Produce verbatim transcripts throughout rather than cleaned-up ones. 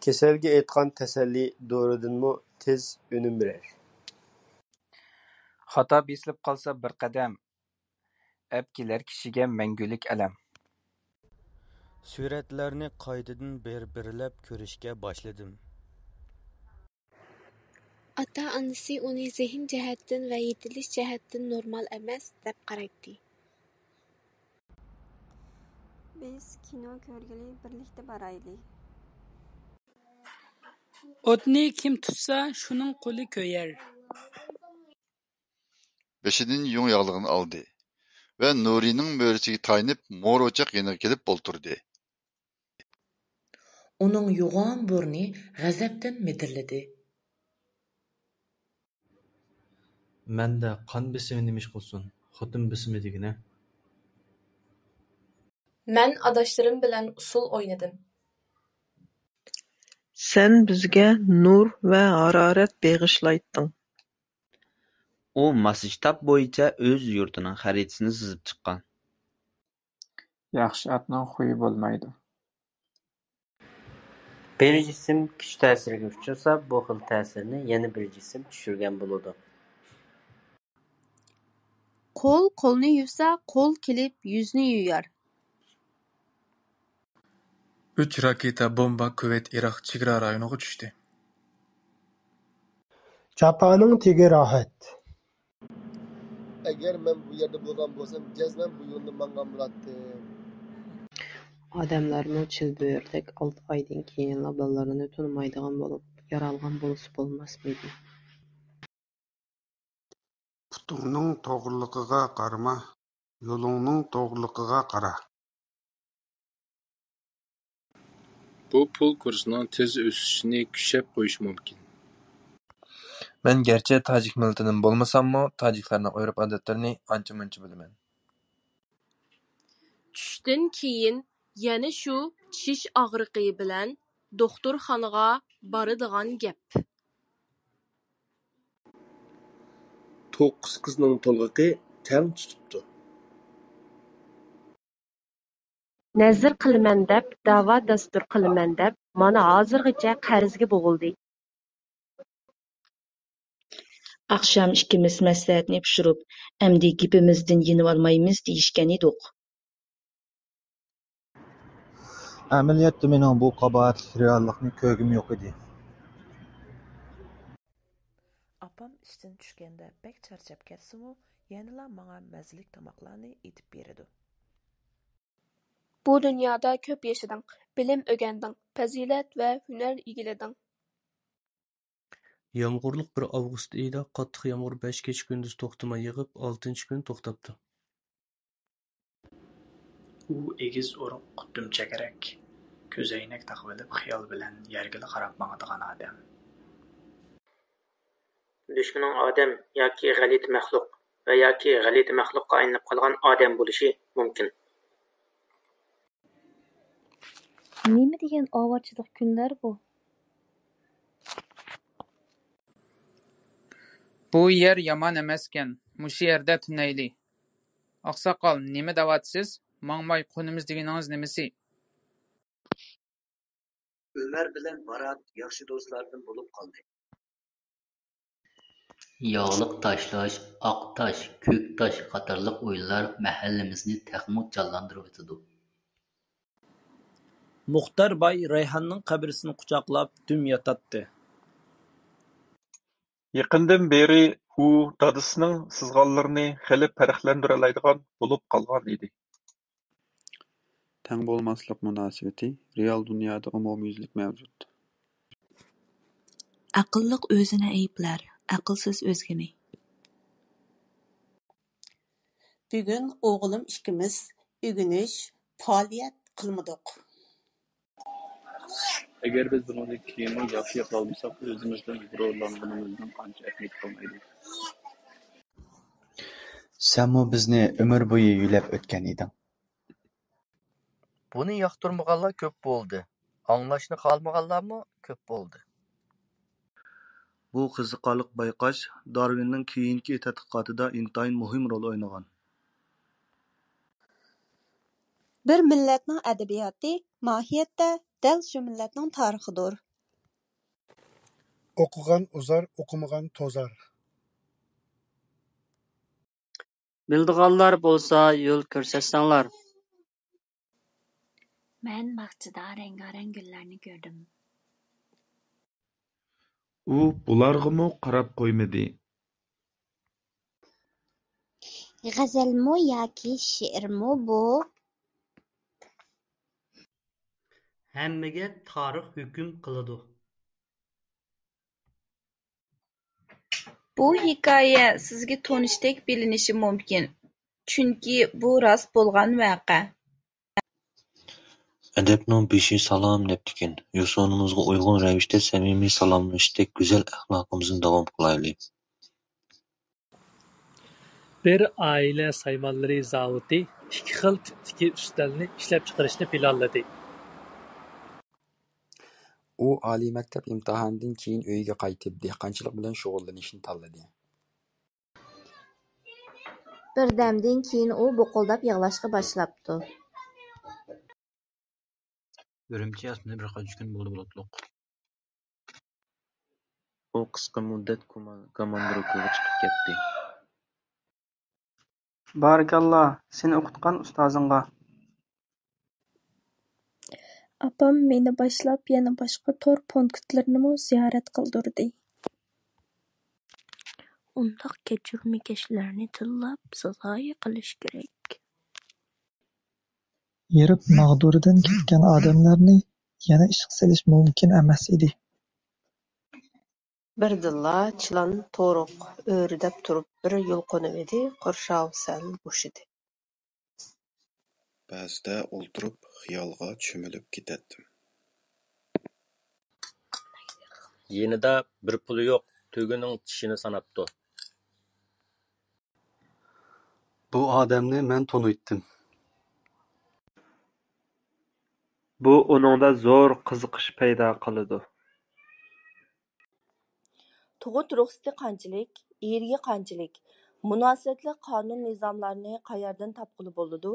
كېسەلگە ئېيتقان تەسەللى دورىدىنمۇ تېز ئۈنۈم بېرەر. خاتا بېسىلىپ قالسا بىر قەدەم، ئەپ كېلەر كىشىگە مەڭگۈلۈك ئەلەم. سۈرەتلەرنى قايتىدىن بىر-بىرلەپ كۆرۈشكە باشلىدىم. ئاتا-ئانىسى ئۇنى زېھىن جەھەتتىن ۋە يېتىلىش جەھەتتىن نورمال ئەمەس، دەپ قارايتتى. بىز كىنو كۆرگىلى بىرلىكتە بارايلى. ئوتنى كىم تۇتسا، شۇنىڭ قولى كۆيەر. بېشىدىن يۇڭ ياغلىقىنى ئالدى ۋە نۇرىنىڭ مۈرىسىگە تايىنىپ، مور ئوچاق يېنىغا كېلىپ ئولتۇردى. ئۇنىڭ يوغان بۇرنى غەزەپتىن مىدىرلىدى. مەندە قان بېسىمى نېمە ئىش قىلسۇن؟ خوتۇن بېسىمى دېگىنە. مەن ئاداشلىرىم بىلەن ئۇسسۇل ئوينىدىم. سەن بىزگە نۇر ۋە ھارارەت بېغىشلايتتىڭ. ئۇ ماسشتاب بويىچە ئۆز يۇرتىنىڭ خەرىتىسىنى سىزىپ چىققان. ياخشى ئاتنىڭ خۇيى بولمايدۇ. بىر جىسىم كۈچ تەسىرىگە ئۇچرىسا، بۇ خىل تەسىرنى يەنە بىر جىسىم چۈشۈرگەن بولىدۇ. قول قولنى يۇسا، قول كېلىپ يۈزنى يۇيار. ئۈچ راكېتا بومبا كۇۋەيت ئىراق چېگرا رايونىغا چۈشتى. جاپانىڭ تېگى راھەت. ئەگەر مەن بۇ يەردە بولغان بولسام، جەزمەن بۇ يولنى ماڭغان بولاتتىم. ئادەملەرمۇ چىلبۆرىدەك ئالتە ئايدىن كېيىنلا بالىلىرىنى تونۇمايدىغان بولۇپ، يارالغان بولسا بولماسمىدى؟ پۇتۇڭنىڭ توغرىلىقىغا قارىما، يولۇڭنىڭ توغرىلىقىغا قارا. بۇ پۇل كۇرسىنىڭ تېز ئۆسۈشىنى كۈچەپ قويۇشى مۇمكىن. مەن گەرچە تاجىك مىللىتىدىن بولمىساممۇ، تاجىكلارنىڭ ئۆرپ-ئادەتلىرىنى ئانچە-مۇنچە بىلىمەن. چۈشتىن كېيىن يەنە شۇ چىش ئاغرىقى بىلەن دوختۇرخانىغا بارىدىغان گەپ. توققۇز قىزنىڭ تولغىقى تەڭ تۇتۇپتۇ. نەزىر قىلىمەن دەپ، دەۋا-دەستۇر قىلىمەن دەپ، مانا ھازىرغىچە قەرزگە بوغۇلدى. ئاخشام ئىككىمىز مەسلىھەتنى پىشۇرۇپ، ئەمدى گېپىمىزدىن يېنىۋالمايمىز دېيىشكەن ئىدۇق. ئەمەلىيەتتە مېنىڭ بۇ قاباھەتلىك رېئاللىقنى كۆرگۈم يوق ئىدى. ئاپام ئىشتىن چۈشكەندە بەك چارچاپ كەتسىمۇ، يەنىلا ماڭا مەززىلىك تاماقلارنى ئېتىپ بېرىدۇ. بۇ دۇنيادا كۆپ ياشىدىڭ، بىلىم ئۆگەندىڭ، پەزىلەت ۋە ھۈنەر ئىگىلىدىڭ. يامغۇرلۇق بىر ئاۋغۇست ئېيىدا قاتتىق يامغۇر بەش كېچە-كۈندۈز توختىماي يېغىپ، ئالتىنچى كۈنى توختاپتۇ. ئۇ ئېگىز ئورۇق، دۈمچەكرەك، كۆزەينەك تاقىۋېلىپ، خىيال بىلەن يەرگىلا قاراپ ماڭىدىغان ئادەم. دۈشمىنىڭ ئادەم ياكى غەلىتە مەخلۇق ۋە ياكى غەلىتە مەخلۇققا ئايلىنىپ قالغان ئادەم بولۇشى مۇمكىن. نېمە دېگەن ئاۋارىچىلىق كۈنلەر بۇ! بۇ يەر يامان ئەمەسكەن، مۇشۇ يەردە تۈنەيلى. ئاقساقال، نېمە دەۋاتىسىز؟ ماڭماي قونىمىز دېگىنىڭىز نېمىسى؟ ئۆمەر بىلەن بارات ياخشى دوستلاردىن بولۇپ قالدى. ياغلىق تاشلاش، ئاق تاش، كۆك تاش قاتارلىق ئويۇنلار مەھەللىمىزنى تېخىمۇ جانلاندۇرۇۋېتىدۇ. مۇختەر باي رەيھاننىڭ قەبرىسىنى قۇچاقلاپ دۈم ياتاتتى. يېقىندىن بېرى ئۇ دادىسىنىڭ سىزغانلىرىنى خېلى پەرقلەندۈرەلەيدىغان بولۇپ قالغان ئىدى. تەڭ بولماسلىق مۇناسىۋىتى رېئال دۇنيادا ئومۇميۈزلۈك مەۋجۇت. ئەقىللىق ئۆزىنى ئەيىبلەر، ئەقىلسىز ئۆزگىنى. بۈگۈن ئوغلۇم ئىككىمىز ئۆگىنىش، پائالىيەت قىلمىدۇق. ئەگەر بىز بۇنىڭدىن كېيىنمۇ ياخشى ياپالمىساق، ئۆزىمىزدىن غۇرۇرلانغىنىمىزنىڭ قانچە ئەھمىيىتى قالمايدۇ. سەنمۇ بىزنى ئۆمۈر بويى يۆلەپ ئۆتكەن ئىدىڭ. بۇنى ياقتۇرمىغانلار كۆپ بولدى، ئاڭلاشنى خالىمىغانلارمۇ كۆپ بولدى. بۇ قىزىقارلىق بايقاش دارۋىننىڭ كېيىنكى تەتقىقاتىدا ئىنتايىن مۇھىم رول ئوينىغان. بىر مىللەتنىڭ ئەدەبىياتى ماھىيەتتە دەل شۇ مىللەتنىڭ تارىخىدۇر. ئوقۇغان ئۇزار، ئوقۇمىغان توزار. بىلىدىغانلار بولسا يول كۆرسەتسەڭلار. مەن باغچىدا رەڭگارەڭ گۈللەرنى كۆردۈم. ئۇ بۇلارغىمۇ قاراپ قويمىدى. غەزەلمۇ ياكى شېئىرمۇ بۇ؟ ھەممىگە تارىخ ھۆكۈم قىلىدۇ. بۇ ھېكايە سىزگە تونۇشتەك بىلىنىشى مۇمكىن، چۈنكى بۇ راست بولغان ۋەقە. ئەدەپنىڭ بېشى سالام دەپتىكەن. يوسۇنىمىزغا ئۇيغۇن رەۋىشتە سەمىمىي سالاملىشىشتەك گۈزەل ئەخلاقىمىزنى داۋام قىلايلى. بىر ئائىلە سايمانلىرى زاۋۇتى ئىككى خىل تىپتىكى ئۈستەلنى ئىشلەپچىقىرىشنى پىلانلىدى. ئۇ ئالىي مەكتەپ ئىمتىھانىدىن كېيىن ئۆيىگە قايتىپ، دېھقانچىلىق بىلەن شۇغۇللىنىشنى تاللىدى. بىردەمدىن كېيىن ئۇ بۇقۇلداپ يىغلاشقا باشلاپتۇ. ئۈرۈمچى ئاسمىنى بىر قانچە كۈن بولدى بۇلۇتلۇق. ئۇ قىسقا مۇددەت كوماندىرلىقىغا چىقىپ كەتتى. بارىكاللا سېنى ئوقۇتقان ئۇستازىڭغا. ئاپام مېنى باشلاپ يەنە باشقا تور پونكىتلىرىنىمۇ زىيارەت قىلدۇردى. ئۇنداق كەچۈرمىكەشلەرنى تىللاپ سازايى قىلىش كېرەك. ھېرىپ ماغدۇرىدىن كەتكەن ئادەملەرنى يەنە ئىشقا سېلىش مۇمكىن ئەمەس ئىدى. بىردىنلا چىلان، تورۇق ئۆرىدەپ تۇرۇپ بىر يۇلقۇنۇۋىدى، قورشاۋ سەل بوشىدى. بەزىدە ئولتۇرۇپ خىيالغا چۆمۈلۈپ كېتەتتىم. يېنىدا بىر پۇلى يوق تۆگىنىڭ چىشىنى ساناپتۇ. بۇ ئادەمنى مەن تونۇيتتىم. بۇ ئۇنىڭدا زور قىزىقىش پەيدا قىلىدۇ. تۇغۇت رۇخسىتى قانچىلىك، ئېرىگە قانچىلىك، مۇناسىۋەتلىك قانۇن نىزاملارنى قەيەردىن تاپقىلى بولىدۇ؟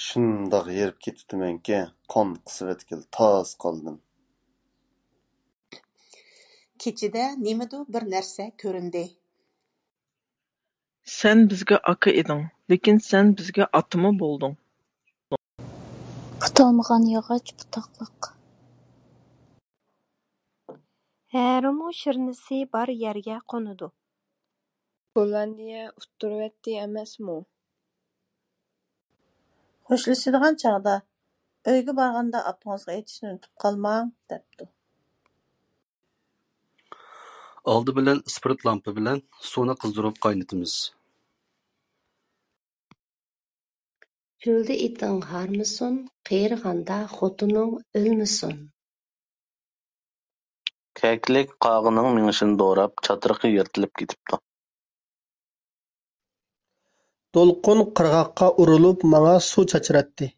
شۇنداق ھېرىپ كېتىپتىمەنكى، قان قىسىۋەتكىلى تاس قالدىم. كېچىدە نېمىدۇ بىر نەرسە كۆرۈندى. سەن بىزگە ئاكا ئىدىڭ، لېكىن سەن بىزگە ئاتىمۇ بولدۇڭ. پۇتالمىغان ياغاچ پۇتاقلىق. ھەرىمۇ شىرنىسى بار يەرگە قونىدۇ. گوللاندىيە ئۇتتۇرۇۋەتتى ئەمەسمۇ؟ خوشلىشىدىغان چاغدا، ئۆيگە بارغاندا ئاپىڭىزغا ئېيتىشنى ئۇنتۇپ قالماڭ، دەپتۇ. ئالدى بىلەن ئىسپىرت لامپا بىلەن سۇنى قىزدۇرۇپ قاينىتىمىز. چۆلدە ئېتىڭ ھارمىسۇن، قېرىغاندا خوتۇنۇڭ ئۆلمىسۇن. كەكلىك قاغىنىڭ مېڭىشىنى دوراپ، چاترىقى يىرتىلىپ كېتىپتۇ. دولقۇن قىرغاققا ئۇرۇلۇپ، ماڭا سۇ چاچراتتى.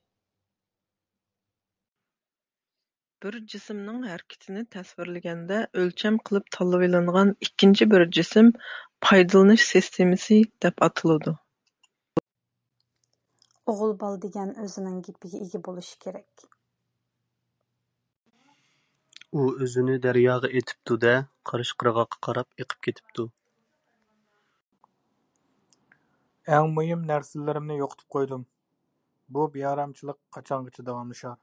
بىر جىسىمنىڭ ھەرىكىتىنى تەسۋىرلىگەندە ئۆلچەم قىلىپ تاللىۋېلىنغان ئىككىنچى بىر جىسىم پايدىلىنىش سىستېمىسى دەپ ئاتىلىدۇ. ئوغۇل بالا دېگەن ئۆزىنىڭ گېپىگە ئىگە بولۇشى كېرەك. ئۇ ئۆزىنى دەرياغا ئېتىپتۇ-دە، قارشى قىرغاققا قاراپ ئېقىپ كېتىپتۇ. ئەڭ مۇھىم نەرسىلىرىمنى يوقىتىپ قويدۇم. بۇ بىئارامچىلىق قاچانغىچە داۋاملىشار؟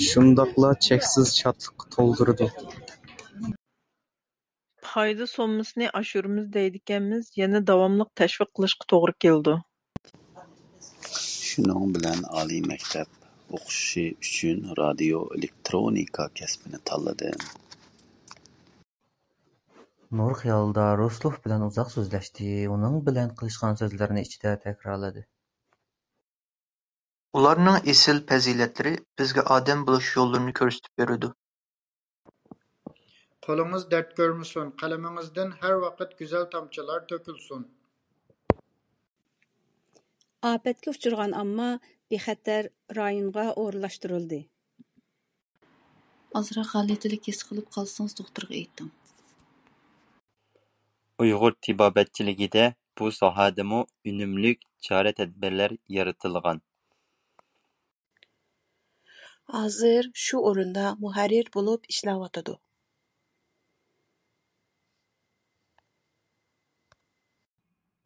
شۇنداقلا چەكسىز شادلىققا تولدۇرىدۇ. پايدا سوممىسىنى ئاشۇرىمىز دەيدىكەنمىز، يەنە داۋاملىق تەشۋىق قىلىشقا توغرا كېلىدۇ. شۇنىڭ بىلەن ئالىي مەكتەپ ئوقۇشى ئۈچۈن رادىيو ئېلېكترونىكا كەسپىنى تاللىدىم. نۇر خىيالىدا روسلوف بىلەن ئۇزاق سۆزلەشتى، ئۇنىڭ بىلەن قىلىشقان سۆزلىرىنى ئىچىدە تەكرارلىدى. ئۇلارنىڭ ئېسىل پەزىلەتلىرى بىزگە ئادەم بولۇش يوللىرىنى كۆرسىتىپ بېرىدۇ. قولىڭىز دەرد كۆرمىسۇن، قەلىمىڭىزدىن ھەر ۋاقىت گۈزەل تامچىلار تۆكۈلسۇن. ئاپەتكە ئۇچرىغان ئامما بىخەتەر رايونغا ئورۇنلاشتۇرۇلدى. ئازراق غەلىتىلىك ھېس قىلىپ قالسىڭىز دوختۇرغا ئېيتىڭ. ئۇيغۇر تېبابەتچىلىكىدە بۇ ساھەدىمۇ ئۈنۈملۈك چارە-تەدبىرلەر يارىتىلغان. ھازىر شۇ ئورۇندا مۇھەررىر بولۇپ ئىشلەۋاتىدۇ.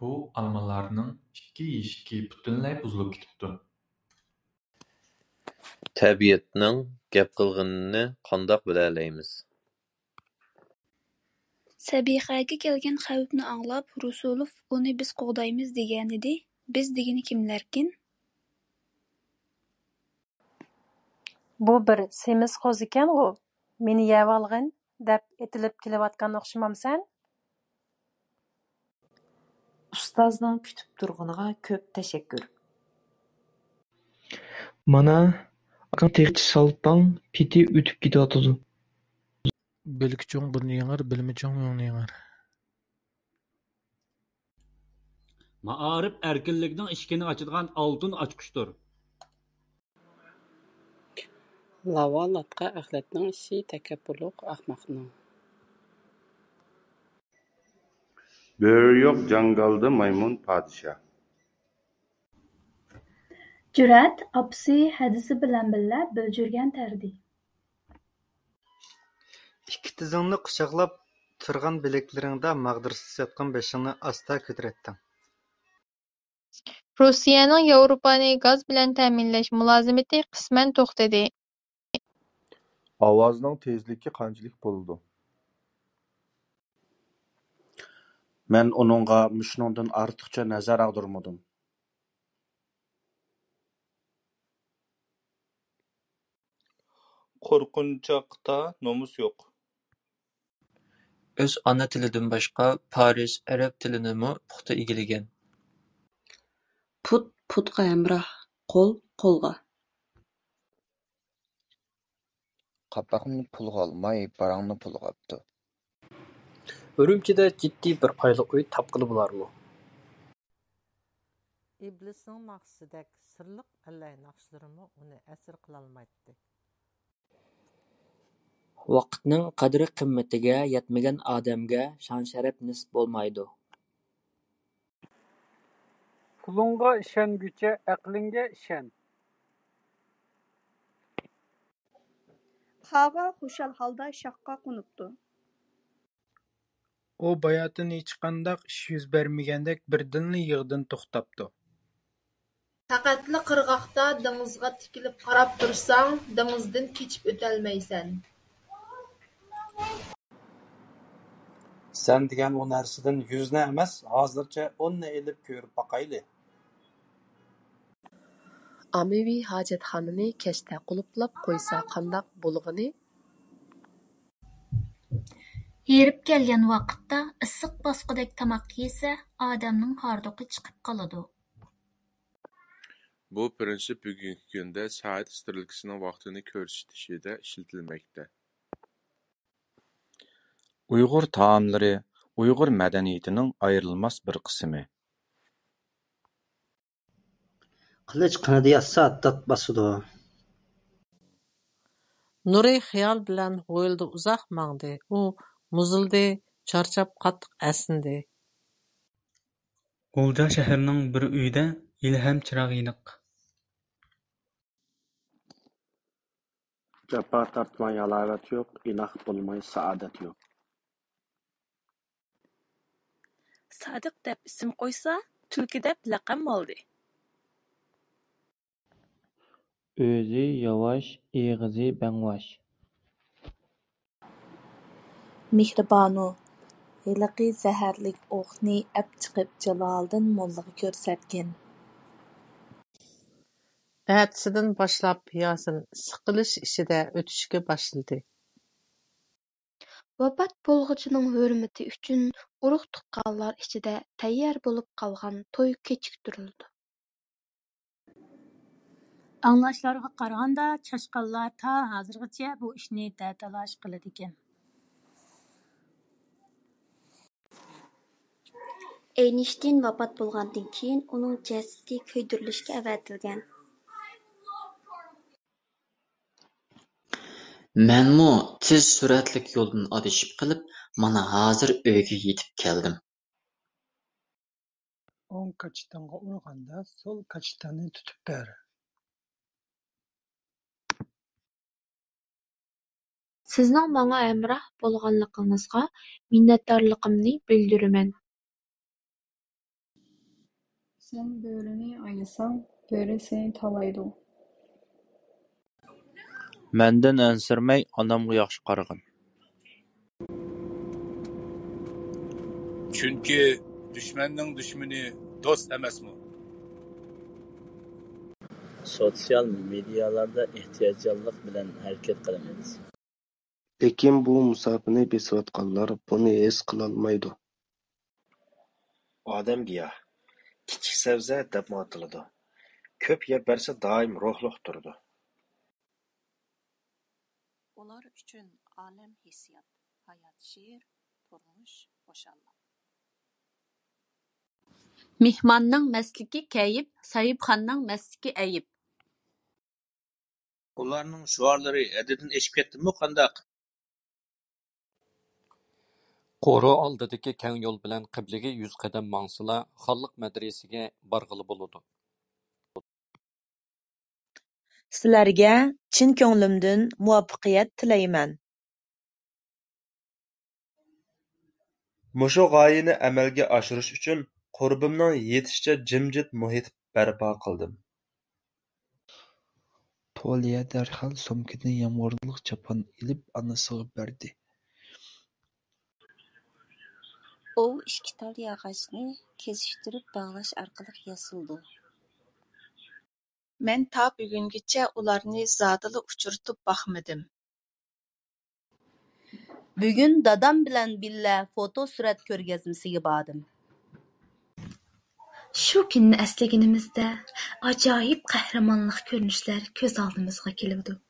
بۇ ئالمىلارنىڭ ئىككى يېشىكى پۈتۈنلەي بۇزۇلۇپ كېتىپتۇ. تەبىئەتنىڭ گەپ قىلغىنىنى قانداق بىلەلەيمىز؟ سەبىخەگە كەلگەن خەۋپنى ئاڭلاپ، رۇسۇلوف ئۇنى بىز قوغدايمىز دېگەنىدى. بىز دېگىنى كىملەركىن؟ بۇ بىر سېمىز قوزىكەنغۇ، مېنى يەۋالغىن دەپ ئېتىلىپ كېلىۋاتقان ئوخشىمامسەن؟ ئۇستازنىڭ كۈتۈپ تۇرغىنىغا كۆپ تەشەككۈر. مانا، ئاكاڭ تېخىچە سالپاڭ پېتى ئۆتۈپ كېتىۋاتىدۇ. بىلىكى چوڭ بۇرنى يېڭىر، بىلىمى چوڭ مېڭىنى يېڭىر. مائارىپ ئەركىنلىكنىڭ ئىشىكىنى ئاچىدىغان ئالتۇن ئاچقۇچتۇر. لاۋا لاتقا ئەخلەتنىڭ ئىشى تەكەببۇرلۇق ئەخمەقنىڭ. بۆرە يوق جاڭگالدا مايمۇن پادىشاھ. جۈرئەت ئاپىسى ھەدىسى بىلەن بىللە بۆلجۈرگەن تەردى. ئىككى تىزىڭنى قۇچاقلاپ تۇرغان بىلەكلىرىڭدە ماغدۇرسىز ياتقان بېشىڭنى ئاستا كۆتۈرەتتىڭ. رۇسىيەنىڭ ياۋروپانى گاز بىلەن تەمىنلەش مۇلازىمىتى قىسمەن توختىدى. ئاۋازنىڭ تېزلىكى قانچىلىك بولىدۇ؟ مەن ئۇنىڭغا مۇشۇنىڭدىن ئارتۇقچە نەزەر ئاغدۇرمىدىم. قورقۇنچاقتا نومۇس يوق. ئۆز ئانا تىلىدىن باشقا پارس، ئەرەب تىلىنىمۇ پۇختا ئىگىلىگەن. پۇت پۇتقا ھەمراھ، قول قولغا. قاپاقنى پۇلغا ئالماي، باراڭنى پۇلغا ئاپتۇ. ئۈرۈمچىدە جىددىي بىر پايلىق ئۆي تاپقىلى بولارمۇ؟ ئىبلىسنىڭ ناخشىسىدەك سىرلىق ئەللەي ناخشىلىرىمۇ ئۇنى ئەسىر قىلالمايتتى. ۋاقىتنىڭ قەدرى-قىممىتىگە يەتمىگەن ئادەمگە شان-شەرەپ نېسىپ بولمايدۇ. پۇلۇڭغا ئىشەنگۈچە، ئەقلىڭگە ئىشەن. قاغا خۇشال ھالدا شاخقا قونۇپتۇ. ئۇ باياتىن ھېچقانداق ئىش يۈز بەرمىگەندەك بىردىنلا يىغىدىن توختاپتۇ. پەقەتلا قىرغاقتا دېڭىزغا تىكىلىپ قاراپ تۇرساڭ، دېڭىزدىن كېچىپ ئۆتەلمەيسەن. سەن دېگەن ئۇ نەرسىدىن يۈزنى ئەمەس، ھازىرچە ئوننى ئېلىپ كۆرۈپ باقايلى. ئاممىۋى ھاجەتخانىنى كەچتە قۇلۇپلاپ قويسا قانداق بولغىنى؟ ھېرىپ كەلگەن ۋاقىتتا ئىسسىق باسقۇدەك تاماق يېسە، ئادەمنىڭ ھاردۇقى چىقىپ قالىدۇ. بۇ پىرىنسىپ بۈگۈنكى كۈندە سائەت ئىسترېلكىسىنىڭ ۋاقتىنى كۆرسىتىشىدە ئىشلىتىلمەكتە. ئۇيغۇر تائاملىرى ئۇيغۇر مەدەنىيىتىنىڭ ئايرىلماس بىر قىسمى. قىلىچ قېنىدا ياتسا، دات باسىدۇ. نۇرى خىيال بىلەن ھويلىدا ئۇزاق ماڭدى. ئۇ مۇزلىدى، چارچاپ قاتتىق ئەسنىدى. غۇلجا شەھىرىنىڭ بىر ئۆيىدە ھېلىھەم چىراغ يېنىق. جاپا تارتماي ھالاۋەت يوق، ئىلاھ بولماي سائادەت يوق. سادىق دەپ ئىسىم قويسا، تۈلكە دەپ لەقەم بولدى. ئۆزى ياۋاش، ئېغىزى بەڭۋاش. مېھرىبانۇ ھېلىقى زەھەرلىك ئوقنى ئەپ چىقىپ جالالىدىن موللىغا كۆرسەتكەن. ئەتىسىدىن باشلاپ ياسىن سىقىلىش ئىچىدە ئۆتۈشكە باشلىدى. ۋاپات بولغۇچىنىڭ ھۆرمىتى ئۈچۈن ئۇرۇق-تۇغقانلار ئىچىدە تەييار بولۇپ قالغان توي كېچىكتۈرۈلىدۇ. ئاڭلاشلارغا قارىغاندا، چاشقانلار تا ھازىرغىچە بۇ ئىشنى دەتالاش قىلىدىكەن. ئەينىشتىن ۋاپات بولغاندىن كېيىن، ئۇنىڭ جەسىتى كۆيدۈرۈلۈشكە ئەۋەتىلگەن. مەنمۇ تېز سۈرئەتلىك يولدىن ئادىشىپ قېلىپ، مانا ھازىر ئۆيگە يېتىپ كەلدىم. ئوڭ كاچىتىڭغا ئۇرغاندا، سول كاچىتىڭنى تۇتۇپ بەر. سىزنىڭ ماڭا ھەمراھ بولغانلىقىڭىزغا مىننەتدارلىقىمنى بىلدۈرىمەن. سەن بۆرىنى ئايىساڭ، بۆرە سېنى تالايدۇ. مەندىن ئەنسىرىمەي، ئانامغا ياخشى قارىغىن. چۈنكى دۈشمەننىڭ دۈشمىنى دوست ئەمەسمۇ؟ سوتسىيال مېدىيالاردا ئېھتىياتچانلىق بىلەن ھەرىكەت قىلىمىز. لېكىن بۇ مۇساپىنى بېسىۋاتقانلار بۇنى ھېس قىلالمايدۇ. ئادەم گىياھ، كىچىك سەۋزە دەپمۇ ئاتىلىدۇ. كۆپ يەپ بەرسە دائىم روھلۇق تۇرىدۇ. ئۇلار ئۈچۈن ئالەم ھېسسىيات، ھايات شېئىر، تۇرمۇش خۇشاللىق. مېھماننىڭ مەستلىكى كەيپ، ساھىبخاننىڭ مەستلىكى ئەيىب. ئۇلارنىڭ شوئارلىرى ھەددىدىن ئېشىپ كەتتىمۇ قانداق؟ قورۇ ئالدىدىكى كەڭ يول بىلەن قىبلىگە يۈز قەدەم ماڭسىلا، خانلىق مەدرىسىگە بارغىلى بولىدۇ. سىلەرگە چىن كۆڭلۈمدىن مۇۋەپپەقىيەت تىلەيمەن. مۇشۇ غايىنى ئەمەلگە ئاشۇرۇش ئۈچۈن قۇربۇمنىڭ يېتىشىچە جىمجىت مۇھىت بەرپا قىلدىم. تولىيە دەرھال سومكىدىن يامغۇرلۇق چاپان ئېلىپ ئانىسىغا بەردى. ئوۋ ئىككى تال ياغاچنى كېسىشتۈرۈپ باغلاش ئارقىلىق ياسىلىدۇ. مەن تا بۈگۈنگىچە ئۇلارنى زادىلا ئۇچرىتىپ باقمىدىم. بۈگۈن دادام بىلەن بىللە فوتو سۈرەت كۆرگەزمىسىگە باردىم. شۇ كۈننى ئەسلىگىنىمىزدە، ئاجايىپ قەھرىمانلىق كۆرۈنۈشلەر كۆز ئالدىمىزغا كېلىدۇ.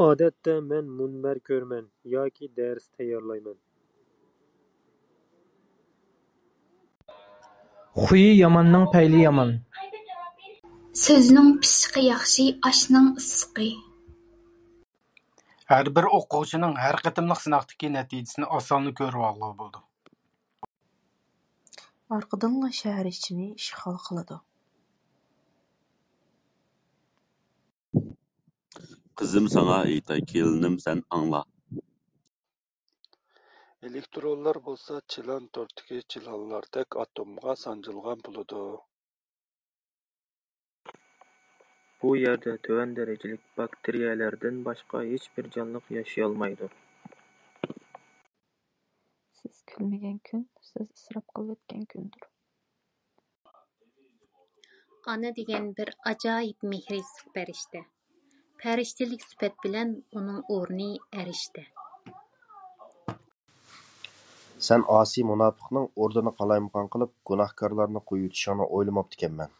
ئادەتتە مەن مۇنبەر كۆرىمەن ياكى دەرس تەييارلايمەن. خۇيى ياماننىڭ پەيلى يامان. سۆزنىڭ پىششىقى ياخشى، ئاشنىڭ ئىسسىقى. ھەر بىر ئوقۇغۇچىنىڭ ھەر قېتىملىق سىناقتىكى نەتىجىسىنى ئاسانلا كۆرۈۋالغىلى بولىدۇ. ئارقىدىنلا شەھەر ئىچىنى ئىشغال قىلىدۇ. قىزىم ساڭا ئېيتاي، كېلىنىم سەن ئاڭلا. ئېلېكترونلار بولسا چىلان تورتىدىكى چىلانلاردەك ئاتومغا سانجىلغان بولىدۇ. بۇ يەردە تۆۋەن دەرىجىلىك باكتېرىيەلەردىن باشقا ھېچبىر جانلىق ياشىيالمايدۇ. سىز كۈلمىگەن كۈن، سىز ئىسراپ قىلىۋەتكەن كۈندۇر. ئانا دېگەن بىر ئاجايىپ مېھرى ئىسسىق پەرىشتە. پەرىشتىلىك سۈپەت بىلەن ئۇنىڭ ئورنى ئەرشتە. سەن ئاسىي مۇناپىقنىڭ ئوردىنى قالايمىقان قىلىپ، گۇناھكارلارنى قويۇۋېتىشىڭنى ئويلىماپتىكەنمەن.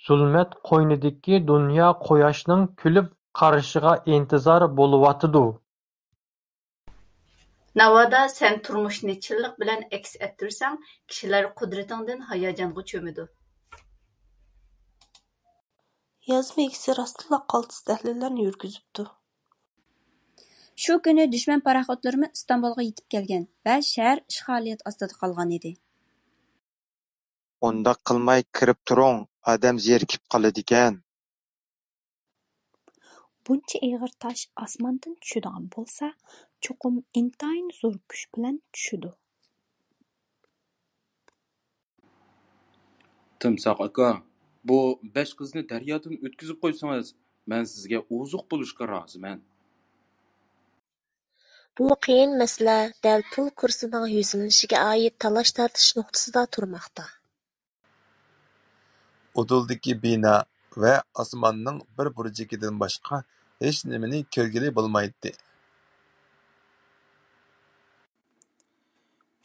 زۇلمەت قوينىدىكى دۇنيا قۇياشنىڭ كۈلۈپ قارىشىغا ئىنتىزار بولۇۋاتىدۇ. ناۋادا سەن تۇرمۇشنى چىنلىق بىلەن ئەكس ئەتتۈرسەڭ، كىشىلەر قۇدرىتىڭدىن ھاياجانغا چۆمىدۇ. يازما ئىگىسى راستتىنلا قالتىس تەھلىللەرنى يۈرگۈزۈپتۇ. شۇ كۈنى دۈشمەن پاراخوتلىرىمۇ ئىستانبۇلغا يېتىپ كەلگەن ۋە شەھەر ئىشغالىيەت ئاستىدا قالغان ئىدى. ئۇنداق قىلماي كىرىپ تۇرۇڭ، ئادەم زېرىكىپ قالىدىكەن. بۇنچە ئېغىر تاش ئاسماندىن چۈشىدىغان بولسا، چوقۇم ئىنتايىن زور كۈچ بىلەن چۈشىدۇ. تىمساھ ئاكا، بۇ بەش قىزنى دەريادىن ئۆتكۈزۈپ قويسىڭىز، مەن سىزگە ئوزۇق بولۇشقا رازىمەن. بۇ قىيىن مەسىلە دەل پۇل كۇرسىنىڭ يۈزلىنىشىگە ئائىت تالاش-تارتىش نۇقتىسىدا تۇرماقتا. ئۇدۇلدىكى بىنا ۋە ئاسماننىڭ بىر بۇرجىكىدىن باشقا ھېچنېمىنى كۆرگىلى بولمايتتى.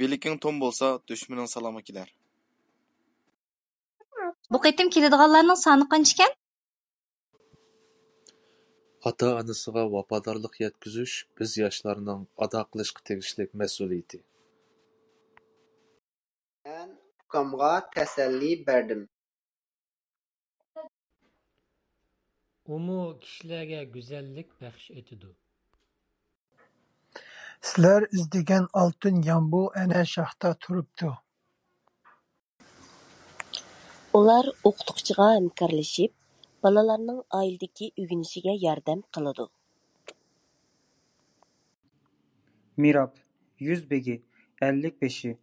بىلىكىڭ توم بولسا، دۈشمىنىڭ سالامى كېلەر. بۇ قېتىم كېلىدىغانلارنىڭ سانى قانچىكەن؟ ئاتا-ئانىسىغا ۋاپادارلىق يەتكۈزۈش بىز ياشلارنىڭ ئادا قىلىشقا تېگىشلىك مەسئۇلىيىتى. مەن ئۇكامغا تەسەللى بەردىم. ئۇمۇ كىشىلەرگە گۈزەللىك بەخش ئېتىدۇ. سىلەر ئىزدىگەن ئالتۇن يامبۇ ئەنە شاختا تۇرۇپتۇ. ئۇلار ئوقۇتقۇچىغا ھەمكارلىشىپ، بالىلارنىڭ ئائىلىدىكى ئۆگىنىشىگە ياردەم قىلىدۇ. مىراب، يۈز بېگى، ئەللىك بېشى،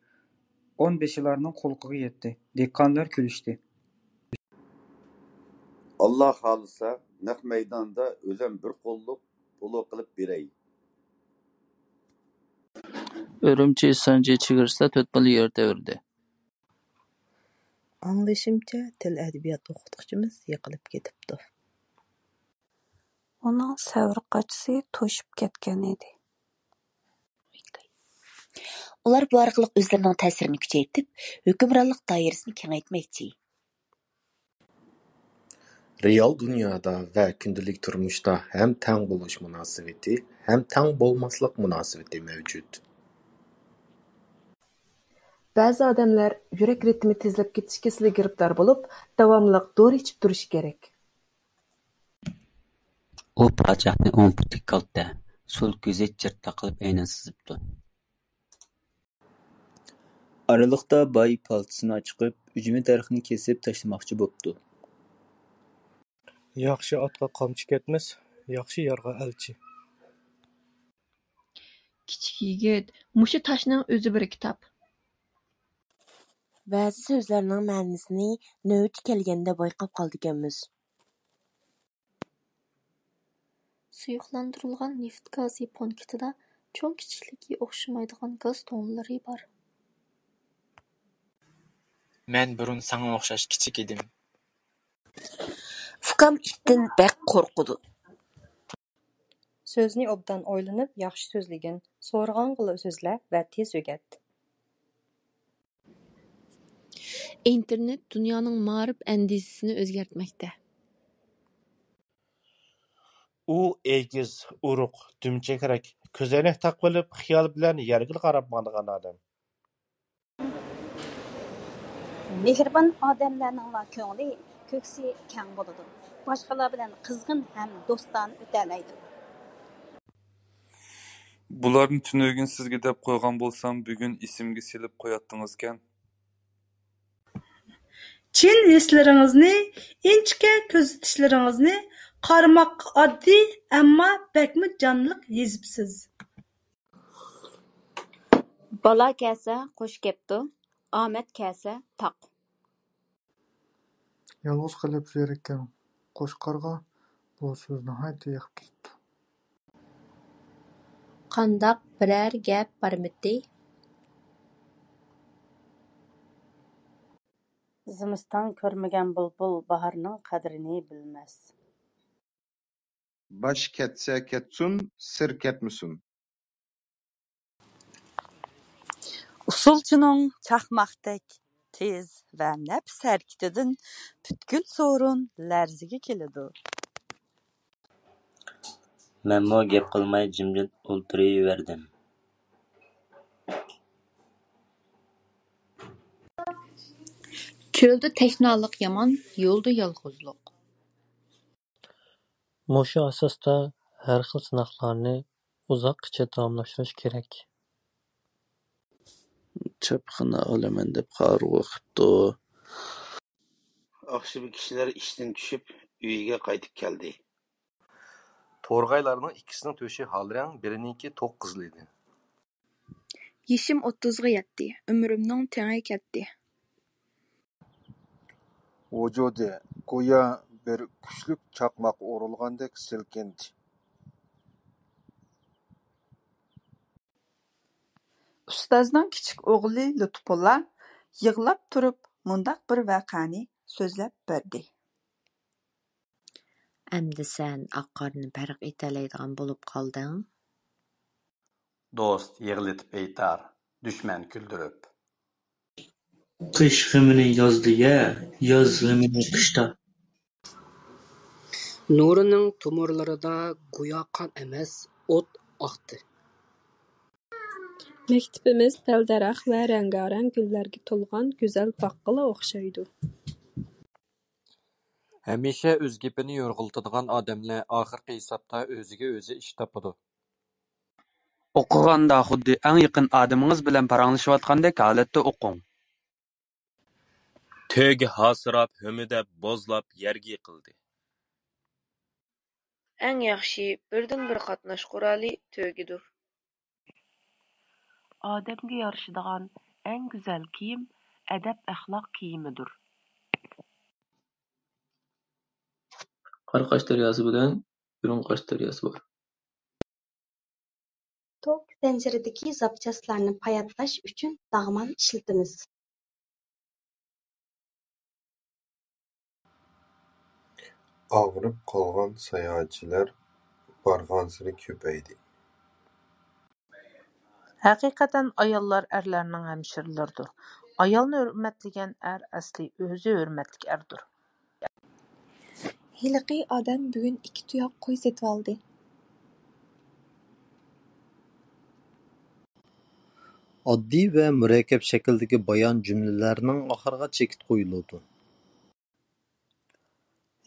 ئون بېشىلارنىڭ قۇلىقىغا يەتتى. دېھقانلار كۈلۈشتى. ئاللا خالىسا، نەق مەيداندا ئۆزەم بىر قوللۇق پولۇ قىلىپ بېرەي. ئۈرۈمچى سانجى چېگرىسىدا تۆت بالا يەر تەۋرىدى. ئاڭلىشىمچە، تىل-ئەدەبىيات ئوقۇتقۇچىمىز يىقىلىپ كېتىپتۇ. ئۇنىڭ سەۋر قاچىسى توشۇپ كەتكەن ئىدى. ئۇلار بۇ ئارقىلىق ئۆزلىرىنىڭ تەسىرىنى كۈچەيتىپ، ھۆكۈمرانلىق دائىرىسىنى كېڭەيتمەكچى. رېئال دۇنيادا ۋە كۈندىلىك تۇرمۇشتا ھەم تەڭ بولۇش مۇناسىۋىتى، ھەم تەڭ بولماسلىق مۇناسىۋىتى مەۋجۇت. بەزى ئادەملەر يۈرەك رىتىمى تېزلەپ كېتىش كېسىلىگە گىرىپتار بولۇپ، داۋاملىق دورا ئىچىپ تۇرۇشى كېرەك. ئۇ پادىشاھنى ئوڭ پۇتى كالتە، سول كۆزى چىرتلا قىلىپ ئەينەن سىزىپتۇ. ئارىلىقتا باي پالتىسىنى چىقىپ، ئۈجمە دەرىخىنى كېسىپ تاشلىماقچى بوپتۇ. ياخشى ئاتقا قامچا كەتمەس، ياخشى يارغا ئەلچى. كىچىك يىگىت، مۇشۇ تاشنىڭ ئۆزى بىر كىتاب. بەزى سۆزلەرنىڭ مەنىسىنى نۆۋىتى كەلگەندە بايقاپ قالىدىكەنمىز. سۇيۇقلاندۇرۇلغان نېفىت گازى پونكىتىدا چوڭ-كىچىكلىكى ئوخشىمايدىغان گاز توننىلىرى بار. مەن بۇرۇن ساڭا ئوخشاش كىچىك ئىدىم. ئۇكام ئىتتىن بەك قورقىدۇ. سۆزنى ئوبدان ئويلىنىپ ياخشى سۆزلىگىن، سورىغانغىلا سۆزلە ۋە تېز ئۆگەت. ئىنتېرنېت دۇنيانىڭ مائارىپ ئەندىزىسىنى ئۆزگەرتمەكتە. ئۇ ئېگىز، ئورۇق، دۈمچەكرەك، كۆزەينەك تاقىۋېلىپ، خىيال بىلەن يەرگىلا قاراپ ماڭىدىغان ئادەم. مېھرىبان ئادەملەرنىڭلا كۆڭلى، كۆكسى كەڭ بولىدۇ، باشقىلار بىلەن قىزغىن ھەم دوستانە ئۆتەلەيدۇ. بۇلارنى تۈنۈگۈن سىزگە دەپ قويغان بولسام، بۈگۈن ئېسىمگە سېلىپ قوياتتىڭىزكەن. چىن ھېسلىرىڭىزنى، ئىنچىكە كۆزىتىشلىرىڭىزنى قارىماققا ئاددىي، ئەمما بەكمۇ جانلىق يېزىپسىز. بالا كەلسە قوش كەپتۇ، ئامەت كەلسە تاق. يالغۇز قېلىپ زېرىككەن قوچقارغا بۇ سۆز ناھايىتى يېقىپ كېتىپتۇ. قانداق، بىرەر گەپ بارمىتى؟ زىمىستان كۆرمىگەن بۇلبۇل باھارنىڭ قەدرىنى بىلمەس. باش كەتسە كەتسۇن، سىر كەتمىسۇن. ئۇسسۇلچىنىڭ چاقماقتەك تېز ۋە نەپىس ھەرىكىتىدىن پۈتكۈل سورۇن لەرزىگە كېلىدۇ. مەنمۇ گەپ قىلماي جىمجىت ئولتۇرۇۋەردىم. چۆلدە تەشنالىق يامان، يولدا يالغۇزلۇق. مۇشۇ ئاساستا ھەر خىل سىناقلارنى ئۇزاققىچە داۋاملاشتۇرۇش كېرەك. چاپخانا ئالىمەن دەپ قارىغۇ قىپتۇ. ئاخشىمى كىشىلەر ئىشتىن چۈشۈپ، ئۆيىگە قايتىپ كەلدى. تورغايلارنىڭ ئىككىسىنىڭ تۆشى ھال رەڭ، بىرىنىڭكى توق قىزىل ئىدى. يېشىم ئوتتۇزغا يەتتى، ئۆمرۈمنىڭ تېڭى كەتتى. ۋۇجۇدى گويا بىر كۈچلۈك چاقماق ئۇرۇلغاندەك سىلكىندى. ئۇستازنىڭ كىچىك ئوغلى لۇتپۇللا يىغلاپ تۇرۇپ مۇنداق بىر ۋەقەنى سۆزلەپ بەردى. ئەمدى سەن ئاق-قارىنى پەرق ئېتەلەيدىغان بولۇپ قالدىڭ. دوست يىغلىتىپ ئېيتار، دۈشمەن كۈلدۈرۈپ. قىش غېمىنى يازدا يە، ياز غېمىنى قىشتا. نۇرىنىڭ تومۇرلىرىدا گويا قان ئەمەس، ئوت ئاقتى. مەكتىپىمىز پەل-دەرەخ ۋە رەڭگارەڭ گۈللەرگە تولغان گۈزەل باغقىلا ئوخشايدۇ. ھەمىشە ئۆز گېپىنى يورغىلىتىدىغان ئادەملەر ئاخىرقى ھېسابتا ئۆزىگە ئۆزى ئىش تاپىدۇ. ئوقۇغاندا خۇددى ئەڭ يېقىن ئادىمىڭىز بىلەن پاراڭلىشىۋاتقاندەك ھالەتتە ئوقۇڭ. تۆگە ھاسىراپ، ھۆمۈدەپ، بوزلاپ يەرگە يىقىلدى. ئەڭ ياخشى بىردىنبىر قاتناش قورالى تۆگىدۇر. ئادەمگە يارىشىدىغان ئەڭ گۈزەل كىيىم ئەدەپ-ئەخلاق كىيىمىدۇر. قاراقاش دەرياسى بىلەن ئۈرۈڭقاش دەرياسى بار. توك زەنجىرىدىكى زاپچاسلارنى پاياتلاش ئۈچۈن داغمان ئىشلىتىمىز. ئاغرىپ قالغان ساياھەتچىلەر بارغانسېرى كۆپەيدى. ھەقىقەتەن ئاياللار ئەرلەرنىڭ ھەمشىرىلىرىدۇر. ئايالنى ھۆرمەتلىگەن ئەر ئەسلى ئۆزى ھۆرمەتلىك ئەردۇر. ھېلىقى ئادەم بۈگۈن ئىككى تۇياق قوي سېتىۋالدى. ئاددىي ۋە مۇرەككەپ شەكىلدىكى بايان جۈملىلەرنىڭ ئاخىرىغا چېكىت قويۇلىدۇ.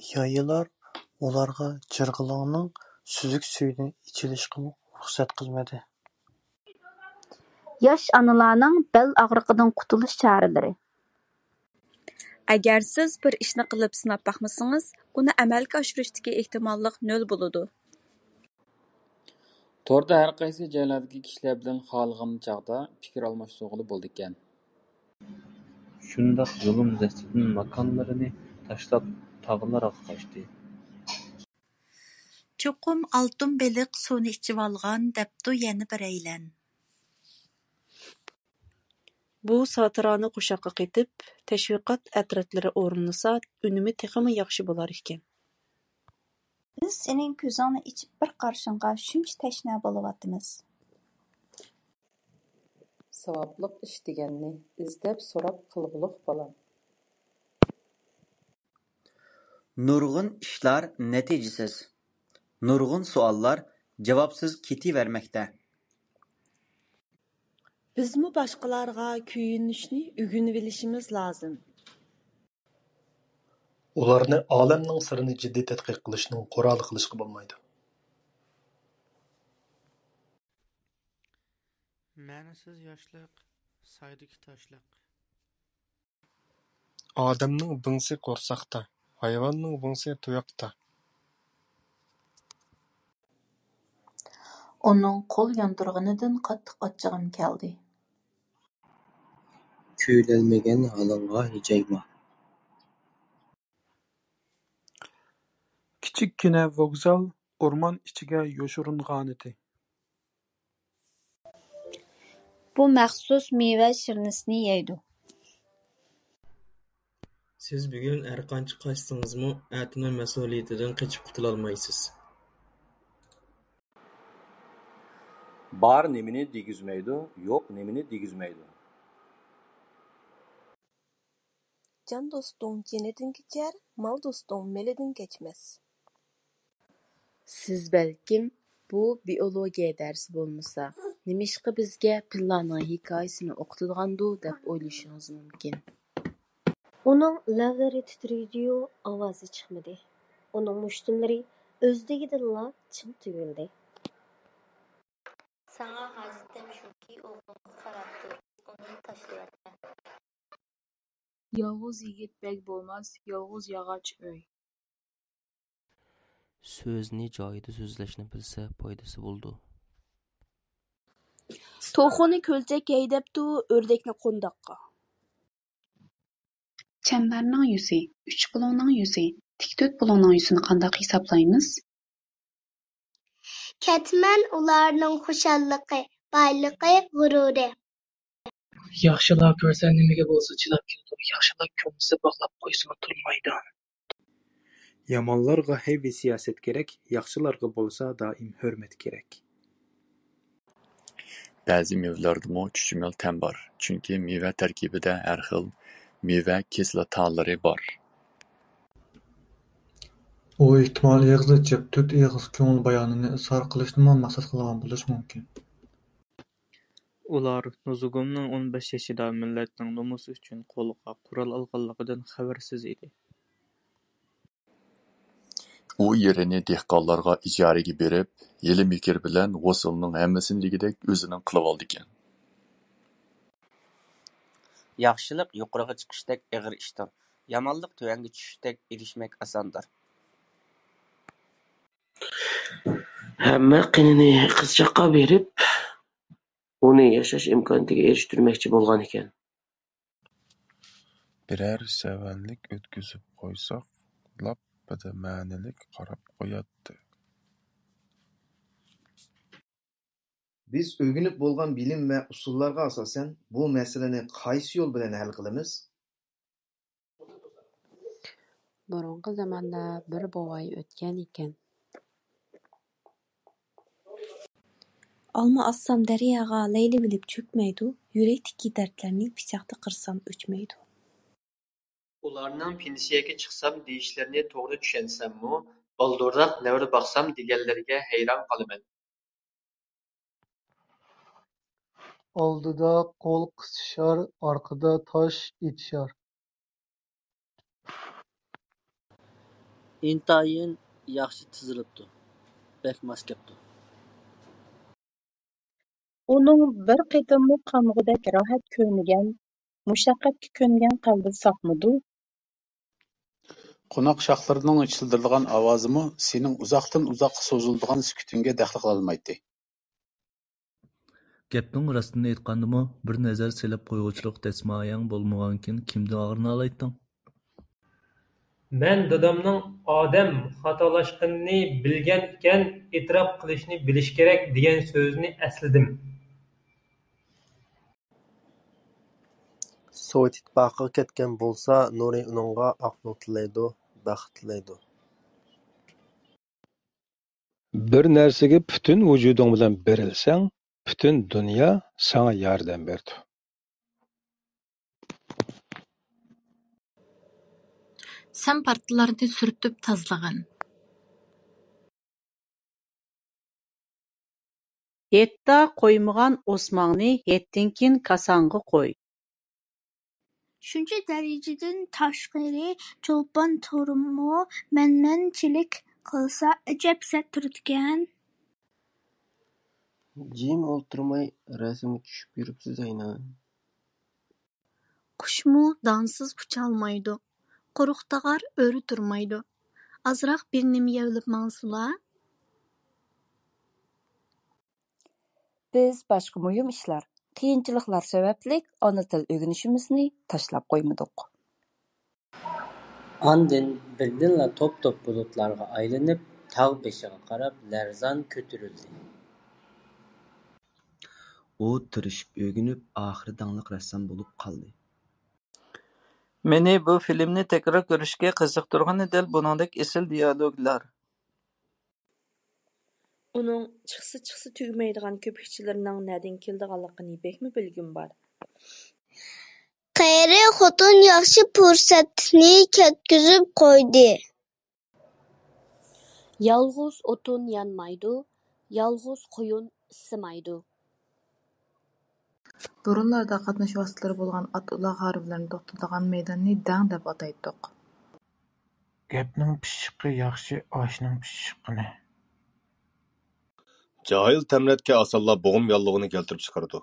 يايىلار ئۇلارغا جىرغىلىڭنىڭ سۈزۈك سۈيىدىن ئېچىلىشىغىمۇ رۇخسەت قىلمىدى. ياش ئانىلارنىڭ بەل ئاغرىقىدىن قۇتۇلۇش چارىلىرى. ئەگەر سىز بىر ئىشنى قىلىپ سىناپ باقمىسىڭىز، ئۇنى ئەمەلگە ئاشۇرۇشتىكى ئېھتىماللىق نۆل بولىدۇ. توردا ھەر قايسى جايلاردىكى كىشىلەر بىلەن خالىغان چاغدا پىكىر ئالماشتۇرغىلى بولىدىكەن. شۇنداق زۇلۇم دەستىدىن ماكانلىرىنى تاشلاپ تاغلارغا قاچتى. چوقۇم ئالتۇن بېلىق سۇنى ئىچىۋالغان دەپتۇ يەنە بىرەيلەن. بۇ ساتىرانە قوشاققا قېتىپ، تەشۋىقات ئەترەتلىرى ئورۇنلىسا، ئۈنۈمى تېخىمۇ ياخشى بولار ئىكەن. بىز سېنىڭ كۆزۈڭنى ئېچىپ بىر قارىشىڭغا شۇنچە تەشنا بولۇۋاتىمىز. ساۋابلىق ئىش دېگەننى ئىزدەپ سوراپ قىلغۇلۇق بالام. نۇرغۇن ئىشلار نەتىجىسىز، نۇرغۇن سوئاللار جاۋابسىز كېتىۋەرمەكتە. بىزمۇ باشقىلارغا كۆيۈنۈشنى ئۆگىنىۋېلىشىمىز لازىم. ئۇلارنى ئالەمنىڭ سىرىنى جىددىي تەتقىق قىلىشنىڭ قورالى قىلىشقا بولمايدۇ. مەنىسىز ياشلىق، سايدىكى تاشلىق. ئادەمنىڭ بىڭسى قورساقتا، ھايۋاننىڭ بىڭسى تۇياقتا. ئۇنىڭ قول ياندۇرغىنىدىن قاتتىق ئاچچىقىم كەلدى. كۆيۈلەلمىگەن ھالىڭغا ھىجايما. كىچىككىنە ۋوگزال ئورمان ئىچىگە يوشۇرۇنغانىدى. بۇ مەخسۇس مېۋە شىرنىسىنى يەيدۇ. سىز بۈگۈن ھەرقانچە قاچسىڭىزمۇ، ئەتىنىڭ مەسئۇلىيىتىدىن قېچىپ قۇتۇلالمايسىز. بار نېمىنى دېگۈزمەيدۇ، يوق نېمىنى دېگۈزمەيدۇ. جان دوستۇڭ جېنىدىن كېچەر، مال دوستۇڭ مېلىدىن كەچمەس. سىز بەلكىم، بۇ بىئولوگىيە دەرسى بولمىسا، نېمىشقا بىزگە پىللانىڭ ھېكايىسىنى ئوقۇتىدىغاندۇ دەپ ئويلىشىڭىز مۇمكىن. ئۇنىڭ لەۋلىرى تىترىدىيۇ ئاۋازى چىقمىدى. ئۇنىڭ مۇشتۇملىرى ئۆزلۈكىدىنلا چىڭ تۈگۈلدى. ساڭا ھاجىتىم شۇكى، ئوغلۇڭغا قاراپ تۇر، ئۇنى تاشلىۋەتمە. يالغۇز يىگىت بەگ بولماس، يالغۇز ياغاچ ئۆي. سۆزنى جايىدا سۆزلەشنى بىلسە پايدىسى بولىدۇ. توخۇنى كۆلچەك ھەيدەپتۇ، ئۆردەكنى قونداققا. چەمبەرنىڭ يۈزى، ئۈچ بۇلۇڭنىڭ يۈزى، تىك تۆت بۇلۇڭنىڭ يۈزىنى قانداق ھېسابلايمىز؟ كەتمەن ئۇلارنىڭ خۇشاللىقى، بايلىقى، غۇرۇرى. ياخشىلار كۆرسە نېمىگە بولسا چىداپ كېتىدۇ، ياخشىلار كۆرمىسە باغلاپ قويسىمۇ تۇرمايدۇ. يامانلارغا ھەيۋە سىياسەت كېرەك، ياخشىلارغا بولسا دائىم ھۆرمەت كېرەك. بەزى مېۋىلەردىمۇ چۈچۈمەل تەم بار، چۈنكى مېۋە تەركىبىدە ھەر خىل مېۋە كىسلاتالىرى بار. ئۇ ئېھتىمال ئېغىز ئېچىپ، تۆت ئېغىز كۆڭۈل بايانىنى ئىزھار قىلىشنىمۇ مەقسەت قىلغان بولۇشى مۇمكىن. ئۇلار نۇزۇگۇمنىڭ ئون بەش يېشىدا مىللەتنىڭ نومۇسى ئۈچۈن قولىغا قورال ئالغانلىقىدىن خەۋەرسىز ئىدى. ئۇ يېرىنى دېھقانلارغا ئىجارىگە بېرىپ، ھىيلە-مىكىر بىلەن ھوسۇلنىڭ ھەممىسىنى دېگۈدەك ئۆزىنىڭ قىلىۋالىدىكەن. ياخشىلىق يۇقىرىغا چىقىشتەك ئېغىر ئىشتۇر، يامانلىق تۆۋەنگە چۈشۈشتەك ئېرىشمەك ئاساندۇر. ھەممە قېنىنى قىزچاققا بېرىپ، ئۇنى ياشاش ئىمكانىيىتىگە ئېرىشتۈرمەكچى بولغانىكەن. بىرەر سەۋەنلىك ئۆتكۈزۈپ قويساق، لاپپىدە مەنىلىك قاراپ قوياتتى. بىز ئۆگىنىپ بولغان بىلىم ۋە ئۇسۇللارغا ئاساسەن، بۇ مەسىلىنى قايسى يول بىلەن ھەل قىلىمىز؟ بۇرۇنقى زاماندا بىر بوۋاي ئۆتكەن ئىكەن. ئالما ئاتسام دەرياغا، لەيلىۋېلىپ چۆكمەيدۇ، يۈرەكتىكى دەردلەرنى پىچاقتا قىرسام ئۆچمەيدۇ. ئۇلارنىڭ پېنسىيەگە چىقسام دېيىشلىرىنى توغرا چۈشەنسەممۇ، بالدۇرراق نەۋرە باقسام دېگەنلىرىگە ھەيران قالىمەن. ئالدىدا قول قىسىشار، ئارقىدا تاش ئېتىشار. ئىنتايىن ياخشى تىزىلىپتۇ، بەك ماس كەپتۇ. ئۇنىڭ بىر قېتىممۇ قانغۇدەك راھەت كۆرمىگەن، مۇشەققەتكە كۆنگەن قەلبى ساقمىدۇ؟ قوناق شاخلىرىنىڭ چىلدىرلىغان ئاۋازىمۇ سېنىڭ ئۇزاقتىن ئۇزاققا سوزۇلىدىغان سۈكۈتۈڭگە دەخلى قىلالمايتتى. گەپنىڭ راستىنى ئېيتقاندىمۇ، بىر نەزەر سېلىپ قويغۇچىلىق دەسمايەڭ بولمىغانكىن، كىمدىن ئاغرىنالايتتىڭ؟ مەن دادامنىڭ ئادەم خاتالاشقىنىنى بىلگەن ئىكەن، ئېتىراپ قىلىشنى بىلىش كېرەك، دېگەن سۆزىنى ئەسلىدىم. سوۋېت ئىتتىپاقىغا كەتكەن بولسا، نۇرى ئۇنىڭغا ئاق نۇر تىلەيدۇ، بەخت تىلەيدۇ. بىر نەرسىگە پۈتۈن ۋۇجۇدۇڭ بىلەن بېرىلسەڭ، پۈتۈن دۇنيا ساڭا ياردەم بېرىدۇ. سەن پارتلارنى سۈرتۈپ تازىلىغىن. ھېيتتا قويمىغان ئوسماڭنى ھېيتتىن كېيىن كاساڭغا قوي. شۇنچە دەرىجىدىن تاشقىرى چولپان تۇرۇممۇ مەنمەنچىلىك قىلسا ئەجەب سەت تۇرىدىكەن. جىم ئولتۇرماي رەسىمگە چۈشۈپ يۈرۈپسىز ئەينەن. قۇشمۇ دانسىز ئۇچالمايدۇ، قۇرۇق تاغار ئۆرە تۇرمايدۇ. ئازراق بىر نېمە يەۋېلىپ ماڭسىلا. بىز باشقا مۇھىم ئىشلار، قىيىنچىلىقلار سەۋەبلىك ئانا تىل ئۆگىنىشىمىزنى تاشلاپ قويمىدۇق. ئاندىن بىردىنلا توپ-توپ بۇلۇتلارغا ئايلىنىپ، تاغ بېشىغا قاراپ لەرزان كۆتۈرۈلدى. ئۇ تىرىشىپ ئۆگىنىپ، ئاخىرى داڭلىق رەسسام بولۇپ قالدى. مېنى بۇ فىلىمنى تەكرار كۆرۈشكە قىزىقتۇرغىنى دەل بۇنىڭدەك ئېسىل دىيالوگلار. ئۇنىڭ چىقسا-چىقسا تۈگىمەيدىغان كۆپۈكچىلىرىنىڭ نەدىن كېلىدىغانلىقىنى بەكمۇ بىلگۈم بار. قېرى خوتۇن ياخشى پۇرسەتنى كەتكۈزۈپ قويدى. يالغۇز ئوتۇن يانمايدۇ، يالغۇز قۇيۇن ئىسسىمايدۇ. بۇرۇنلاردا قاتناش ۋاسىتىلىرى بولغان ئات-ئۇلاغ ھارۋىلىرىنى توختىتىدىغان مەيداننى دەڭ دەپ ئاتايتتۇق. گەپنىڭ پىششىقى ياخشى ئاشنىڭ پىششىقىنى. جاھىل تەمرەتكە ئاسانلا بوغۇم ياللۇغىنى كەلتۈرۈپ چىقىرىدۇ.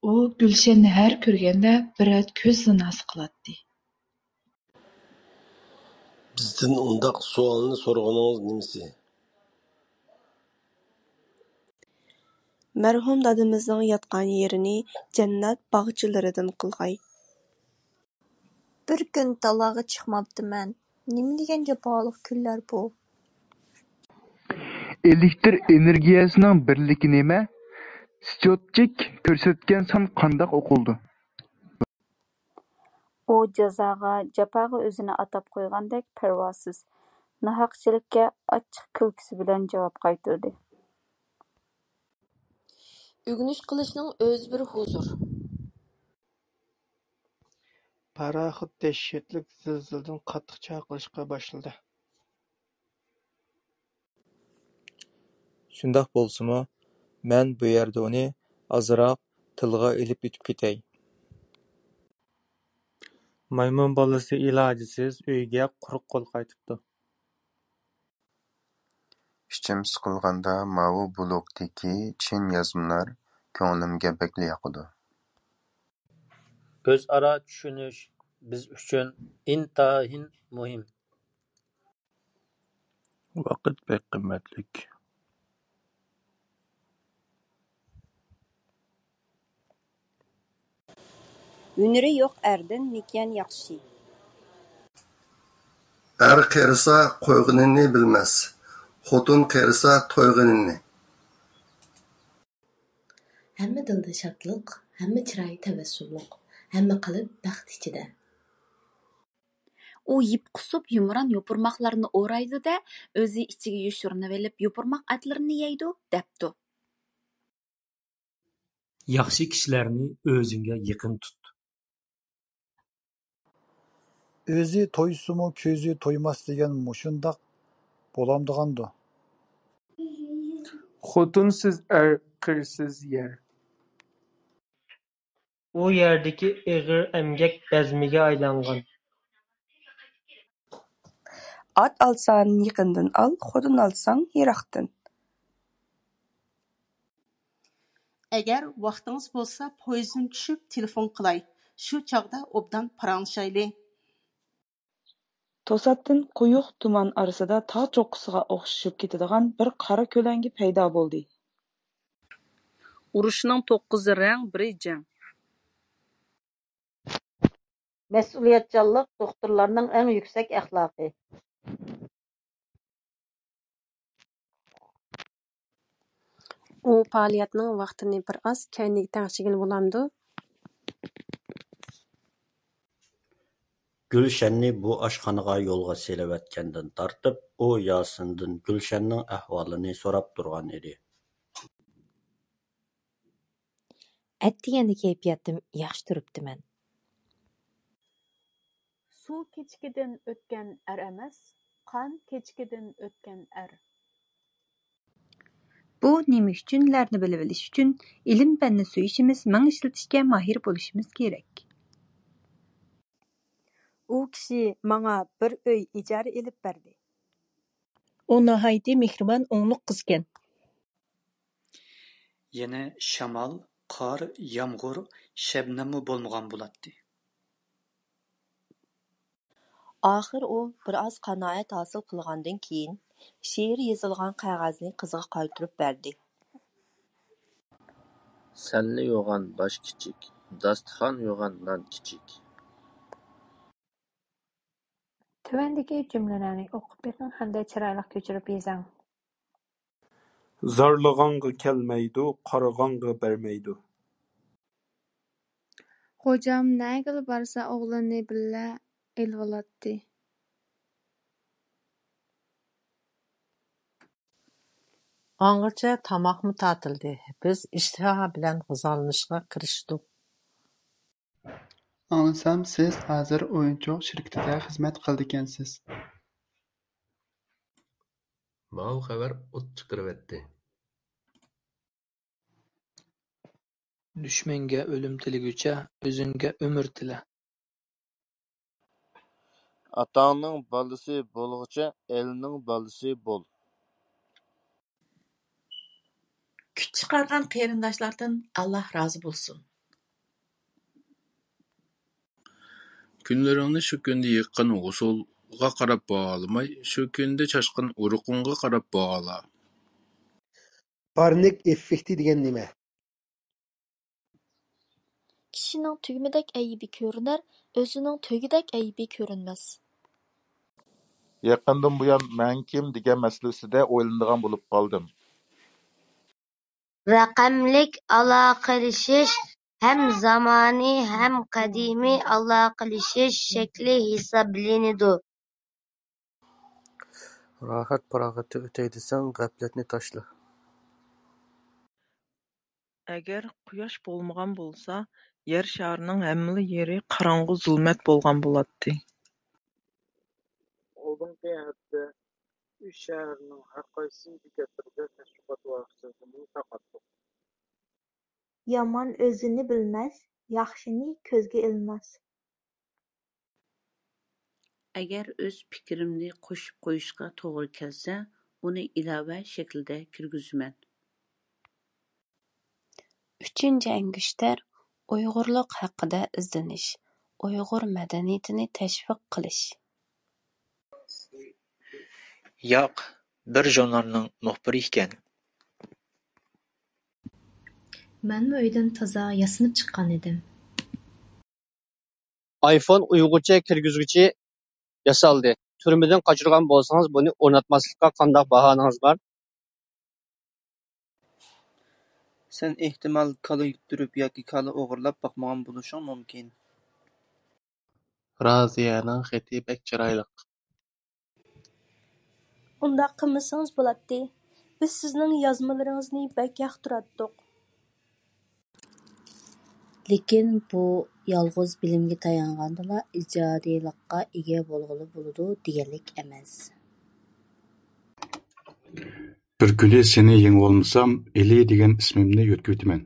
ئۇ گۈلشەننى ھەر كۆرگەندە بىر رەت كۆز زىناسى قىلاتتى. بىزدىن ئۇنداق سوئالنى سورىغىنىڭىز نېمىسى؟ مەرھۇم دادىمىزنىڭ ياتقان يېرىنى جەننەت باغچىلىرىدىن قىلغاي. بىر كۈن تالاغا چىقماپتىمەن. نېمە دېگەن جاپالىق كۈنلەر بۇ! ئېلېكتر ئېنېرگىيەسىنىڭ بىرلىكى نېمە؟ سچوتچىك كۆرسەتكەن سان قانداق ئوقۇلىدۇ؟ ئۇ جازاغا، جاپاغا ئۆزىنى ئاتاپ قويغاندەك پەرۋاسىز، ناھەقچىلىككە ئاچچىق كۈلكىسى بىلەن جاۋاب قايتۇردى. ئۆگىنىش قىلىشنىڭ ئۆزى بىر ھۇزۇر. پاراخوت دەھشەتلىك زىلزىلىدىن قاتتىق چاقىرىشقا باشلىدى. شۇنداق بولسىمۇ، مەن بۇ يەردە ئۇنى ئازراق تىلغا ئېلىپ ئۆتۈپ كېتەي. مايمۇن بالىسى ئىلاجىسىز ئۆيىگە قۇرۇق قول قايتىپتۇ. ئىچىم سىقىلغاندا ماۋۇ بلوگدىكى چىن يازمىلار كۆڭلۈمگە بەكلا ياقىدۇ. ئۆزئارا چۈشىنىش بىز ئۈچۈن ئىنتايىن مۇھىم. ۋاقىت بەك قىممەتلىك. ھۈنىرى يوق ئەردىن نېكىيەن ياخشى. ئەر قېرىسا قويغىنىنى بىلمەس، خوتۇن قېرىسا تويغىنىنى. ھەممە دىلدا شادلىق، ھەممە چىراي تەبەسسۇملۇق، ھەممە قەلب بەخت ئىچىدە. ئۇ يىپ قۇسۇپ يۇمران يوپۇرماقلارنى ئورايدۇ-دە، ئۆزى ئىچىگە يوشۇرۇنۇۋېلىپ يوپۇرماق ئەتلىرىنى يەيدۇ، دەپتۇ. ياخشى كىشىلەرنى ئۆزۈڭگە يېقىن تۇت. ئۆزى تويسىمۇ كۆزى تويماس دېگەن مۇشۇنداق بولامدىغاندۇ؟ خوتۇنسىز ئەر، قىرسىز يەر. ئۇ يەردىكى ئېغىر ئەمگەك بەزمىگە ئايلانغان. ئات ئالساڭ يېقىندىن ئال، خوتۇن ئالساڭ يىراقتىن. ئەگەر ۋاقتىڭىز بولسا پويىزدىن چۈشۈپ تېلېفون قىلاي، شۇ چاغدا ئوبدان پاراڭلىشايلى. توساتتىن قويۇق تۇمان ئارىسىدا تاغ چوققىسىغا ئوخشىشىپ كېتىدىغان بىر قارا كۆلەڭگە پەيدا بولدى. ئۇرۇشنىڭ توققۇزى رەڭ، بىرى جەڭ. مەسئۇلىيەتچانلىق دوختۇرلارنىڭ ئەڭ يۈكسەك ئەخلاقى. ئۇ پائالىيەتنىڭ ۋاقتىنى بىر ئاز كەينىگە تەڭشىگىلى بولامدۇ؟ گۈلشەننى بۇ ئاشخانىغا يولغا سېلىۋەتكەندىن تارتىپ، ئۇ ياسىندىن گۈلشەننىڭ ئەھۋالىنى سوراپ تۇرغان ئىدى. ئەتىگەندە كەيپىياتىم ياخشى تۇرۇپتىمەن. سۇ كېچىكىدىن ئۆتكەن ئەر ئەمەس، قان كېچىكىدىن ئۆتكەن ئەر. بۇ نېمە ئۈچۈنلەرنى بىلىۋېلىش ئۈچۈن ئىلىم-پەننى سۆيۈشىمىز، مېڭە ئىشلىتىشكە ماھىر بولۇشىمىز كېرەك. ئۇ كىشى ماڭا بىر ئۆي ئىجارە ئېلىپ بەردى. ئۇ ناھايىتى مېھرىبان، ئوڭلۇق قىزكەن. يەنە شامال، قار، يامغۇر، شەبنەممۇ بولمىغان بولاتتى. ئاخىر ئۇ بىر ئاز قانائەت ھاسىل قىلغاندىن كېيىن، شېئىر يېزىلغان قەغەزنى قىزىغا قايتۇرۇپ بەردى. سەنلا يوغان باش كىچىك، داستىخان يوغان نان كىچىك. تۆۋەندىكى جۈملىلەرنى ئوقۇپ بېقىڭ ھەمدە چىرايلىق كۆچۈرۈپ يېزىڭ. زارلىغانغا كەلمەيدۇ، قارىغانغا بەرمەيدۇ. خوجام نەگىلا بارسا ئوغلىنى بىللە ئېلىۋالاتتى. ئاڭغىچە تاماقمۇ تارتىلدى. بىز ئىشتىها بىلەن غىزالىنىشقا كىرىشتۇق. ئاڭلىسام، سىز ھازىر ئويۇنچۇق شىركىتىدە خىزمەت قىلىدىكەنسىز. ماۋۇ خەۋەر ئوت چىقىرىۋەتتى. دۈشمەنگە ئۆلۈم تىلىگۈچە، ئۆزۈڭگە ئۆمۈر تىلە. ئاتاڭنىڭ بالىسى بولغۇچە، ئەلنىڭ بالىسى بول. كۈچ چىقارغان قېرىنداشلاردىن ئاللاھ رازى بولسۇن. كۈنلىرىڭنى شۇ كۈندە يىغقان ھوسۇلغا قاراپ باھالىماي، شۇ كۈندە چاچقان ئۇرۇقۇڭغا قاراپ باھالا. پارنىك ئېففېكتى دېگەن نېمە؟ كىشىنىڭ تۈگمىدەك ئەيىبى كۆرۈنەر، ئۆزىنىڭ تۆگىدەك ئەيىبى كۆرۈنمەس. يېقىندىن بۇيان مەن كىم دېگەن مەسىلىسىدە ئويلىنىدىغان بولۇپ قالدىم. رەقەملىك ئالاقىلىشىش ھەم زامانىي ھەم قەدىمىي ئالاقىلىشىش شەكلى ھېسابلىنىدۇ. راھەت-پاراغەتتە ئۆتەي دېسەڭ، غەپلەتنى تاشلا. ئەگەر قۇياش بولمىغان بولسا، يەر شارىنىڭ ھەممىلا يېرى قاراڭغۇ زۇلمەت بولغان بولاتتى. ئالدىنقى ھەپتە ئۈچ شەھەرنىڭ ھەرقايسى بېكەتلىرىدە تەشۋىقات ۋارقىرىشىنى تارقاتتۇق. يامان ئۆزىنى بىلمەس، ياخشىنى كۆزگە ئىلماس. ئەگەر ئۆز پىكرىمنى قوشۇپ قويۇشقا توغرا كەلسە، ئۇنى ئىلاۋە شەكلىدە كىرگۈزىمەن. ئۈچىنچى ئەڭگۈشتەر، ئۇيغۇرلۇق ھەققىدە ئىزدىنىش، ئۇيغۇر مەدەنىيىتىنى تەشۋىق قىلىش. ياق، بىر ژۇرنالنىڭ مۇخبىرى ئىكەن. مەنمۇ ئۆيدىن تازا ياسىنىپ چىققان ئىدىم. ئايفون ئۇيغۇرچە كىرگۈزگۈچى ياسالدى. تۈرمىدىن قاچۇرغان بولسىڭىز، بۇنى ئورناتماسلىققا قانداق باھانىڭىز بار؟ سەن ئېھتىمال كالا يۇتتۇرۇپ ياكى كالا ئوغرىلاپ باقمىغان بولۇشۇڭ مۇمكىن. رازىيەنىڭ خېتى بەك چىرايلىق. ئۇنداق قىلمىسىڭىز بولاتتى. بىز سىزنىڭ يازمىلىرىڭىزنى بەك ياقتۇراتتۇق. لېكىن بۇ يالغۇز بىلىمگە تايانغاندىلا ئىجادىيلىققا ئىگە بولغىلى بولىدۇ دېگەنلىك ئەمەس. بىر كۈنى سېنى يېڭىۋالمىسام، ئېلى دېگەن ئىسمىمنى يۆتكىۋېتىمەن.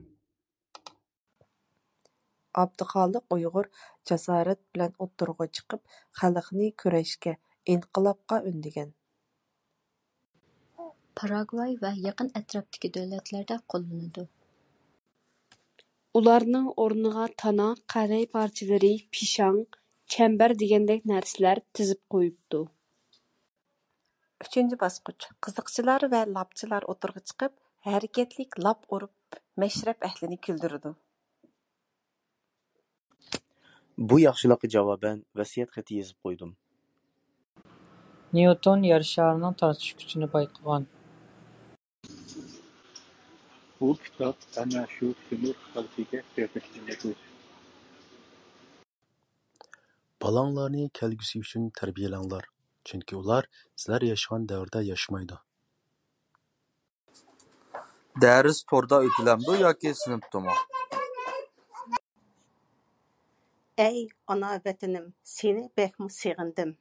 ئابدۇخالىق ئۇيغۇر جاسارەت بىلەن ئوتتۇرىغا چىقىپ، خەلقنى كۈرەشكە، ئىنقىلابقا ئۈندىگەن. پاراگۋاي ۋە يېقىن ئەتراپتىكى دۆلەتلەردە قوللىنىدۇ. ئۇلارنىڭ ئورنىغا تانا، قەلەي پارچىلىرى، پىشاڭ، چەمبەر دېگەندەك نەرسىلەر تىزىپ قويۇپتۇ. ئۈچىنچى باسقۇچ، قىزىقچىلار ۋە لاپچىلار ئوتتۇرىغا چىقىپ، ھەرىكەتلىك لاپ ئۇرۇپ، مەشرەپ ئەھلىنى كۈلدۈرىدۇ. بۇ ياخشىلىققا جاۋابەن ۋەسىيەت خېتى يېزىپ قويدۇم. نيۇتون يەر شارىنىڭ تارتىش كۈچىنى بايقىغان. بۇ كىتاب ئەنە شۇ تۆمۈر خەلقىگە بېغىشلىنىدۇ. بالاڭلارنى كەلگۈسى ئۈچۈن تەربىيەلەڭلار، چۈنكى ئۇلار سىلەر ياشىغان دەۋردە ياشىمايدۇ. دەرس توردا ئۆتۈلەمدۇ ياكى سىنىپتىمۇ؟ ئەي ئانا ۋەتىنىم، سېنى بەكمۇ سېغىندىم.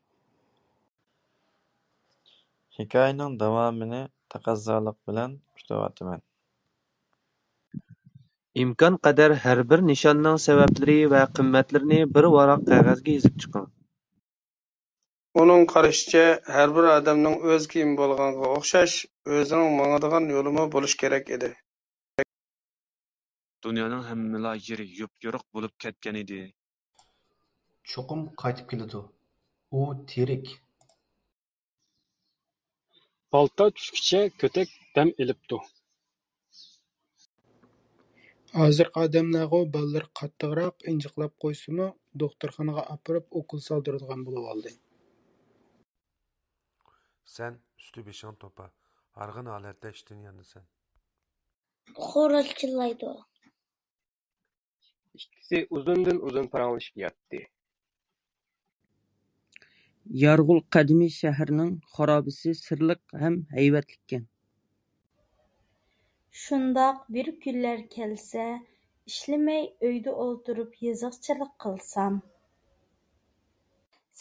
ھېكايىنىڭ داۋامىنى تەقەززالىق بىلەن كۈتۈۋاتىمەن. ئىمكان قەدەر ھەر بىر نىشاننىڭ سەۋەبلىرى ۋە قىممەتلىرىنى بىر ۋاراق قەغەزگە يېزىپ چىقىڭ. ئۇنىڭ قارىشىچە، ھەر بىر ئادەمنىڭ ئۆز كىيىمى بولغانغا ئوخشاش، ئۆزىنىڭ ماڭىدىغان يولىمۇ بولۇشى كېرەك ئىدى. دۇنيانىڭ ھەممىلا يېرى يوپيورۇق بولۇپ كەتكەنىدى. چوقۇم قايتىپ كېلىدۇ. ئۇ تىرىك. پالتا چۈشكىچە كۆتەك دەم ئېلىپتۇ. ھازىرقى ئادەملەرغۇ بالىلىرى قاتتىقراق ئىنجىقلاپ قويسىمۇ، دوختۇرخانىغا ئاپىرىپ ئوكۇل سالدۇرىدىغان بولۇۋالدى. سەن ئۈستى بېشىڭ توپا، ھارغىن ھالەتتە ئىشتىن يانىسەن. خوراز چىللايدۇ. ئىككىسى ئۇزۇندىن ئۇزۇن پاراڭلىشىپ ياتتى. يارغۇل قەدىمىي شەھەرنىڭ خارابىسى سىرلىق ھەم ھەيۋەتلىككەن. شۇنداق بىر كۈنلەر كەلسە، ئىشلىمەي ئۆيدە ئولتۇرۇپ يېزىقچىلىق قىلسام.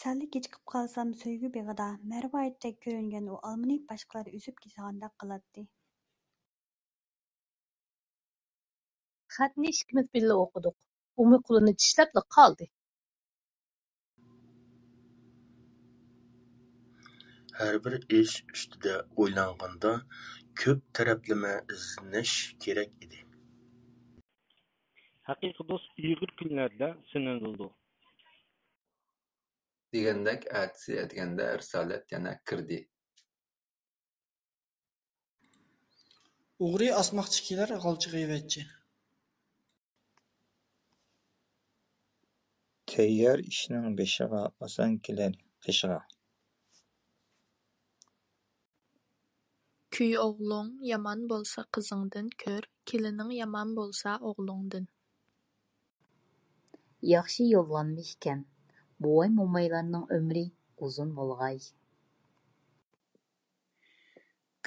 سەللا كېچىكىپ قالسام سۆيگۈ بېغىدا مەرۋايىتتەك كۆرۈنگەن ئۇ ئالمىنى باشقىلار ئۈزۈپ كېسىدىغاندەك قىلاتتى. خەتنى ئىككىمىز بىللە ئوقۇدۇق. ئۇمۇ قولىنى چىشلەپلا قالدى. ھەر بىر ئىش ئۈستىدە ئويلانغاندا، كۆپ تەرەپلىمە ئىزدىنىش كېرەك ئىدى. ھەقىقىي دوست ئېغىر كۈنلەردە سىنىلىدۇ. دېگەندەك ئەتىسى ئەتىگەندە رىسالەت يەنە كىردى. ئوغرى ئاسماقچە كېلەر، غالچا غەيۋەتچى. تەييار ئىشنىڭ بېشىغا، ئاسان كېلەر قېشىغا. كۈي ئوغلۇڭ يامان بولسا قىزىڭدىن كۆر، كېلىنىڭ يامان بولسا ئوغلۇڭدىن. ياخشى يوللانما ئىكەن. بوۋاي-مومايلارنىڭ ئۆمرى ئۇزۇن بولغاي.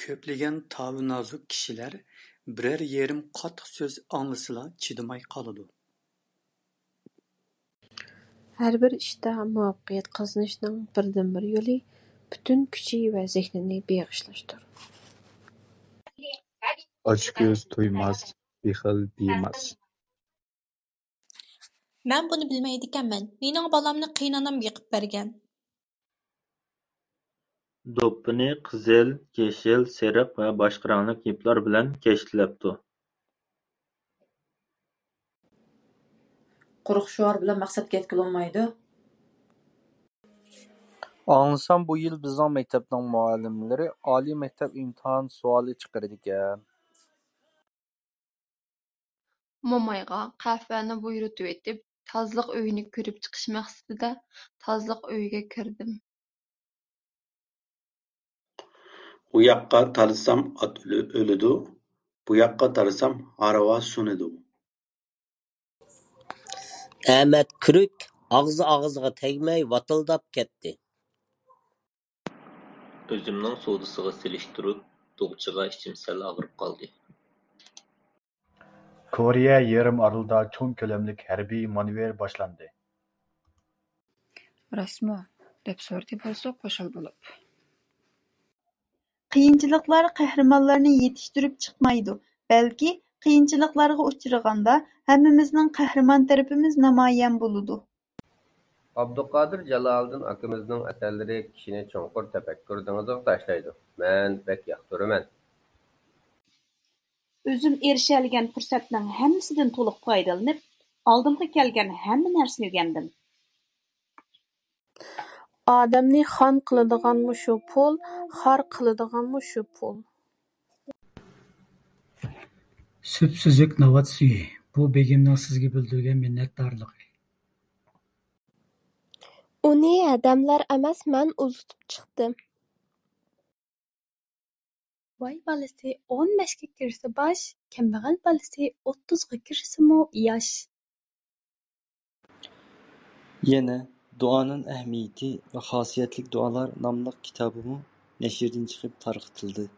كۆپلىگەن تاۋۇ نازۇك كىشىلەر بىرەر يېرىم قاتتىق سۆز ئاڭلىسىلا چىدىماي قالىدۇ. ھەر بىر ئىشتا مۇۋەپپەقىيەت قازىنىشنىڭ بىردىنبىر يولى پۈتۈن كۈچى ۋە زېھنىنى بېغىشلاشتۇر. ئاچكۆز تويماس، بېخىل بىماس. مەن بۇنى بىلمەيدىكەنمەن. مېنىڭ بالامنى قېيىنئانام بېقىپ بەرگەن. دوپپىنى قىزىل، يېشىل، سېرىق ۋە باشقا رەڭلىك يىپلار بىلەن كەشتىلەپتۇ. قۇرۇق شوئار بىلەن مەقسەتكە يەتكىلى بولمايدۇ. ئاڭلىسام، بۇ يىل بىزنىڭ مەكتەپنىڭ مۇئەللىملىرى ئالىي مەكتەپ ئىمتىھان سوئالى چىقىرىدىكەن. مومايغا قەھۋەنى بۇيرۇتۇۋېتىپ، تازىلىق ئۆيىنى كۆرۈپ چىقىش مەقسىتىدە تازىلىق ئۆيىگە كىردىم. ئۇ ياققا تارتسام ئات ئۆلە-، ئۆلىدۇ، بۇ ياققا تارتسام ھارۋا سۇنىدۇ. ئەمەت كۈرۈك ئاغزى ئاغزىغا تەگمەي ۋاتىلداپ كەتتى. ئۆزۈمنىڭ سودىسىغا سېلىشتۇرۇپ، دوغچىغا ئىچىم سەل ئاغرىپ قالدى. كورېيە يېرىم ئارىلىدا چوڭ كۆلەملىك ھەربىي مانېۋىر باشلاندى. راستمۇ؟ دەپ سورىدى بورسۇق خۇشال بولۇپ. قىيىنچىلىقلار قەھرىمانلارنى يېتىشتۈرۈپ چىقمايدۇ، بەلكى قىيىنچىلىقلارغا ئۇچرىغاندا ھەممىمىزنىڭ قەھرىمان تەرىپىمىز نامايان بولىدۇ. ئابدۇقادىر جالالىدىن ئاكىمىزنىڭ ئەسەرلىرى كىشىنى چوڭقۇر تەپەككۇر دېڭىزىغا تاشلايدۇ. مەن بەك ياقتۇرىمەن. ئۆزۈم ئېرىشەلىگەن پۇرسەتنىڭ ھەممىسىدىن تولۇق پايدىلىنىپ، ئالدىمغا كەلگەن ھەممە نەرسىنى ئۆگەندىم. ئادەمنى خان قىلىدىغانمۇ شۇ پۇل، خار قىلىدىغانمۇ شۇ پۇل. سۈپسۈزۈك ناۋات سۈيى، بۇ بېگىمنىڭ سىزگە بىلدۈرگەن مىننەتدارلىقى. ئۇنى ھەدەملەر ئەمەس، مەن ئۇزىتىپ چىقتىم. باي بالىسى ئون بەشكە كىرسە باش، كەمبەغەل بالىسى ئوتتۇزغا كىرسىمۇ ياش. يەنە دۇئانىڭ ئەھمىيىتى ۋە خاسىيەتلىك دۇئالار ناملىق كىتابىمۇ نەشردىن چىقىپ تارقىتىلدى.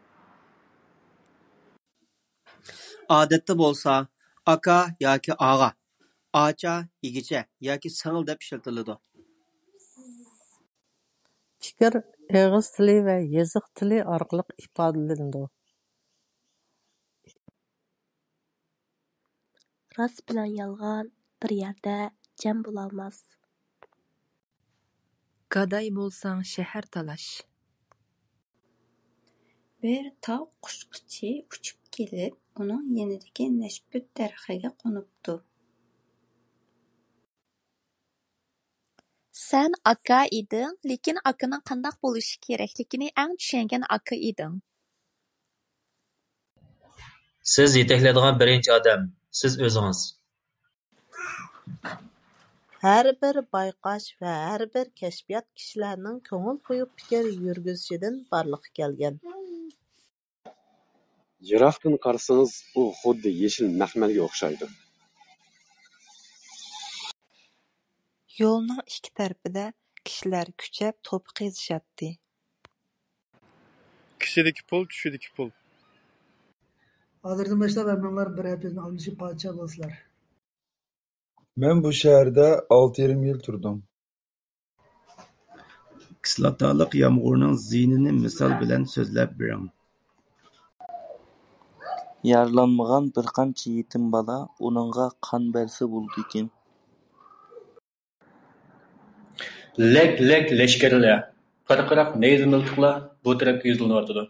ئادەتتە بولسا ئاكا ياكى ئاغا، ئاچا، ئىگىچە ياكى سىڭىل دەپ ئىشلىتىلىدۇ. پىكىر ئېغىز تىلى ۋە يېزىق تىلى ئارقىلىق ئىپادىلىنىدۇ. راست بىلەن يالغان بىر يەردە جەم بولالماس. گاداي بولساڭ شەھەر تالاش. بىر تاغ قۇشقۇچى ئۇچۇپ كېلىپ، ئۇنىڭ يېنىدىكى نەشپۈت دەرىخىگە قونۇپتۇ. سەن ئاكا ئىدىڭ، لېكىن ئاكىنىڭ قانداق بولۇشى كېرەكلىكىنى ئەڭ چۈشەنگەن ئاكا ئىدىڭ. سىز يېتەكلەيدىغان بىرىنچى ئادەم، سىز ئۆزىڭىز. ھەر بىر بايقاش ۋە ھەر بىر كەشپىيات كىشىلەرنىڭ كۆڭۈل قويۇپ پىكىر يۈرگۈزۈشىدىن بارلىققا كەلگەن. يىراقتىن قارىسىڭىز، ئۇ خۇددى يېشىل مەخمەلگە ئوخشايدۇ. يولنىڭ ئىككى تەرىپىدە كىشىلەر كۈچەپ توپا قېزىشاتتى. كىشىدىكى پۇل، چۈشىدىكى پۇل. ھازىردىن باشلاپ ھەممىڭلار بىر ھەپتىدىن ئالمىشىپ پادىشاھ بولىسىلەر. مەن بۇ شەھەردە ئالتە يېرىم يىل تۇردۇم. كىسلاتالىق يامغۇرنىڭ زىيىنىنى مىسال بىلەن سۆزلەپ بېرىڭ. يارىلانمىغان بىر قانچە يېتىم بالا ئۇنىڭغا قان بەرسە بولىدىكەن. لەك، لەك، لەشكەرلەر، پىرقىراق نەيزە مىلتىقلار بۇ تەرەپكە يۈزلىنىۋاتىدۇ.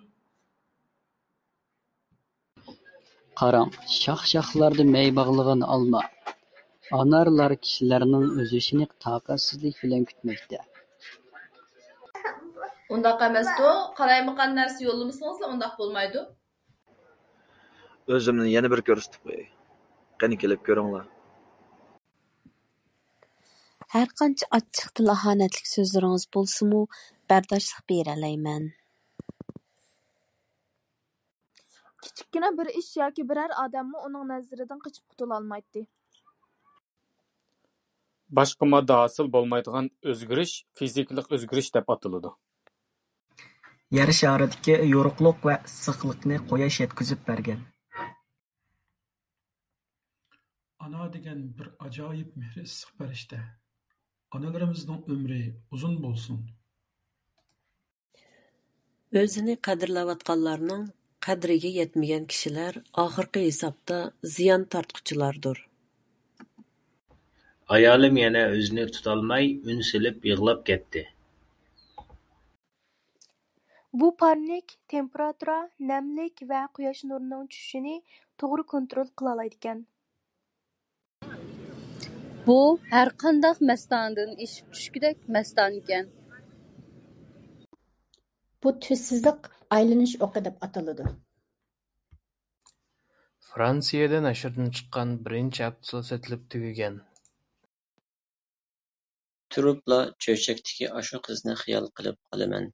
قاراڭ، شاخ-شاخلاردا مەي باغلىغان ئالما، ئانارلار كىشىلەرنىڭ ئۈزۈشىنى تاقەتسىزلىك بىلەن كۈتمەكتە. ئۇنداق ئەمەستۇ، قالايمىقان نەرسە يوللىمىسىڭىزلا ئۇنداق بولمايدۇ. ئۆزۈمنى يەنە بىر كۆرسىتىپ قوياي. قېنى كېلىپ كۆرۈڭلار. ھەرقانچە ئاچچىقتىن ئاھانەتلىك سۆزلىرىڭىز بولسىمۇ، بەرداشلىق بېرەلەيمەن. كىچىككىنە بىر ئىش ياكى بىرەر ئادەممۇ ئۇنىڭ نەزىرىدىن قېچىپ قۇتۇلالمايتتى. باشقا ماددا ھاسىل بولمايدىغان ئۆزگىرىش فىزىكىلىق ئۆزگىرىش دەپ ئاتىلىدۇ. يەر شارىدىكى يورۇقلۇق ۋە ئىسسىقلىقنى قۇياش يەتكۈزۈپ بەرگەن. ئانا دېگەن بىر ئاجايىپ مېھرى ئىسسىق پەرىشتە. ئانىلىرىمىزنىڭ ئۆمرى ئۇزۇن بولسۇن! ئۆزىنى قەدىرلەۋاتقانلارنىڭ قەدرىگە يەتمىگەن كىشىلەر ئاخىرقى ھېسابتا زىيان تارتقۇچىلاردۇر. ئايالىم يەنە ئۆزىنى تۇتالماي ئۈن سېلىپ يىغلاپ كەتتى. بۇ پارنىك تېمپېراتۇرا، نەملىك ۋە قۇياش نۇرىنىڭ چۈشۈشىنى توغرا كونترول قىلالايدىكەن. بۇ ھەرقانداق مەستانىدىن ئېشىپ چۈشكۈدەك مەستانىكەن. بۇ تۈز سىزىق ئايلىنىش ئوقى دەپ ئاتىلىدۇ. فرانسىيەدە نەشردىن چىققان بىرىنچى ھەپتىسى سېتىلىپ تۈگىگەن. تۇرۇپلا چۆچەكتىكى ئاشۇ قىزنى خىيال قىلىپ قالىمەن.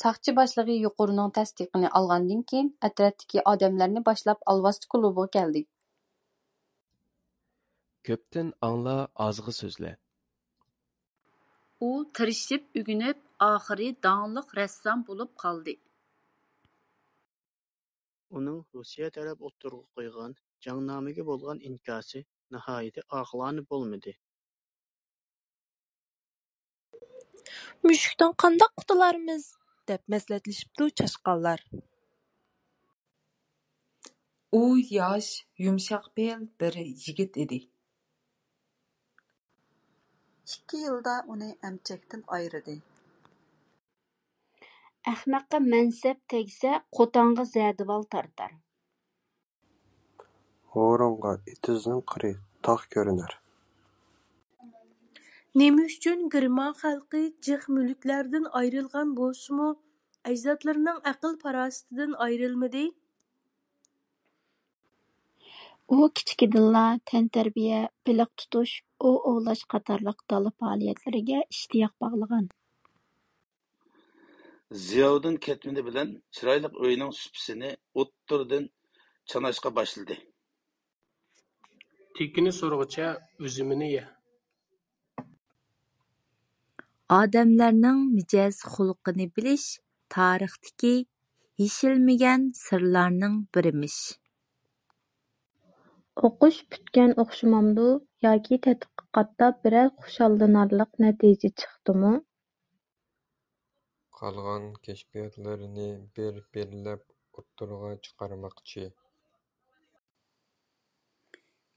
ساقچى باشلىقى يۇقىرىنىڭ تەستىقىنى ئالغاندىن كېيىن، ئەترەتتىكى ئادەملەرنى باشلاپ ئالۋاستى كۇلۇبىغا كەلدى. كۆپتىن ئاڭلا، ئازغا سۆزلە. ئۇ تىرىشىپ ئۆگىنىپ، ئاخىرى داڭلىق رەسسام بولۇپ قالدى. ئۇنىڭ روسىيە تەرەپ ئوتتۇرىغا قويغان جەڭنامىگە بولغان ئىنكاسى ناھايىتى ئاقىلانە بولمىدى. مۈشۈكتىن قانداق قۇتۇلارمىز؟ دەپ مەسلىھەتلىشىپتۇ چاشقانلار. ئۇ ياش، يۇمشاق پېئىل بىر يىگىت ئىدى. ئىككى يىلدا ئۇنى ئەمچەكتىن ئايرىدى. ئەخمەققە مەنسەپ تەگسە، قوتانغا زەدىۋال تارتار. ھورۇنغا ئېتىزنىڭ قىرى تاغ كۆرۈنەر. نېمە ئۈچۈن گېرمان خەلقى جىق مۈلۈكلەردىن ئايرىلغان بولسىمۇ، ئەجدادلىرىنىڭ ئەقىل-پاراسىتىدىن ئايرىلمىدى؟ ئۇ كىچىكىدىنلا تەنتەربىيە، بېلىق تۇتۇش، ئوۋ ئوۋلاش قاتارلىق دالا پائالىيەتلىرىگە ئىشتىياق باغلىغان. زىياۋۇدۇن كەتمىنى بىلەن چىرايلىق ئۆينىڭ سۇپىسىنى ئوتتۇرىدىن چاناشقا باشلىدى. تېكىنى سورىغۇچە ئۈزۈمىنى يە. ئادەملەرنىڭ مىجەز-خۇلقىنى بىلىش تارىختىكى يېشىلمىگەن سىرلارنىڭ بىرىمىش. ئوقۇش پۈتكەن ئوخشىمامدۇ ياكى تەتقىقاتتا بىرەر خۇشاللىنارلىق نەتىجە چىقتىمۇ؟ قالغان كەشپىياتلىرىنى بىر-بىرلەپ ئوتتۇرىغا چىقارماقچى.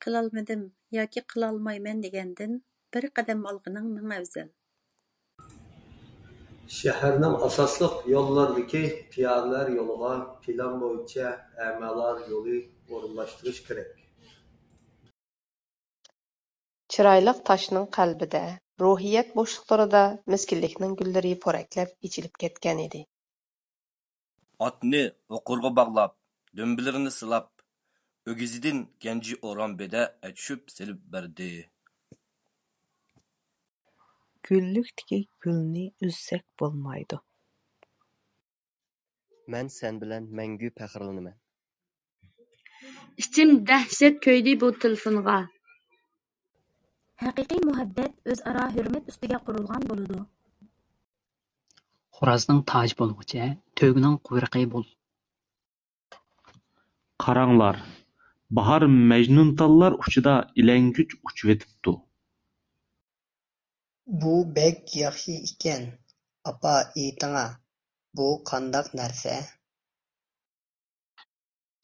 قىلالمىدىم ياكى قىلالمايمەن دېگەندىن بىر قەدەم ئالغىنىڭ مىڭ ئەۋزەل. شەھەرنىڭ ئاساسلىق يوللىرىدىكى پىيادىلەر يولىغا پىلان بويىچە ئەمالار يولى ئورۇنلاشتۇرۇش كېرەك. چىرايلىق تاشنىڭ قەلبىدە، روھىيەت بوشلۇقلىرىدا مىسكىنلىكنىڭ گۈللىرى پورەكلەپ ئېچىلىپ كەتكەن ئىدى. ئاتنى ئوقۇرغا باغلاپ، دۈمبىلىرىنى سىلاپ، ئۆگزىدىن گەنجى ئورام بېدە ئەچۈشۈپ سېلىپ بەردى. گۈللۈكتىكى گۈلنى ئۈزسەك بولمايدۇ. مەن سەن بىلەن مەڭگۈ پەخىرلىنىمەن. ئىچىم دەھشەت كۆيدى بۇ تېلېفونغا. ھەقىقىي مۇھەببەت ئۆزئارا ھۆرمەت ئۈستىگە قۇرۇلغان بولىدۇ. خورازنىڭ تاجى بولغۇچە، تۆگىنىڭ قۇيرۇقى بول. قاراڭلار، باھار مەجنۇنتاللار ئۇچىدا ئىلەڭگۈچ ئۇچۇۋېتىپتۇ. بۇ بەك ياخشى ئىكەن. ئاپا، ئېيتىڭا، بۇ قانداق نەرسە؟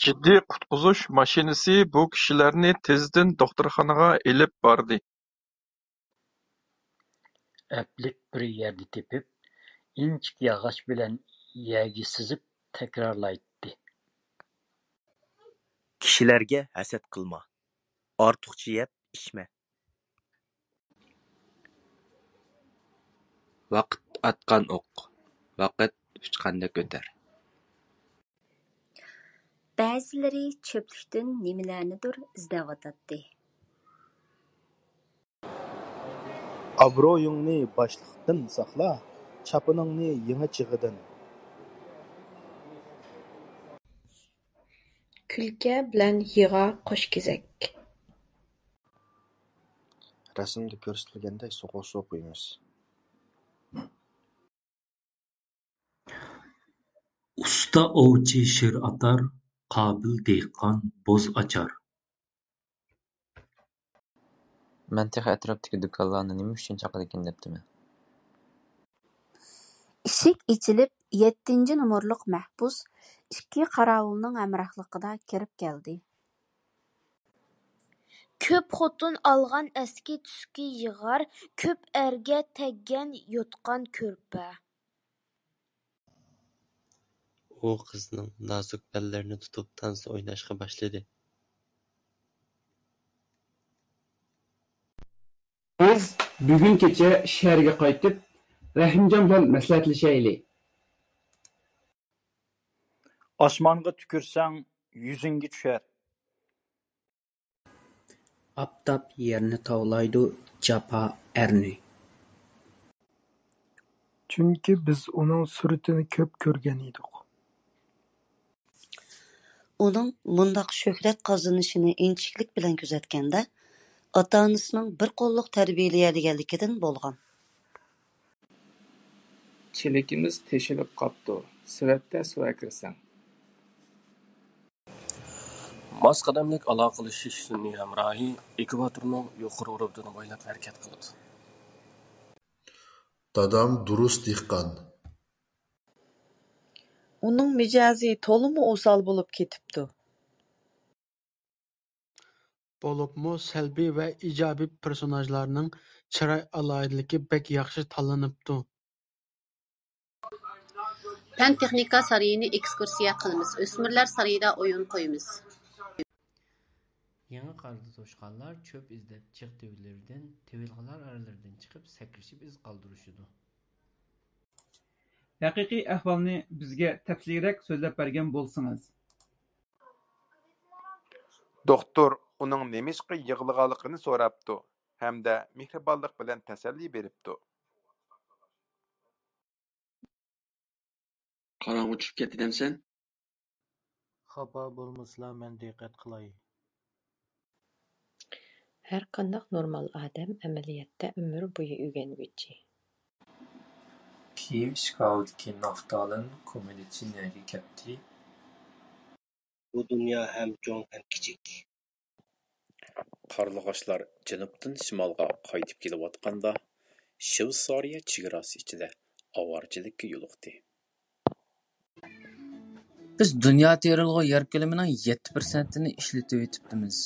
جىددىي قۇتقۇزۇش ماشىنىسى بۇ كىشىلەرنى تېزدىن دوختۇرخانىغا ئېلىپ باردى. ئەپلىك بىر يەردە تېپىپ، ئىنچىكە ياغاچ بىلەن يەرگە سىزىپ تەكرارلايتتى. كىشىلەرگە ھەسەت قىلما، ئارتۇقچە يەپ ئىچمە. ۋاقىت ئاتقان ئوق، ۋاقىت ئۇچقاندەك ئۆتەر. بەزىلىرى چۆپلۈكتىن نېمىلەرنىدۇر ئىزدەۋاتاتتى. ئابرۇيۇڭنى باشلىقتىن ساقلا، چاپىنىڭنى يېڭى چىغىدىن. كۈلكە بىلەن يىغا قوش كېزەك. رەسىمدە كۆرسىتىلگەندەك سوغۇق سۇ قۇيىمىز. ئۇستا ئوۋچى شىر ئاتار، قابىل دېھقان بوز ئاچار. مەن تېخى ئەتراپتىكى دۇكانلارنى نېمە ئۈچۈن چاقىدىكىن دەپتىمەن. ئىشىك ئېچىلىپ، يەتتىنچى نومۇرلۇق مەھبۇس ئىككى قاراۋۇلنىڭ ھەمراھلىقىدا كىرىپ كەلدى. كۆپ خوتۇن ئالغان ئەسكى تۈسكى يىغار، كۆپ ئەرگە تەگكەن يوتقان كۆرپە. ئۇ قىزنىڭ نازۇك بەللىرىنى تۇتۇپ تانسا ئويناشقا باشلىدى. بىز بۈگۈن كېچە شەھەرگە قايتىپ، رەھىمجان بىلەن مەسلىھەتلىشەيلى. ئاسمانغا تۈكۈرسەڭ، يۈزۈڭگە چۈشەر. ئاپتاپ يەرنى تاۋلايدۇ، جاپا ئەرنى. چۈنكى بىز ئۇنىڭ سۈرىتىنى كۆپ كۆرگەن ئىدۇق. ئۇنىڭ مۇنداق شۆھرەت قازىنىشىنى ئىنچىكىلىك بىلەن كۆزەتكەندە، ئاتا-ئانىسىنىڭ بىر قوللۇق تەربىيەلىيەلىگەنلىكىدىن بولغان. چېلىكىمىز تېشىلىپ قاپتۇ، سېۋەتتە سۇ ئەكىرسەڭ. ماس قەدەملىك ئالاقىلىشىش سۈنئىي ھەمراھى ئېكۋاتورنىڭ يۇقىرى ئۇرۇپىنى بويلاپ ھەرىكەت قىلىدۇ. دادام دۇرۇس دېھقان. ئۇنىڭ مىجەزى تولىمۇ ئوسال بولۇپ كېتىپتۇ. بولۇپمۇ سەلبىي ۋە ئىجابىي پېرسوناژلارنىڭ چىراي ئالاھىدىلىكى بەك ياخشى تاللىنىپتۇ. پەن-تېخنىكا سارىيىنى ئېكسكۇرسىيە قىلىمىز، ئۆسمۈرلەر سارىيىدا ئويۇن قويىمىز. يېڭى قاردا توشقانلار چۆپ ئىزدەپ جىق تۈۋىلىرىدىن، تىۋىلغىلار ئارىلىرىدىن چىقىپ سەكرىشىپ ئىز قالدۇرۇشىدۇ. ھەقىقىي ئەھۋالنى بىزگە تەپسىلىيرەك سۆزلەپ بەرگەن بولسىڭىز. دوختۇر ئۇنىڭ نېمىشقا يىغلىغانلىقىنى سوراپتۇ ھەمدە مېھرىبانلىق بىلەن تەسەللى بېرىپتۇ. قاراڭغۇ چۈشۈپ كەتتى دەمسەن؟ خاپا بولمىسىلا مەن دىققەت قىلاي. ھەرقانداق نورمال ئادەم ئەمەلىيەتتە ئۆمۈر بويى ئۆگەنگۈچى. كىيىم ئىشكاپىدىكى نافتالىن كومىدىچى نەگە كەتتى؟ بۇ دۇنيا ھەم چوڭ ھەم كىچىك. قارلىغاچلار جەنۇبتىن شىمالغا قايتىپ كېلىۋاتقاندا، شىۋېتسارىيە چېگراسى ئىچىدە ئاۋارىچىلىككە يولۇقتى. بىز دۇنيا تېرىلغۇ يەر كۆلىمىنىڭ يەتتە پىرسەنتىنى ئىشلىتىۋېتىپتىمىز.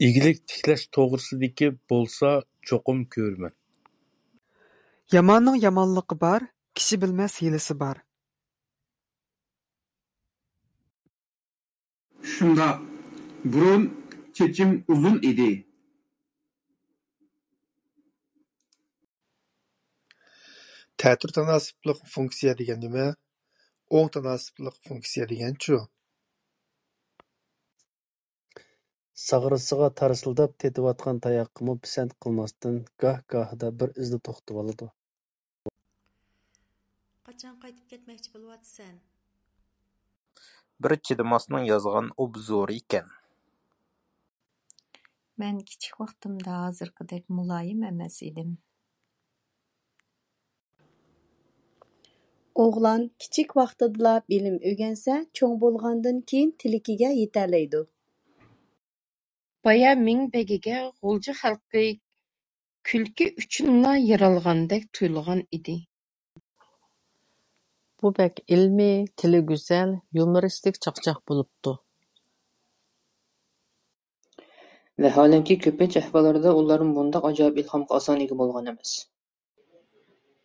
ئىگىلىك تىكلەش توغرىسىدىكى بولسا چوقۇم كۆرىمەن. ياماننىڭ يامانلىقى بار، كىشى بىلمەس ھىيلىسى بار. شۇنداق، بۇرۇن چېچىم ئۇزۇن ئىدى. تەتۈر تاناسىپلىق فۇنكسىيە دېگەن نېمە؟ ئوڭ تاناسىپلىق فۇنكسىيە دېگەنچۇ؟ ساغرىسىغا تارسىلداپ تېتىۋاتقان تاياققىمۇ پىسەنت قىلماستىن، گاھ-گاھىدا بىر ئىزدا توختىۋالىدۇ. قاچان قايتىپ كەتمەكچى بولۇۋاتىسەن؟ بىر چىدىماسنىڭ يازغان ئوبزورى ئىكەن. مەن كىچىك ۋاقتىمدا ھازىرقىدەك مۇلايىم ئەمەس ئىدىم. ئوغلان كىچىك ۋاقتىدىلا بىلىم ئۆگەنسە، چوڭ بولغاندىن كېيىن تىلىكىگە يېتەلەيدۇ. بايا مىڭ بېگىگە غۇلجا خەلقى كۈلكە ئۈچۈنلا يارالغاندەك تۇيۇلغان ئىدى. بۇ بەك ئىلمىي، تىلى گۈزەل، يۇمۇرىستىك چاقچاق بولۇپتۇ. ۋەھالەنكى، كۆپىنچە ئەھۋاللاردا ئۇلار مۇنداق ئاجايىپ ئىلھامغا ئاسان ئىگە بولغان ئەمەس.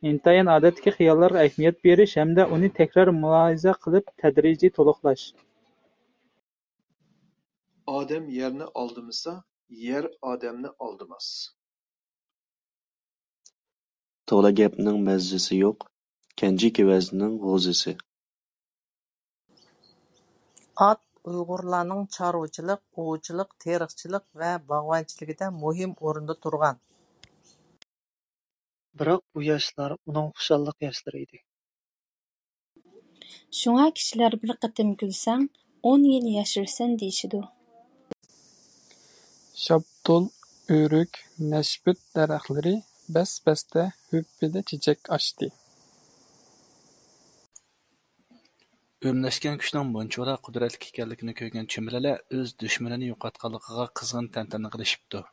ئىنتايىن ئادەتتىكى خىياللارغا ئەھمىيەت بېرىش ھەمدە ئۇنى تەكرار مۇلاھىزە قىلىپ تەدرىجىي تولۇقلاش. ئادەم يەرنى ئالدىمىسا، يەر ئادەمنى ئالدىماس. تولا گەپنىڭ مەززىسى يوق، كەنجى كېۋەزنىڭ غۇلجىسى. ئات ئۇيغۇرلارنىڭ چارۋىچىلىق، ئوۋچىلىق، تېرىقچىلىق ۋە باغۋەنچىلىكىدە مۇھىم ئورۇندا تۇرغان. بىراق بۇ ياشلار ئۇنىڭ خۇشاللىق ياشلىرى ئىدى. شۇڭا كىشىلەر بىر قېتىم كۈلسەڭ، ئون يىل ياشىرسەن دېيىشىدۇ. شاپتۇل، ئۆرۈك، نەشپۈت دەرەخلىرى بەس-بەستە ھۈپپىدە چېچەك ئاچتى. ئۆملەشكەن كۈچنىڭ مۇنچىۋالا قۇدرەتلىك ئىكەنلىكىنى كۆرگەن چۈمۈلىلەر ئۆز دۈشمىنىنى يوقاتقانلىقىغا قىزغىن تەنتەنە قىلىشىپتۇ.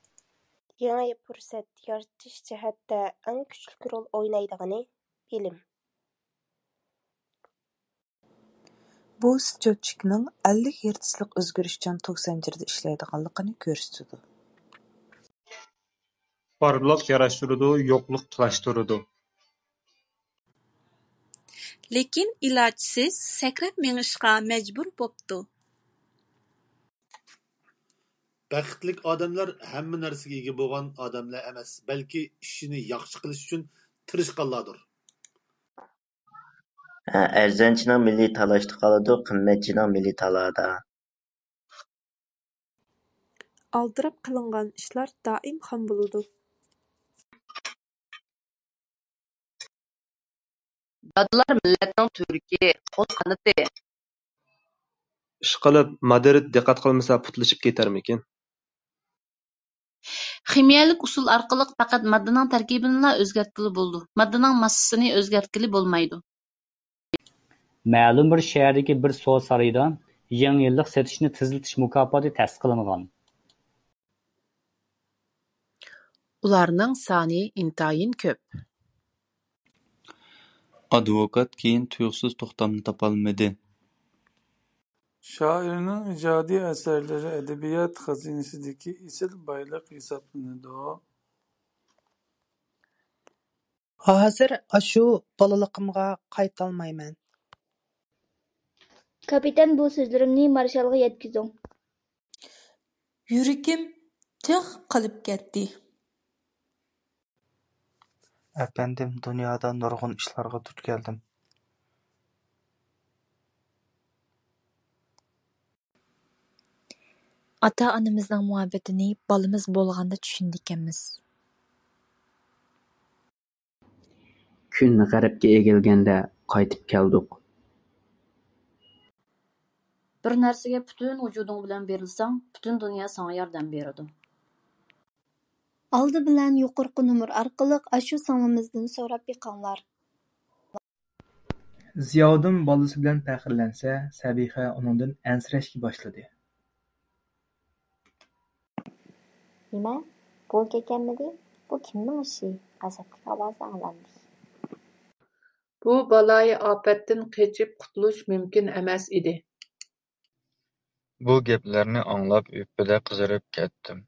يېڭى پۇرسەت يارىتىش جەھەتتە ئەڭ كۈچلۈك رول ئوينايدىغىنى بىلىم. بۇ سچوتچىكنىڭ ئەللىك ھېرتزلىق ئۆزگىرىشچان توك زەنجىرىدە ئىشلەيدىغانلىقىنى كۆرسىتىدۇ. بارلىق ياراشتۇرىدۇ، يوقلۇق تالاشتۇرىدۇ. لېكىن ئىلاجسىز سەكرەپ مېڭىشقا مەجبۇر بوپتۇ. بەختلىك ئادەملەر ھەممە نەرسىگە ئىگە بولغان ئادەملەر ئەمەس، بەلكى ئىشىنى ياخشى قىلىش ئۈچۈن تىرىشقانلاردۇر. ھە، ئەرزانچىنىڭ مېلى تالاشتا قالىدۇ، قىممەتچىنىڭ مېلى تالادا. ئالدىراپ قىلىنغان ئىشلار دائىم خام بولىدۇ. دادىلار مىللەتنىڭ تۈۋرۈكى، قول قانىتى. ئىشقىلىپ، مادرىد دىققەت قىلمىسا پۇتلىشىپ كېتەرمىكىن؟ خىمىيەلىك ئۇسۇل ئارقىلىق پەقەت ماددىنىڭ تەركىبىنىلا ئۆزگەرتكىلى بولىدۇ، ماددىنىڭ ماسسىسىنى ئۆزگەرتكىلى بولمايدۇ. مەلۇم بىر شەھەردىكى بىر سودا سارىيىدا يېڭى يىللىق سېتىشنى تېزلىتىش مۇكاپاتى تەسىس قىلىنغان. ئۇلارنىڭ سانى ئىنتايىن كۆپ. ئادۋوكات كېيىن تۇيۇقسىز توختامنى تاپالمىدى. شائىرنىڭ ئىجادىي ئەسەرلىرى ئەدەبىيات خەزىنىسىدىكى ئېسىل بايلىق ھېسابلىنىدۇ. ھازىر ئاشۇ بالىلىقىمغا قايتالمايمەن. كاپىتان، بۇ سۆزلىرىمنى مارشالغا يەتكۈزۈڭ. يۈرىكىم جىغ قىلىپ كەتتى. ئەپەندىم، دۇنيادا نۇرغۇن ئىشلارغا دۇچ كەلدىم. ئاتا-ئانىمىزنىڭ مۇھەببىتىنى بالىمىز بولغاندا چۈشىنىدىكەنمىز. كۈن غەربكە ئېگىلگەندە قايتىپ كەلدۇق. بىر نەرسىگە پۈتۈن ۋۇجۇدۇڭ بىلەن بېرىلسەڭ، پۈتۈن دۇنيا ساڭا ياردەم بېرىدۇ. ئالدى بىلەن يۇقىرىقى نومۇر ئارقىلىق ئاشۇ سىڭلىمىزدىن سوراپ بېقىڭلار. زىياۋۇدۇن بالىسى بىلەن پەخىرلەنسە، سەبىخە ئۇنىڭدىن ئەنسىرەشكە باشلىدى. نېمە؟ بۇ كەلگەنمىدى؟ بۇ كىمنىڭ ئىشى؟ غەزەپلىك ئاۋازى ئاڭلاندى. بۇ بالايىئاپەتتىن قېچىپ قۇتۇلۇش مۇمكىن ئەمەس ئىدى. بۇ گەپلەرنى ئاڭلاپ ئۆپپىدە قىزىرىپ كەتتىم.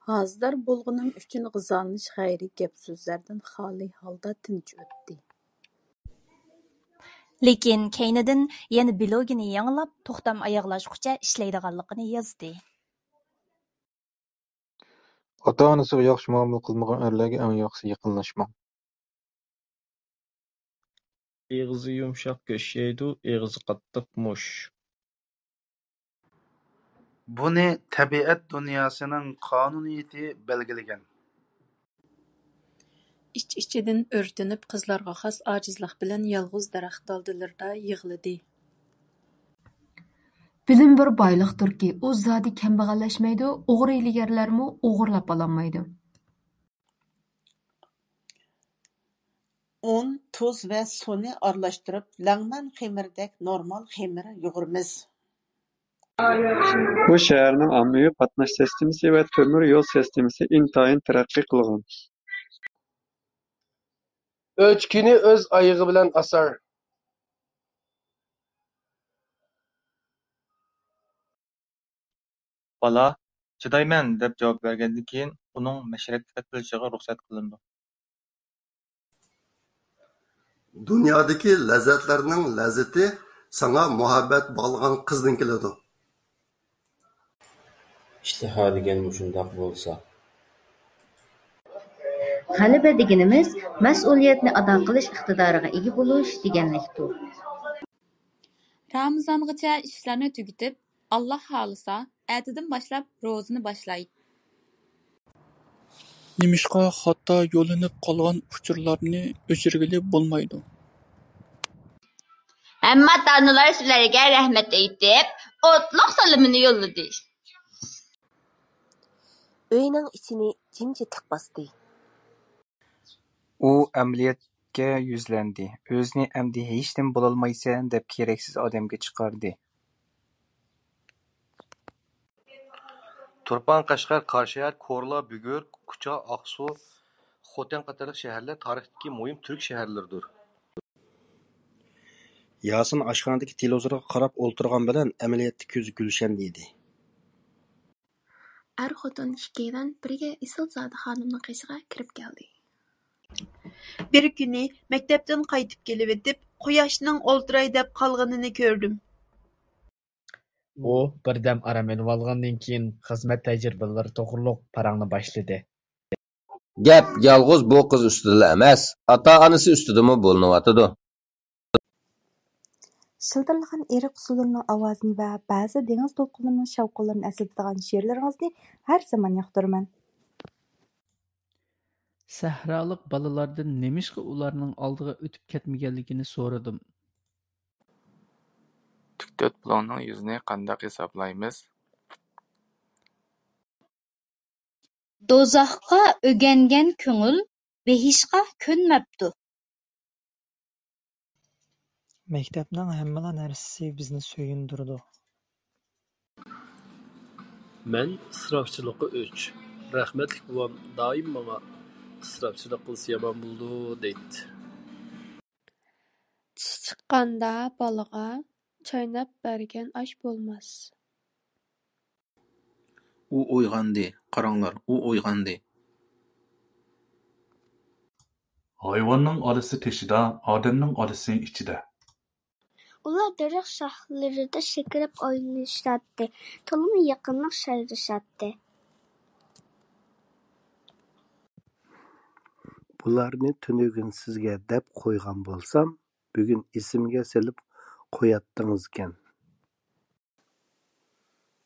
ھازىدار بولغىنىم ئۈچۈن غىزالىنىش غەيرىي گەپ-سۆزلەردىن خالىي ھالدا تىنچ ئۆتتى. لېكىن كەينىدىن يەنە بىلوگىنى يېڭىلاپ، توختام ئاياغلاشقۇچە ئىشلەيدىغانلىقىنى يازدى. ئاتا-ئانىسىغا ياخشى مۇئامىلە قىلمىغان ئەرلەرگە ئەڭ ياخشىسى يېقىنلاشماڭ. ئېغىزى يۇمشاق گۆش يەيدۇ، ئېغىزى قاتتىق مۇش. بۇنى تەبىئەت دۇنياسىنىڭ قانۇنىيىتى بەلگىلىگەن. ئىچ-ئىچىدىن ئۆرتىنىپ، قىزلارغا خاس ئاجىزلىق بىلەن يالغۇز دەرەخ دالدىلىرىدا يىغلىدى. بىلىم بىر بايلىقتۇركى، ئۇ زادى كەمبەغەللەشمەيدۇ، ئوغرى ھىيلىگەرلەرمۇ ئوغرىلاپ ئالالمايدۇ. ئۇن، تۇز ۋە سۇنى ئارىلاشتۇرۇپ، لەڭمەن خېمىرىدەك نورمال خېمىر يۇغۇرىمىز. بۇ شەھەرنىڭ ئاممىۋى قاتناش سىستېمىسى ۋە تۆمۈر يول سىستېمىسى ئىنتايىن تەرەققىي قىلغان. ئۆچكىنى ئۆز ئايىغى بىلەن ئاسار. بالا، چىدايمەن، دەپ جاۋاب بەرگەندىن كېيىن، ئۇنىڭ مەشرەپكە قېتىلىشىغا رۇخسەت قىلىنىدۇ. دۇنيادىكى لەززەتلەرنىڭ لەززىتى ساڭا مۇھەببەت باغلىغان قىزدىن كېلىدۇ. ئىشتىھا دېگەن مۇشۇنداق بولسا. غەلىبە دېگىنىمىز مەسئۇلىيەتنى ئادا قىلىش ئىقتىدارىغا ئىگە بولۇش دېگەنلىكتۇر. رامىزانغىچە ئىشلارنى تۈگىتىپ، ئاللا خالىسا، ئەتىدىن باشلاپ روزىنى باشلاي. نېمىشقا خاتا يوللىنىپ قالغان ئۇچۇرلارنى ئۆچۈرگىلى بولمايدۇ؟ ھەممە ئاتا-ئانىلار سىلەرگە رەھمەت ئېيتىپ، ئوتلۇق سالىمىنى يوللىدى. ئۆينىڭ ئىچىنى جىمجىتلىق باستى. ئۇ ئەمەلىيەتكە يۈزلەندى، ئۆزىنى ئەمدى ھېچنېمە بولالمايسەن دەپ كېرەكسىز ئادەمگە چىقاردى. تۇرپان، قەشقەر، قاراشاھار، كورلا، بۈگۈر، كۇچا، ئاقسۇ، خوتەن قاتارلىق شەھەرلەر تارىختىكى مۇھىم تۈرك شەھەرلىرىدۇر. ياسىن ئاشخانىدىكى تېلېۋىزورغا قاراپ ئولتۇرغان بىلەن ئەمەلىيەتتە كۆزى گۈلشەندە ئىدى. ئەر-خوتۇن ئىككىيلەن بىرگە ئېسىلزادە خانىمنىڭ قېشىغا كىرىپ كەلدى. بىر كۈنى مەكتەپتىن قايتىپ كېلىۋېتىپ، قۇياشنىڭ ئولتۇراي دەپ قالغىنىنى كۆردۈم. ئۇ بىردەم ئارام ئېلىۋالغاندىن كېيىن، خىزمەت تەجرىبىلىرى توغرۇلۇق پاراڭنى باشلىدى. گەپ يالغۇز بۇ قىز ئۈستىدىلا ئەمەس، ئاتا-ئانىسى ئۈستىدىمۇ بولۇنۇۋاتىدۇ. شىلدىرلىغان ئېرىق سۇلىرىنىڭ ئاۋازىنى ۋە بەزى دېڭىز دولقۇنلىرىنىڭ شاۋقۇنلىرىنى ئەسلىتىدىغان شېئىرلىرىڭىزنى ھەر زامان ياقتۇرىمەن. سەھرالىق بالىلاردىن نېمىشقا ئۇلارنىڭ ئالدىغا ئۆتۈپ كەتمىگەنلىكىنى سورىدىم. تۈك تۆت بۇلۇڭنىڭ يۈزىنى قانداق ھېسابلايمىز؟ دوزاخقا ئۆگەنگەن كۆڭۈل بېھىشقا كۆنمەپتۇ. مەكتەپنىڭ ھەممىلا نەرسىسى بىزنى سۆيۈندۈرىدۇ. مەن ئىسراپچىلىققا ئۆچ. رەھمەتلىك بوۋام دائىم ماڭا، ئىسراپچىلىق قىلسا يامان بولىدۇ، دەيتتى. چىش چىققاندا بالىغا، چايناپ بەرگەن ئاش بولماس. ئۇ ئويغاندى، قاراڭلار، ئۇ ئويغاندى. ھايۋاننىڭ ئالىسى تېشىدا، ئادەمنىڭ ئالىسى ئىچىدە. ئۇلار دەرەخ شاخلىرىدا سەكرەپ ئوينىشاتتى، تولىمۇ يېقىملىق سايرىشاتتى. بۇلارنى تۈنۈگۈن سىزگە دەپ قويغان بولسام، بۈگۈن ئېسىمگە سېلىپ قوياتتىڭىزكەن.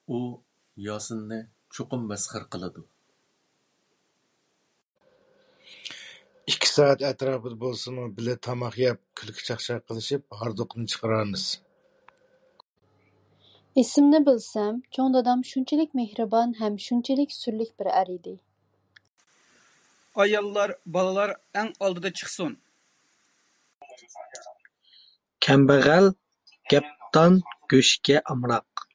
ئۇ ياسىننى چوقۇم مەسخىرە قىلىدۇ. ئىككى سائەت ئەتراپىدا بولسىمۇ بىللە تاماق يەپ، كۈلكە-چاقچاق قىلىشىپ، ھاردۇقنى چىقىرارمىز. ئېسىمنى بىلسەم، چوڭ دادام شۇنچىلىك مېھرىبان ھەم شۇنچىلىك سۈرلۈك بىر ئەر ئىدى. ئاياللار، بالىلار ئەڭ ئالدىدا چىقسۇن! كەمبەغەل، گەپدان، گۆشكە ئامراق.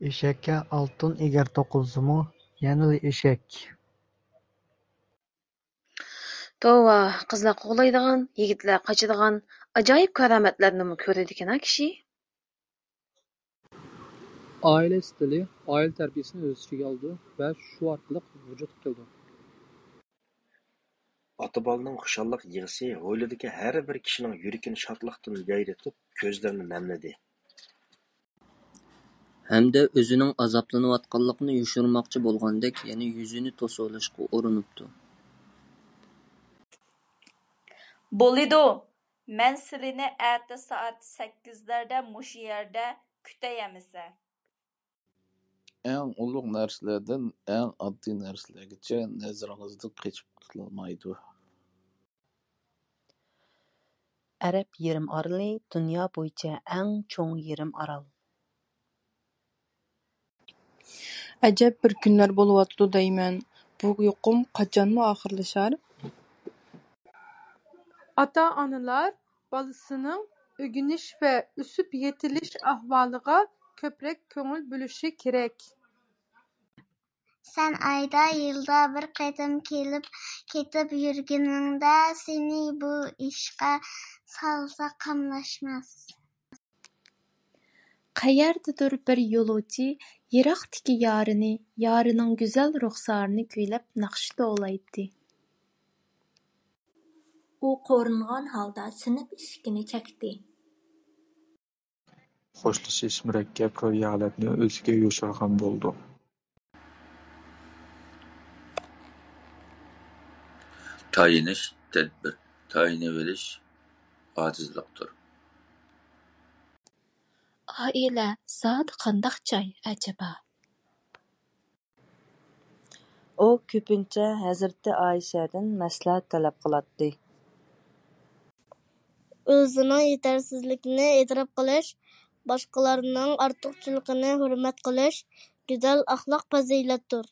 ئېشەككە ئالتۇن ئېگەر توقۇلسىمۇ، يەنىلا ئېشەك. توۋا، قىزلار قوغلايدىغان، يىگىتلەر قاچىدىغان ئاجايىپ كارامەتلەرنىمۇ كۆرىدىكەن-ھە كىشى. ئائىلە ئىستىلى ئائىلە تەربىيەسىنى ئۆز ئىچىگە ئالىدۇ ۋە شۇ ئارقىلىق ۋۇجۇدقا كېلىدۇ. ئاتا-بالىنىڭ خۇشاللىق يىغىسى ھويلىدىكى ھەر بىر كىشىنىڭ يۈرىكىنى شادلىقتىن يايرىتىپ، كۆزلىرىنى نەملىدى. ھەمدە ئۆزىنىڭ ئازابلىنىۋاتقانلىقىنى يوشۇرماقچى بولغاندەك يەنە يۈزىنى توسۇۋېلىشقا ئۇرۇنۇپتۇ. بولىدۇ، مەن سىلىنى ئەتە سائەت سەككىزلەردە مۇشۇ يەردە كۈتەي ئەمىسە. ئەڭ ئۇلۇغ نەرسىلەردىن ئەڭ ئاددىي نەرسىلەرگىچە نەزىرىڭىزدىن قېچىپ قۇتۇلالمايدۇ. ئەرەب يېرىم ئارىلى دۇنيا بويىچە ئەڭ چوڭ يېرىم ئارال. ئەجەب بىر كۈنلەر بولۇۋاتىدۇ دەيمەن، بۇ يۇقۇم قاچانمۇ ئاخىرلىشار؟ ئاتا-ئانىلار بالىسىنىڭ ئۆگىنىش ۋە ئۆسۈپ يېتىلىش ئەھۋالىغا كۆپرەك كۆڭۈل بۆلۈشى كېرەك. سەن ئايدا، يىلدا بىر قېتىم كېلىپ كېتىپ يۈرگىنىڭدە، سېنى بۇ ئىشقا سالسا قاملاشماس. قەيەردىدۇر بىر يولۇچى يىراقتىكى يارىنى، يارىنىڭ گۈزەل رۇخسارىنى كۈيلەپ ناخشا توۋلايتتى. ئۇ قورۇنغان ھالدا سىنىپ ئىشىكىنى چەكتى. خوشلىشىش مۇرەككەپ روھىي ھالەتنى ئۆزىگە يوشۇرغان بولىدۇ. تايىنىش تەدبىر، تايىنىۋېلىش ئاجىزلىقتۇر. ئائىلە زادى قانداق جاي ئەجەبا؟ ئۇ كۆپىنچە ھەزرىتى ئائىشەدىن مەسلىھەت تەلەپ قىلاتتى. ئۆزىنىڭ يېتەرسىزلىكىنى ئېتىراپ قىلىش، باشقىلارنىڭ ئارتۇقچىلىقىنى ھۆرمەت قىلىش گۈزەل ئەخلاق پەزىلەتتۇر.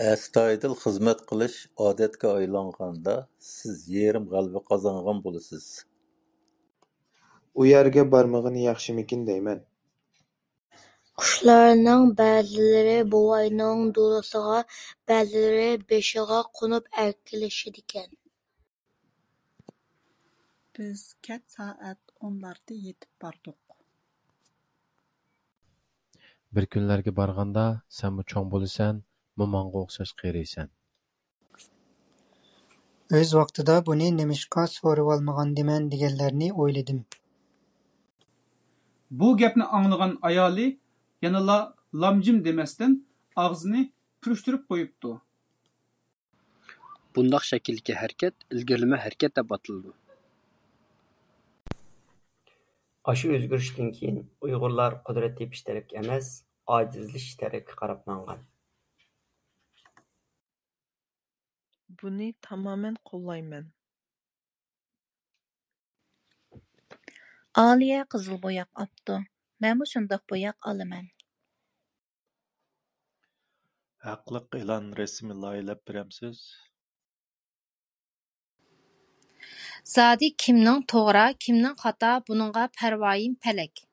ئەستايىدىل خىزمەت قىلىش ئادەتكە ئايلانغاندا، سىز يېرىم غەلىبە قازانغان بولىسىز. ئۇ يەرگە بارمىغىنى ياخشىمىكىن دەيمەن. قۇشلارنىڭ بەزىلىرى بوۋاينىڭ دولىسىغا، بەزىلىرى بېشىغا قونۇپ ئەركىلىشىدىكەن. بىز كەچ سائەت ئونلاردا يېتىپ باردۇق. بىر كۈنلەرگە بارغاندا، سەنمۇ چوڭ بولىسەن، موماڭغا ئوخشاش قېرىيسەن. ئۆز ۋاقتىدا بۇنى نېمىشقا سورىۋالمىغاندىمەن دېگەنلەرنى ئويلىدىم. بۇ گەپنى ئاڭلىغان ئايالى يەنىلا لامجىم دېمەستىن، ئاغزىنى پۈرۈشتۈرۈپ قويۇپتۇ. بۇنداق شەكىلدىكى ھەرىكەت ئىلگىرىلىمە ھەرىكەت دەپ ئاتىلىدۇ. ئاشۇ ئۆزگىرىشتىن كېيىن ئۇيغۇرلار قۇدرەت تېپىش تەرەپكە ئەمەس، ئاجىزلىشىش تەرەپكە قاراپ ماڭغان. بۇنى تامامەن قوللايمەن. ئالىيە قىزىل بوياق ئاپتۇ، مەنمۇ شۇنداق بوياق ئالىمەن. ھەقلىق ئېلان رەسىمى لايىھەلەپ بېرەمسىز؟ زادى كىمنىڭ توغرا، كىمنىڭ خاتا، بۇنىڭغا پەرۋايىم پەلەك.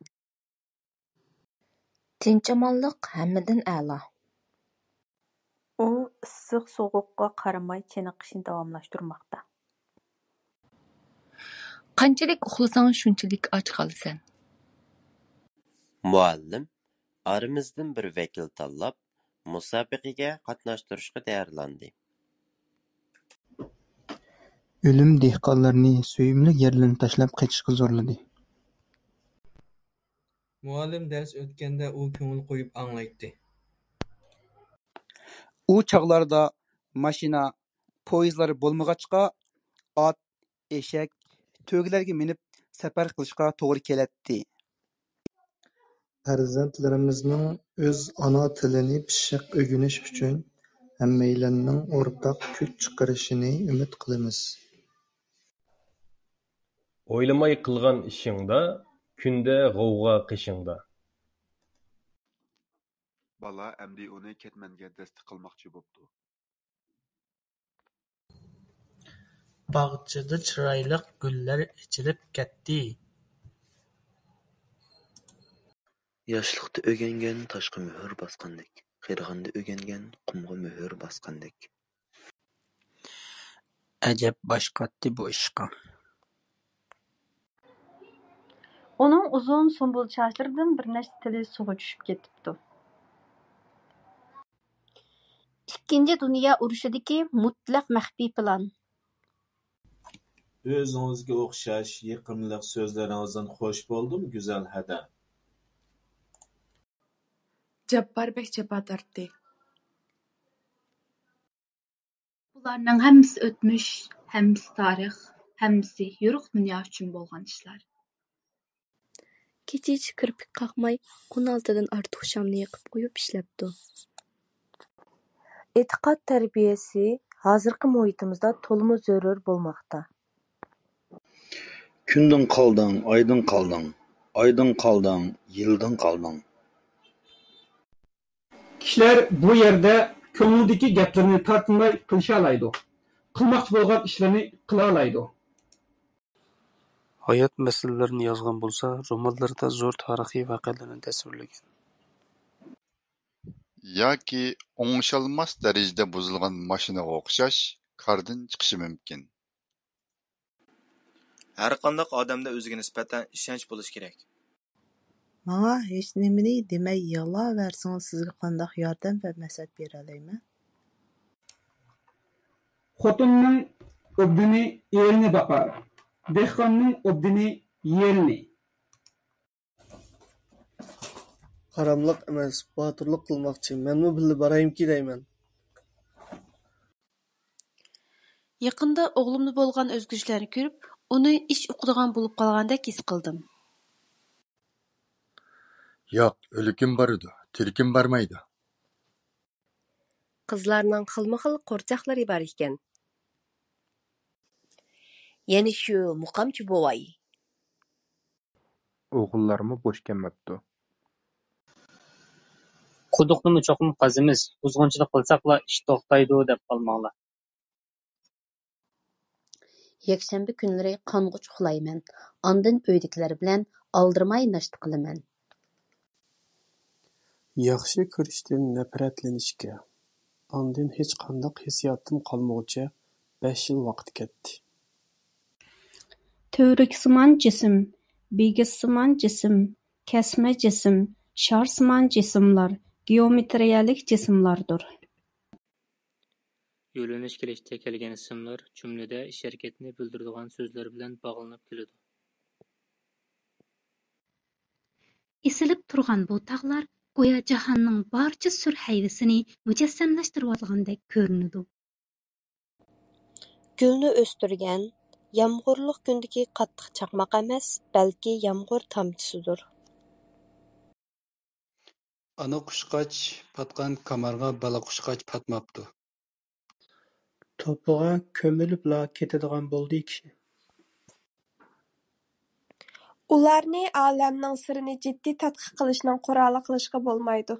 تىنچ-ئامانلىق ھەممىدىن ئەلا. ئۇ ئىسسىق-سوغۇققا قارىماي چېنىقىشنى داۋاملاشتۇرماقتا. قانچىلىك ئۇخلىساڭ، شۇنچىلىك ئاچ قالىسەن. مۇئەللىم ئارىمىزدىن بىر ۋەكىل تاللاپ، مۇسابىقىگە قاتناشتۇرۇشقا تەييارلاندى. ئۆلۈم دېھقانلارنى سۆيۈملۈك يەرلىرىنى تاشلاپ قېچىشقا زورلىدى. مۇئەللىم دەرس ئۆتكەندە ئۇ كۆڭۈل قويۇپ ئاڭلايتتى. ئۇ چاغلاردا ماشىنا، پويىزلار بولمىغاچقا، ئات، ئېشەك، تۆگىلەرگە مىنىپ سەپەر قىلىشقا توغرا كېلەتتى. پەرزەنتلىرىمىزنىڭ ئۆز ئانا تىلىنى پىششىق ئۆگىنىش ئۈچۈن ھەممەيلەننىڭ ئورتاق كۈچ چىقىرىشىنى ئۈمىد قىلىمىز. ئويلىماي قىلغان ئىشىڭدا، كۈندە غوۋغا قېشىڭدا. بالا ئەمدى ئۇنى كەتمەنگە دەستە قىلماقچى بوپتۇ. باغچىدا چىرايلىق گۈللەر ئېچىلىپ كەتتى. ياشلىقتا ئۆگەنگەن تاشقا مۆھۈر باسقاندەك، قېرىغاندا ئۆگەنگەن قۇمغا مۆھۈر باسقاندەك. ئەجەب باش قاتتى بۇ ئىشقا. ئۇنىڭ ئۇزۇن سۇمبۇل چاچلىرىدىن بىر نەچچە تېلى سۇغا چۈشۈپ كېتىپتۇ. ئىككىنچى دۇنيا ئۇرۇشىدىكى مۇتلەق مەخپىي پىلان. ئۆزىڭىزگە ئوخشاش يېقىملىق سۆزلىرىڭىزدىن خوش بولدۇم، گۈزەل ھەدە. جاپپار بەك جاپا تارتتى. بۇلارنىڭ ھەممىسى ئۆتمۈش، ھەممىسى تارىخ، ھەممىسى يورۇق دۇنيا ئۈچۈن بولغان ئىشلار. كېچىچە كىرپىك قاقماي، ئون ئالتىدىن ئارتۇق شامنى يېقىپ قويۇپ ئىشلەپتۇ. ئېتىقاد تەربىيەسى ھازىرقى مۇھىتىمىزدا تولىمۇ زۆرۈر بولماقتا. كۈندىن قالدىڭ، ئايدىن قالدىڭ، ئايدىن قالدىڭ، يىلدىن قالدىڭ. كىشىلەر بۇ يەردە كۆڭلىدىكى گەپلىرىنى تارتىنماي قىلىشالايدۇ، قىلماقچى بولغان ئىشلىرىنى قىلالايدۇ. ھايات مەسىلىلىرىنى يازغان بولسا، رومانلىرىدا زور تارىخىي ۋەقەلەرنى تەسۋىرلىگەن. ياكى ئوڭشالماس دەرىجىدە بۇزۇلغان ماشىنىغا ئوخشاش كاردىن چىقىشى مۇمكىن. ھەرقانداق ئادەمدە ئۆزىگە نىسبەتەن ئىشەنچ بولۇشى كېرەك. ماڭا ھېچنېمىنى دېمەي يىغلاۋەرسىڭىز سىزگە قانداق ياردەم ۋە مەسلىھەت بېرەلەيمەن؟ خوتۇننىڭ ئوبدىنى ئېرىنى باقار، دېھقاننىڭ ئوبدىنى يېرىنى. ھاراملىق ئەمەس، باتۇرلۇق قىلماقچى، مەنمۇ بىللە بارايمىكى دەيمەن. يېقىندا ئوغلۇمدا بولغان ئۆزگىرىشلەرنى كۆرۈپ، ئۇنى ئىش ئۇقىدىغان بولۇپ قالغاندەك ھېس قىلدىم. ياق، ئۆلۈكۈم بارىدۇ، تىرىكىم بارمايدۇ. قىزلارنىڭ خىلمۇ خىل قورچاقلىرى بار ئىكەن. يەنە شۇ مۇقامچى بوۋاي. ئوغۇللارمۇ بوش كەلمەپتۇ. قۇدۇقنىمۇ چوقۇم قازىمىز، بۇزغۇنچىلىق قىلساقلا ئىش توختايدۇ دەپ قالماڭلار. يەكشەنبە كۈنلىرى قانغۇچ ئۇخلايمەن، ئاندىن ئۆيدىكىلەر بىلەن ئالدىرىماي ناشتا قىلىمەن. ياخشى كۆرۈشتىن نەپرەتلىنىشكە، ئاندىن ھېچقانداق ھېسسىياتىم قالمىغۇچە بەش يىل ۋاقىت كەتتى. تۈۋرۈكسىمان جىسىم، بىگىزسىمان جىسىم، كەسمە جىسىم، شارسىمان جىسىملار گېئومېترىيەلىك جىسىملاردۇر. يۆنىلىش كېلىشتە كەلگەن ئىسىملار جۈملىدە ئىش-ھەرىكەتنى بىلدۈرىدىغان سۆزلەر بىلەن باغلىنىپ كېلىدۇ. ئېسىلىپ تۇرغان بۇ تاغلار گويا جاھاننىڭ بارچە سۈر ھەيۋىسىنى مۇجەسسەملەشتۈرۈۋالغاندەك كۆرۈنىدۇ. گۈلنى ئۆستۈرگەن، يامغۇرلۇق كۈندىكى قاتتىق چاقماق ئەمەس، بەلكى يامغۇر تامچىسىدۇر. ئانا قۇشقاچ پاتقان كامارغا بالا قۇشقاچ پاتماپتۇ. توپىغا كۆمۈلۈپلا كېتىدىغان بولدى كىشى. ئۇلارنى ئالەمنىڭ سىرىنى جىددىي تەتقىق قىلىشنىڭ قورالى قىلىشقا بولمايدۇ.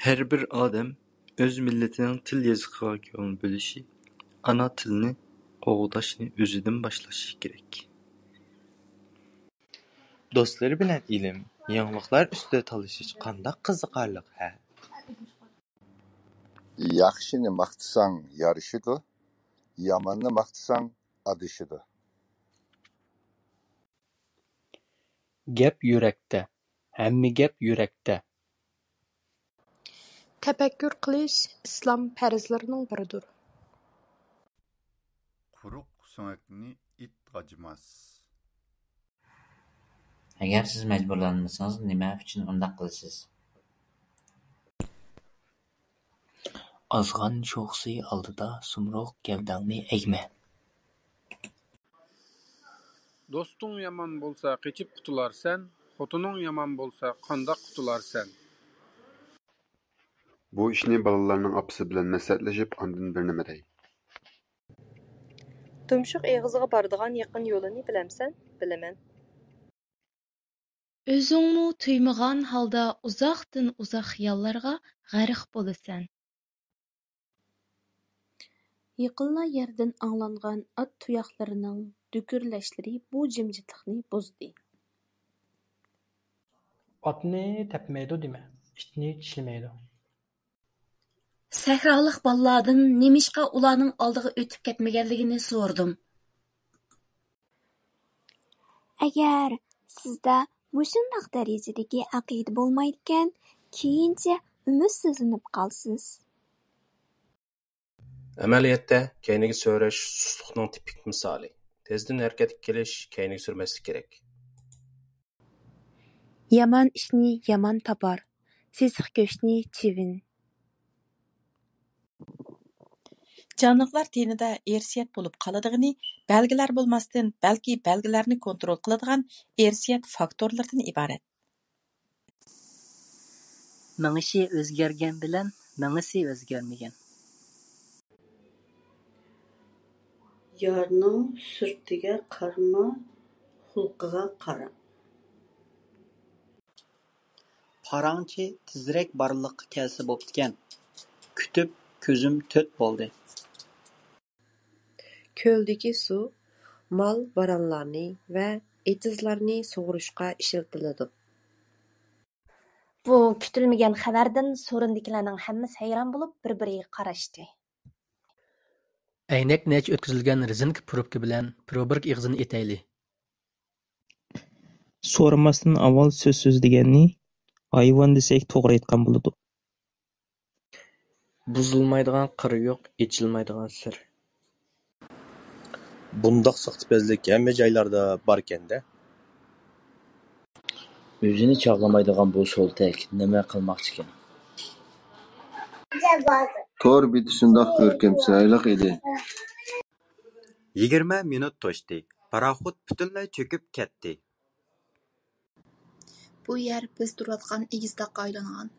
ھەر بىر ئادەم ئۆز مىللىتىنىڭ تىل-يېزىقىغا كۆڭۈل بۆلۈشى، ئانا تىلنى قوغداشنى ئۆزىدىن باشلىشى كېرەك. دوستلىرى بىلەن ئىلىم، يېڭىلىقلار ئۈستىدە تالىشىش قانداق قىزىقارلىق ھە! ياخشىنى ماختىساڭ يارىشىدۇ، ياماننى ماختىساڭ ئادىشىدۇ. گەپ يۈرەكتە، ھەممە گەپ يۈرەكتە. تەپەككۇر قىلىش ئىسلام پەرزلىرىنىڭ بىرىدۇر. قۇرۇق سۆڭەكنى ئىت غاجىماس. ئەگەر سىز مەجبۇرلانمىسىڭىز، نېمە ئۈچۈن ئۇنداق قىلىسىز؟ ئازغان شوخىسى ئالدىدا سۇمرۇغ گەۋدەڭنى ئەگمە. دوستۇڭ يامان بولسا قېچىپ قۇتۇلارسەن، خوتۇنۇڭ يامان بولسا قانداق قۇتۇلارسەن؟ بۇ ئىشنى بالىلارنىڭ ئاپىسى بىلەن مەسلىھەتلىشىپ ئاندىن بىر نېمە دەي. تۇمشۇق ئېغىزىغا بارىدىغان يېقىن يولىنى بىلەمسەن؟ بىلىمەن. ئۆزۈڭمۇ تۇيمىغان ھالدا ئۇزاقتىن ئۇزاق خىياللارغا غەرق بولىسەن. يېقىنلا يەردىن ئاڭلانغان ئات تۇياقلىرىنىڭ دۈكۈرلەشلىرى بۇ جىمجىتلىقنى بۇزدى. ئاتنى تەپمەيدۇ دېمە، ئىتنى چىشلىمەيدۇ. سەھرالىق بالىلاردىن نېمىشقا ئۇلارنىڭ ئالدىغا ئۆتۈپ كەتمىگەنلىكىنى سورىدىم. ئەگەر سىزدە مۇشۇنداق دەرىجىدىكى ئەقىدە بولمايدىكەن، كېيىنچە ئۈمىدسىزلىنىپ قالىسىز. ئەمەلىيەتتە، كەينىگە سۆرەش سۇسلۇقنىڭ تىپىك مىسالى. تېزدىن ھەرىكەتكە كېلىش، كەينىگە سۈرمەسلىك كېرەك. يامان ئىشنى يامان تاپار، سېسىق گۆشنى چىۋىن. جانلىقلار تېنىدە ئىرسىيەت بولۇپ قالىدىغىنى بەلگىلەر بولماستىن، بەلكى بەلگىلەرنى كونترول قىلىدىغان ئىرسىيەت فاكتورلىرىدىن ئىبارەت. مېڭىشى ئۆزگەرگەن بىلەن مېڭىسى ئۆزگەرمىگەن. يارنىڭ سۈرىتىگە قارىما، خۇلقىغا قارا. پاراڭچى تېزرەك بارلىققا كەلسە بوپتىكەن. كۈتۈپ كۆزۈم تۆت بولدى. كۆلدىكى سۇ مال-ۋارانلارنى ۋە ئېتىزلارنى سۇغۇرۇشقا ئىشلىتىلىدۇ. بۇ كۈتۈلمىگەن خەۋەردىن سورۇندىكىلەرنىڭ ھەممىسى ھەيران بولۇپ، بىر-بىرىگە قاراشتى. ئەينەك نەچچە ئۆتكۈزۈلگەن رېزىنكا پروبكا بىلەن پروبىركا ئېغىزىنى ئېتەيلى. سورىماستىن ئاۋۋال سۆز سۆزلىگەننى ھايۋان دېسەك توغرا ئېيتقان بولىدۇ. بۇزۇلمايدىغان قىرى يوق، ئېچىلمايدىغان سىر. بۇنداق ساختىپەزلىك ھەممە جايلاردا باركەن-دە. ئۆزىنى چاغلىمايدىغان بۇ سولتەك نېمە قىلماقچىكىن؟ تور بېتى شۇنداق كۆركەم، چىرايلىق ئىدى. يىگىرمە مىنۇت توشتى، پاراخوت پۈتۈنلەي چۆكۈپ كەتتى. بۇ يەر بىز تۇرۇۋاتقان ئېگىز تاغقا ئايلانغان.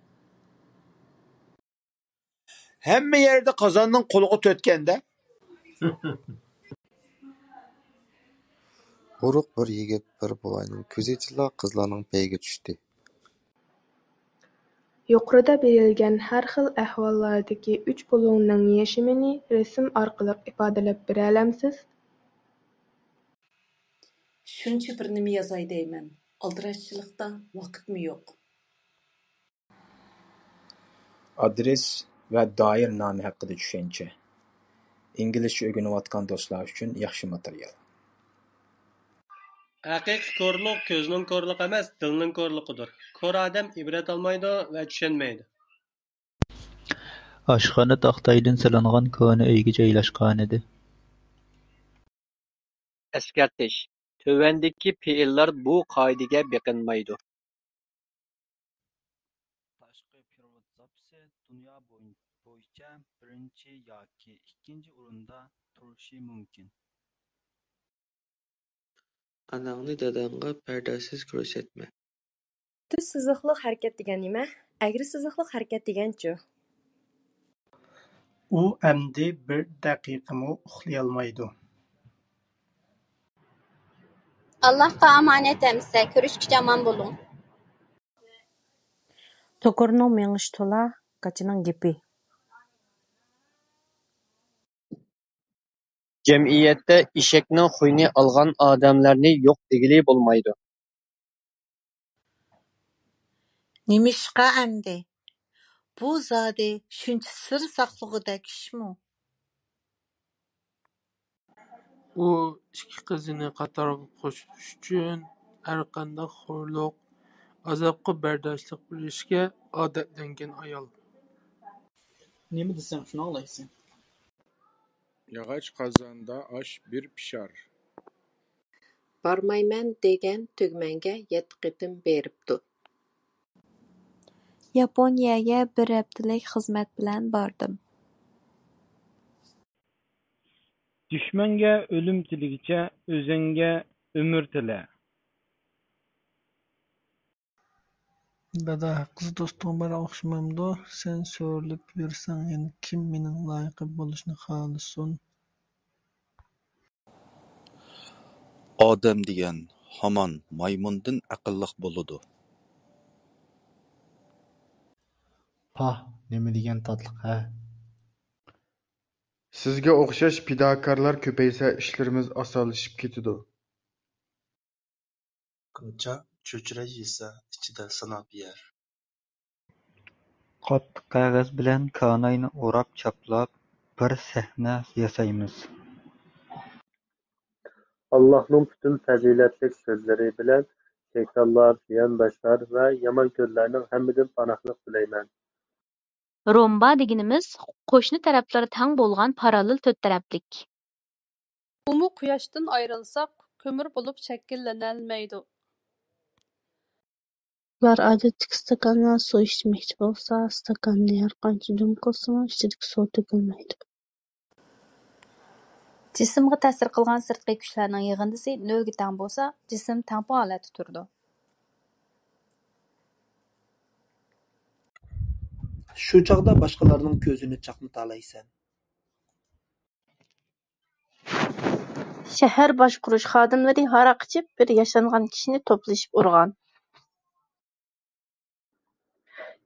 ھەممە يەردە قازاننىڭ قۇلىقى تۆتكەندە. ئورۇق بىر يىگىت بىر بوۋاينىڭ كۆزى ئېچىللا قىزلارنىڭ پېيىگە چۈشتى. يۇقىرىدا بېرىلگەن ھەر خىل ئەھۋاللاردىكى ئۈچ بۇلۇڭنىڭ يېشىمىنى رەسىم ئارقىلىق ئىپادىلەپ بېرەلەمسىز؟ شۇنچە بىر نېمە يازاي دەيمەن، ئالدىراشچىلىقتا ۋاقىتمۇ يوق. ئادرېس ۋە دائىر نامى ھەققىدە چۈشەنچە. ئىنگلىزچە ئۆگىنىۋاتقان دوستلار ئۈچۈن ياخشى ماتېرىيال. ھەقىقىي كورلۇق كۆزنىڭ كورلۇقى ئەمەس، دىلنىڭ كورلۇقىدۇر. كور ئادەم ئىبرەت ئالمايدۇ ۋە چۈشەنمەيدۇ. ئاشخانا تاختايدىن سېلىنغان كونا ئۆيگە جايلاشقانىدى. ئەسكەرتىش: تۆۋەندىكى پېئىللار بۇ قائىدىگە بېقىنمايدۇ. تاشقى پېرېۋوت زاپىسى دۇنيا بويىچە بىرىنچى ياكى ئىككىنچى ئورۇندا تۇرۇشى مۇمكىن. ئاناڭنى داداڭغا پەردازسىز كۆرسەتمە. تۈز سىزىقلىق ھەرىكەت دېگەن نېمە؟ ئەگرى سىزىقلىق ھەرىكەت دېگەنچۇ؟ ئۇ ئەمدى بىر دەقىقىمۇ ئۇخلىيالمايدۇ. ئاللاھقا ئامانەت ئەمىسە، كۆرۈشكىچە ئامان بولۇڭ. توكۇرنىڭ مېڭىشى تولا، گاچىنىڭ گېپى. جەمئىيەتتە ئېشەكنىڭ خۇيىنى ئالغان ئادەملەرنى يوق دېگىلى بولمايدۇ. نېمىشقا ئەمدى؟ بۇ زادى شۇنچە سىر ساقلىغۇدەك ئىشمۇ؟ ئۇ ئىككى قىزىنى قاتارغا قوشۇش ئۈچۈن ھەرقانداق خورلۇق، ئازابقا بەرداشلىق بېرىشكە ئادەتلەنگەن ئايال. نېمە دېسەڭ، شۇنى ئاڭلايسەن. ياغاچ قازاندا ئاش بىر پىشار. بارمايمەن دېگەن تۈگمەنگە يەتتە قېتىم بېرىپتۇ. ياپونىيەگە بىر ھەپتىلىك خىزمەت بىلەن باردىم. دۈشمەنگە ئۆلۈم تىلىگىچە، ئۆزۈڭگە ئۆمۈر تىلە. دادا، قىز دوستۇڭ بار ئوخشىمامدۇ؟ سەن سۆرىلىپ يۈرسەڭ، يەنە كىم مېنىڭ لايىقىم بولۇشنى خالىسۇن؟ ئادەم دېگەن ھامان مايمۇندىن ئەقىللىق بولىدۇ. پاھ، نېمە دېگەن تاتلىق ھە! سىزگە ئوخشاش پىداكارلار كۆپەيسە، ئىشلىرىمىز ئاسانلىشىپ كېتىدۇ. كۇنچا چۆچۈرە يېسە، ئىچىدە ساناپ يەر. قاتتىق قەغەز بىلەن كاناينى ئوراپ چاپلاپ، بىر سەھنە ياسايمىز. ئاللاھنىڭ پۈتۈن پەزىلەتلىك سۆزلىرى بىلەن شەيتانلار، زىيانداشلار ۋە يامان كۆزلەرنىڭ ھەممىدىن پاناھلىق تىلەيمەن. رومبا دېگىنىمىز قوشنا تەرەپلىرى تەڭ بولغان پاراللېل تۆت تەرەپلىك. ئۇمۇ قۇياشتىن ئايرىلساق، كۆمۈر بولۇپ شەكىللىنەلمەيدۇ. ئۇلار ئادەتتىكى ئىستاكاندا سۇ ئىچمەكچى بولسا، ئىستاكاننى ھەرقانچە دۈم قىلسىمۇ، ئىچىدىكى سۇ تۆكۈلمەيدۇ. جىسىمغا تەسىر قىلغان سىرتقى كۈچلەرنىڭ يىغىندىسى نۆلگە تەڭ بولسا، جىسىم تەڭپۇڭ ھالەتتە تۇرىدۇ. شۇ چاغدا باشقىلارنىڭ كۆزىنى چاقنىتالايسەن. شەھەر باشقۇرۇش خادىملىرى ھاراق ئىچىپ، بىر ياشانغان كىشىنى توپلىشىپ ئۇرغان.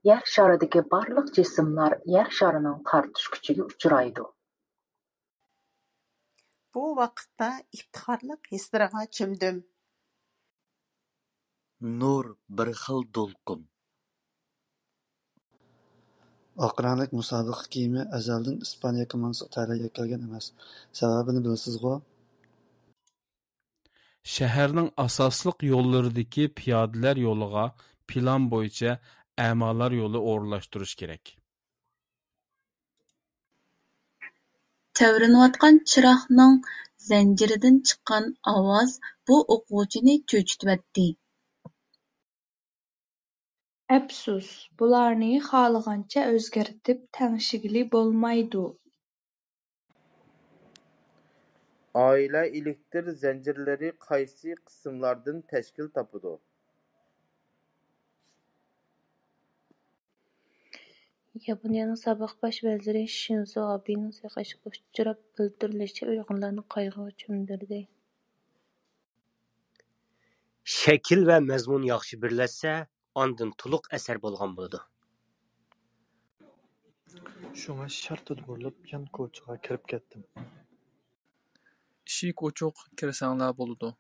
يەر شارىدىكى بارلىق جىسىملار يەر شارىنىڭ قارتۇش كۈچىگە ئۇچرايدۇ. بۇ ۋاقىتتا ئىپتىخارلىق ھېسلىرىغا چۆمدۈم. نۇر بىر خىل دولقۇن. ئاق رەڭلىك مۇسابىقە كىيىمى ئەزەلدىن ئىسپانىيە كوماندىسىغا تەلەيلىك كەلگەن ئەمەس. سەۋەبىنى بىلىسىزغۇ؟ شەھەرنىڭ ئاساسلىق يوللىرىدىكى پىيادىلەر يولىغا پىلان بويىچە ئەمالار يولى ئورۇنلاشتۇرۇش كېرەك. تەۋرىنىۋاتقان چىراغنىڭ زەنجىرىدىن چىققان ئاۋاز بۇ ئوقۇغۇچىنى چۆچۈتۈۋەتتى. ئەپسۇس، بۇلارنى خالىغانچە ئۆزگەرتىپ تەڭشىگىلى بولمايدۇ. ئائىلە ئېلېكتىر زەنجىرلىرى قايسى قىسىملاردىن تەشكىل تاپىدۇ؟ ياپونىيەنىڭ سابىق باش ۋەزىرى شىنزو ئابېنىڭ سىيقىشقا ئۇچراپ ئۆلتۈرۈلۈشى ئۇيغۇرلارنى قايغۇغا چۆمدۈردى. شەكىل ۋە مەزمۇن ياخشى بىرلەشسە، ئاندىن تولۇق ئەسەر بولغان بولىدۇ. شۇڭا شارتىدا بۇرۇلۇپ، يان كوچىغا كىرىپ كەتتىم. ئىشىك ئوچۇق، كىرسەڭلار بولىدۇ.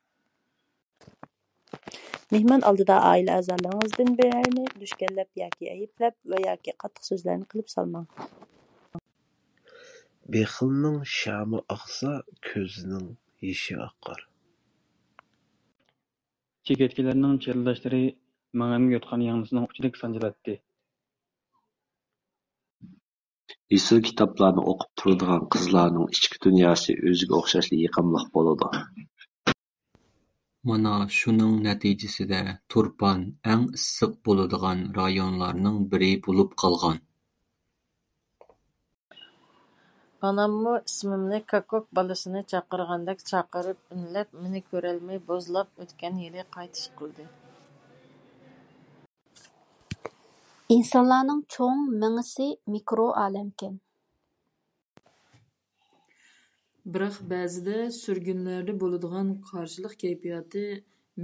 مېھمان ئالدىدا ئائىلە ئەزالىرىڭىزدىن بىرەرنى دۈشكەنلەپ ياكى ئەيىبلەپ ۋە ياكى قاتتىق سۆزلەرنى قىلىپ سالماڭ. بېخىلنىڭ شامى ئاقسا، كۆزىنىڭ يېشى ئاقار. چېكەتكىلەرنىڭ چىرىلداشلىرى ماڭىمۇ يوتقان ياڭزىسىنىڭ ئۇچىدەك سانجىلاتتى. ئېسىل كىتابلارنى ئوقۇپ تۇرىدىغان قىزلارنىڭ ئىچكى دۇنياسى ئۆزىگە ئوخشاشلا يېقىملىق بولىدۇ. مانا شۇنىڭ نەتىجىسىدە تۇرپان ئەڭ ئىسسىق بولىدىغان رايونلارنىڭ بىرى بولۇپ قالغان. ئاناممۇ ئىسمىمنى كاككۇك بالىسىنى چاقىرغاندەك چاقىرىپ، ئۈنلەپ، مېنى كۆرەلمەي بوزلاپ ئۆتكەن يىلى قايتىش قىلدى. ئىنسانلارنىڭ چوڭ مېڭىسى مىكرو ئالەمكەن. بىراق بەزىدە سۈرگۈنلەردە بولىدىغان قارشىلىق كەيپىياتى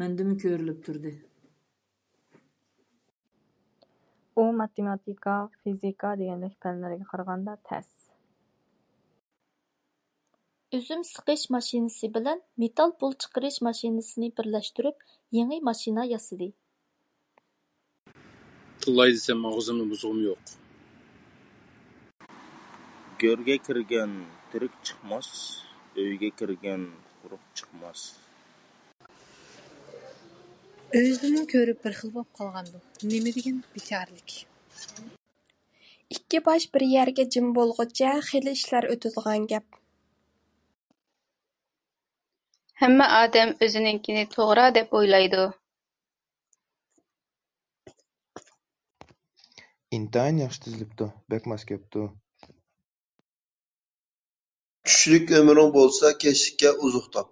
مەندىمۇ كۆرۈلۈپ تۇردى. ئۇ ماتېماتىكا، فىزىكا دېگەندەك پەنلەرگە قارىغاندا تەس. ئۈزۈم سىقىش ماشىنىسى بىلەن مېتال پۇل چىقىرىش ماشىنىسىنى بىرلەشتۈرۈپ، يېڭى ماشىنا ياسىدى. تىللاي دېسەم، ئاغزىمنى بۇزغۇم يوق. گۆرگە كىرگەن تىرىك چىقماس، ئۆيگە كىرگەن قۇرۇق چىقماس. ئۆزىمۇ كۆرۈپ بىر خىل بولۇپ قالغاندۇ. نېمە دېگەن بىچارىلىك. ئىككى باش بىر يەرگە جىم بولغۇچە خېلى ئىشلار ئۆتىدىغان گەپ. ھەممە ئادەم ئۆزىنىڭكىنى توغرا دەپ ئويلايدۇ. ئىنتايىن ياخشى تىزىلىپتۇ، بەك ماس كەپتۇ. چۈشلۈك ئۆمرۈڭ بولسا كەچلىككە ئوزۇق تاپ.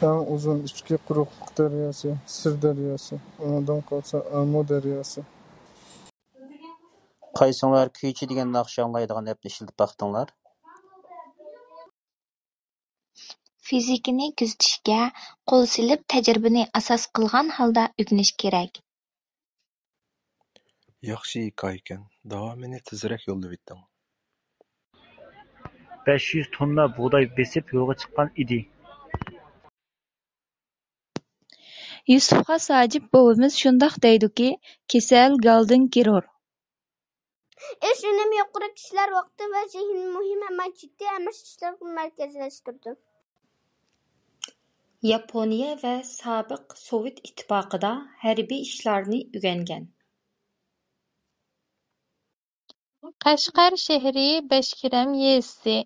ئەڭ ئۇزۇن ئىچكى قۇرۇقلۇق دەرياسى، سىر دەرياسى، ئۇنىڭدىن قالسا ئامۇ دەرياسى. قايسىڭلار كۈيچى دېگەن ناخشا ئاڭلايدىغان ئەپنى ئىشلىتىپ باقتىڭلار؟ فىزىكىنى كۆزىتىشكە قول سېلىپ، تەجرىبىنى ئاساس قىلغان ھالدا ئۆگىنىش كېرەك. ياخشى ھېكايىكەن، داۋامىنى تېزرەك يوللىۋېتىڭ. بەش يۈز توننا بۇغداي بېسىپ يولغا چىققان ئىدى. يۈسۈپ خاس ھاجىپ بوۋىمىز شۇنداق دەيدۇكى، كېسەل گالدىن كىرۇر. ئىش ئۈنۈمى يۇقىرى كىشىلەر ۋاقتى ۋە زېھنىنى مۇھىم، ئەمما جىددىي ئەمەس ئىشلارغا مەركەزلەشتۈرىدۇ. ياپونىيە ۋە سابىق سوۋېت ئىتتىپاقىدا ھەربىي ئىشلارنى ئۆگەنگەن. قەشقەر شەھىرى بەشكىرەم يېزىسى.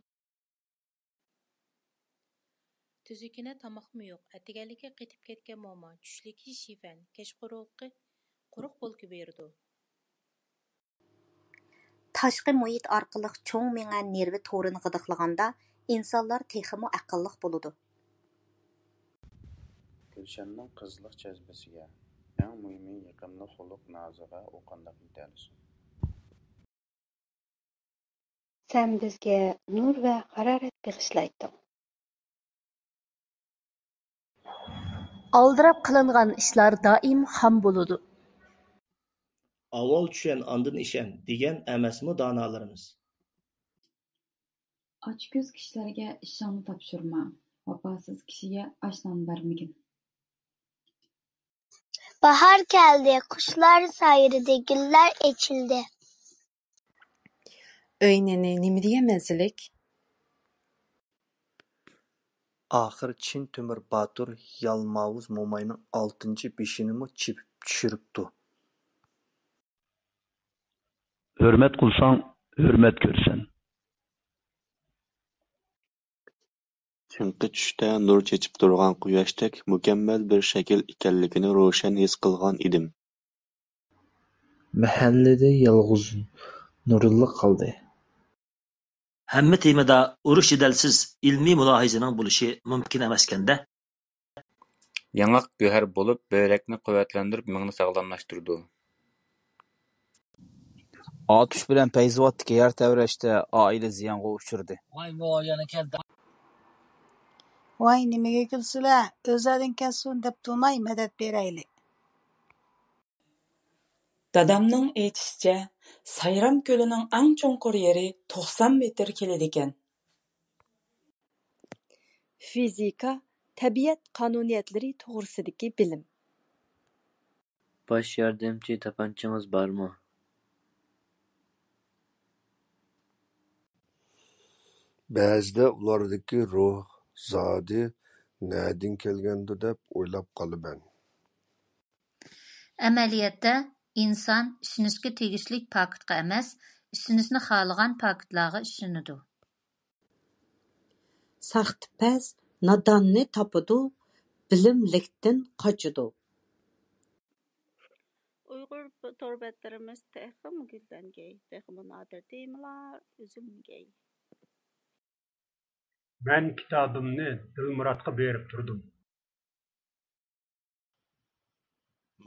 تۈزۈكىنە تاماقمۇ يوق، ئەتىگەنلىكى قېتىپ كەتكەن موما، چۈشلۈكى شىفەن، كەچقۇرۇنلۇقى قۇرۇق بولكا بېرىدۇ. تاشقى مۇھىت ئارقىلىق چوڭ مېڭە نېرۋا تورىنى غىدىقلىغاندا، ئىنسانلار تېخىمۇ ئەقىللىق بولىدۇ. گۈلشەننىڭ قىزلىق جەزبىسىگە، ئەڭ مۇھىمى يېقىملىق خۇلق نازىغا ئۇ قانداق يېتەلىسۇن؟ سەن بىزگە نۇر ۋە ھارارەت بېغىشلايتتىڭ. ئالدىراپ قىلىنغان ئىشلار دائىم خام بولىدۇ. ئاۋۋال چۈشەن، ئاندىن ئىشەن، دېگەن ئەمەسمۇ دانالىرىمىز؟ ئاچكۆز كىشىلەرگە ئىشىڭنى تاپشۇرما، ۋاپاسىز كىشىگە ئاش-نان بەرمىگىن. باھار كەلدى، قۇشلار سايرىدى، گۈللەر ئېچىلدى. ئۆي نېنى نېمە دېگەن مەززىلىك! ئاخىر چىن تۆمۈر باتۇر يالماۋۇز موماينىڭ ئالتىنچى بېشىنىمۇ چېپىپ چۈشۈرۈپتۇ. ھۆرمەت قىلساڭ، ھۆرمەت كۆرىسەن. چىڭقى چۈشتە نۇر چېچىپ تۇرغان قۇياشتەك مۇكەممەل بىر شەكىل ئىكەنلىكىنى روشەن ھېس قىلغان ئىدىم. مەھەللىدە يالغۇز نۇرۇللا قالدى. ھەممە تېمىدا ئۇرۇش-جېدەلسىز ئىلمىي مۇلاھىزىنىڭ بولۇشى مۇمكىن ئەمەسكەندە. ياڭاق گۆھەر بولۇپ، بۆرەكنى قۇۋۋەتلەندۈرۈپ، مېڭىنى ساغلاملاشتۇرىدۇ. ئاتۇش بىلەن پەيزىۋاتتىكى يەر تەۋرەشتە ئائىلە زىيانغا ئۇچرىدى. ۋاي، ۋاي، يەنە كەلدى. ۋاي، نېمىگە كۈلىسىلەر؟ ئۆزلەردىن كەلسۇن دەپ تۇرماي، مەدەت بېرەيلى. دادامنىڭ ئېيتىشىچە، سايرام كۆلىنىڭ ئەڭ چوڭقۇر يېرى توقسان مېتىر كېلىدىكەن. فىزىكا، تەبىئەت قانۇنىيەتلىرى توغرىسىدىكى بىلىم. باش ياردەمچى تاپانچىڭىز بارمۇ؟ بەزىدە ئۇلاردىكى روھ زادى نەدىن كەلگەندۇ دەپ ئويلاپ قالىمەن. ئەمەلىيەتتە، ئىنسان ئىشىنىشكە تېگىشلىك پاكىتقا ئەمەس، ئىشىنىشنى خالىغان پاكىتلارغا ئىشىنىدۇ. ساختىپەز، ناداننى تاپىدۇ، بىلىملىكتىن قاچىدۇ. ئۇيغۇر تور بەتلىرىمىز تېخىمۇ گۈللەنگەي، تېخىمۇ نادىر تېمىلار ئۈزۈلمىگەي. مەن كىتابىمنى دىلمۇراتقا بېرىپ تۇردۇم.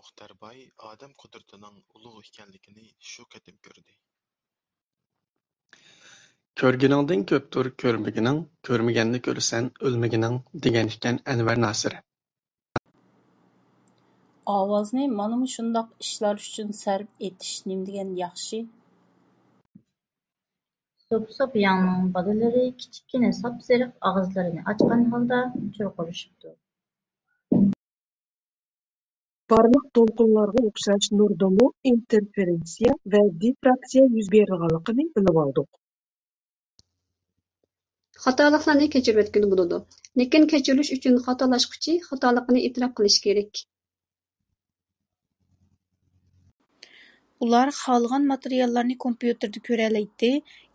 مۇختەر باي ئادەم قۇدرىتىنىڭ ئۇلۇغ ئىكەنلىكىنى شۇ قېتىم كۆردى. كۆرگىنىڭدىن كۆپتۇر كۆرمىگىنىڭ، كۆرمىگەننى كۆرىسەن، ئۆلمىگىنىڭ، دېگەن ئىكەن ئەنۋەر ناسىر. ئاۋازنى مانا مۇشۇنداق ئىشلار ئۈچۈن سەرپ ئېتىش نېمىدېگەن ياخشى. سوپىسوپىياڭنىڭ بالىلىرى كىچىككىنە ساپسېرىق ئاغزىلىرىنى ئاچقان ھالدا چۇرقۇرىشىپتۇ. بارلىق دولقۇنلارغا ئوخشاش نۇردىمۇ ئىنتېرفېرېنسىيە ۋە دىفراكسىيە يۈز بېرىدىغانلىقىنى بىلىۋالدۇق. خاتالىقلارنى كەچۈرۈۋەتكىلى بولىدۇ، لېكىن كەچۈرۈش ئۈچۈن خاتالاشقۇچى خاتالىقىنى ئېتىراپ قىلىشى كېرەك. ئۇلار خالىغان ماتېرىياللارنى كومپيۇتېردا كۆرەلەيتتى،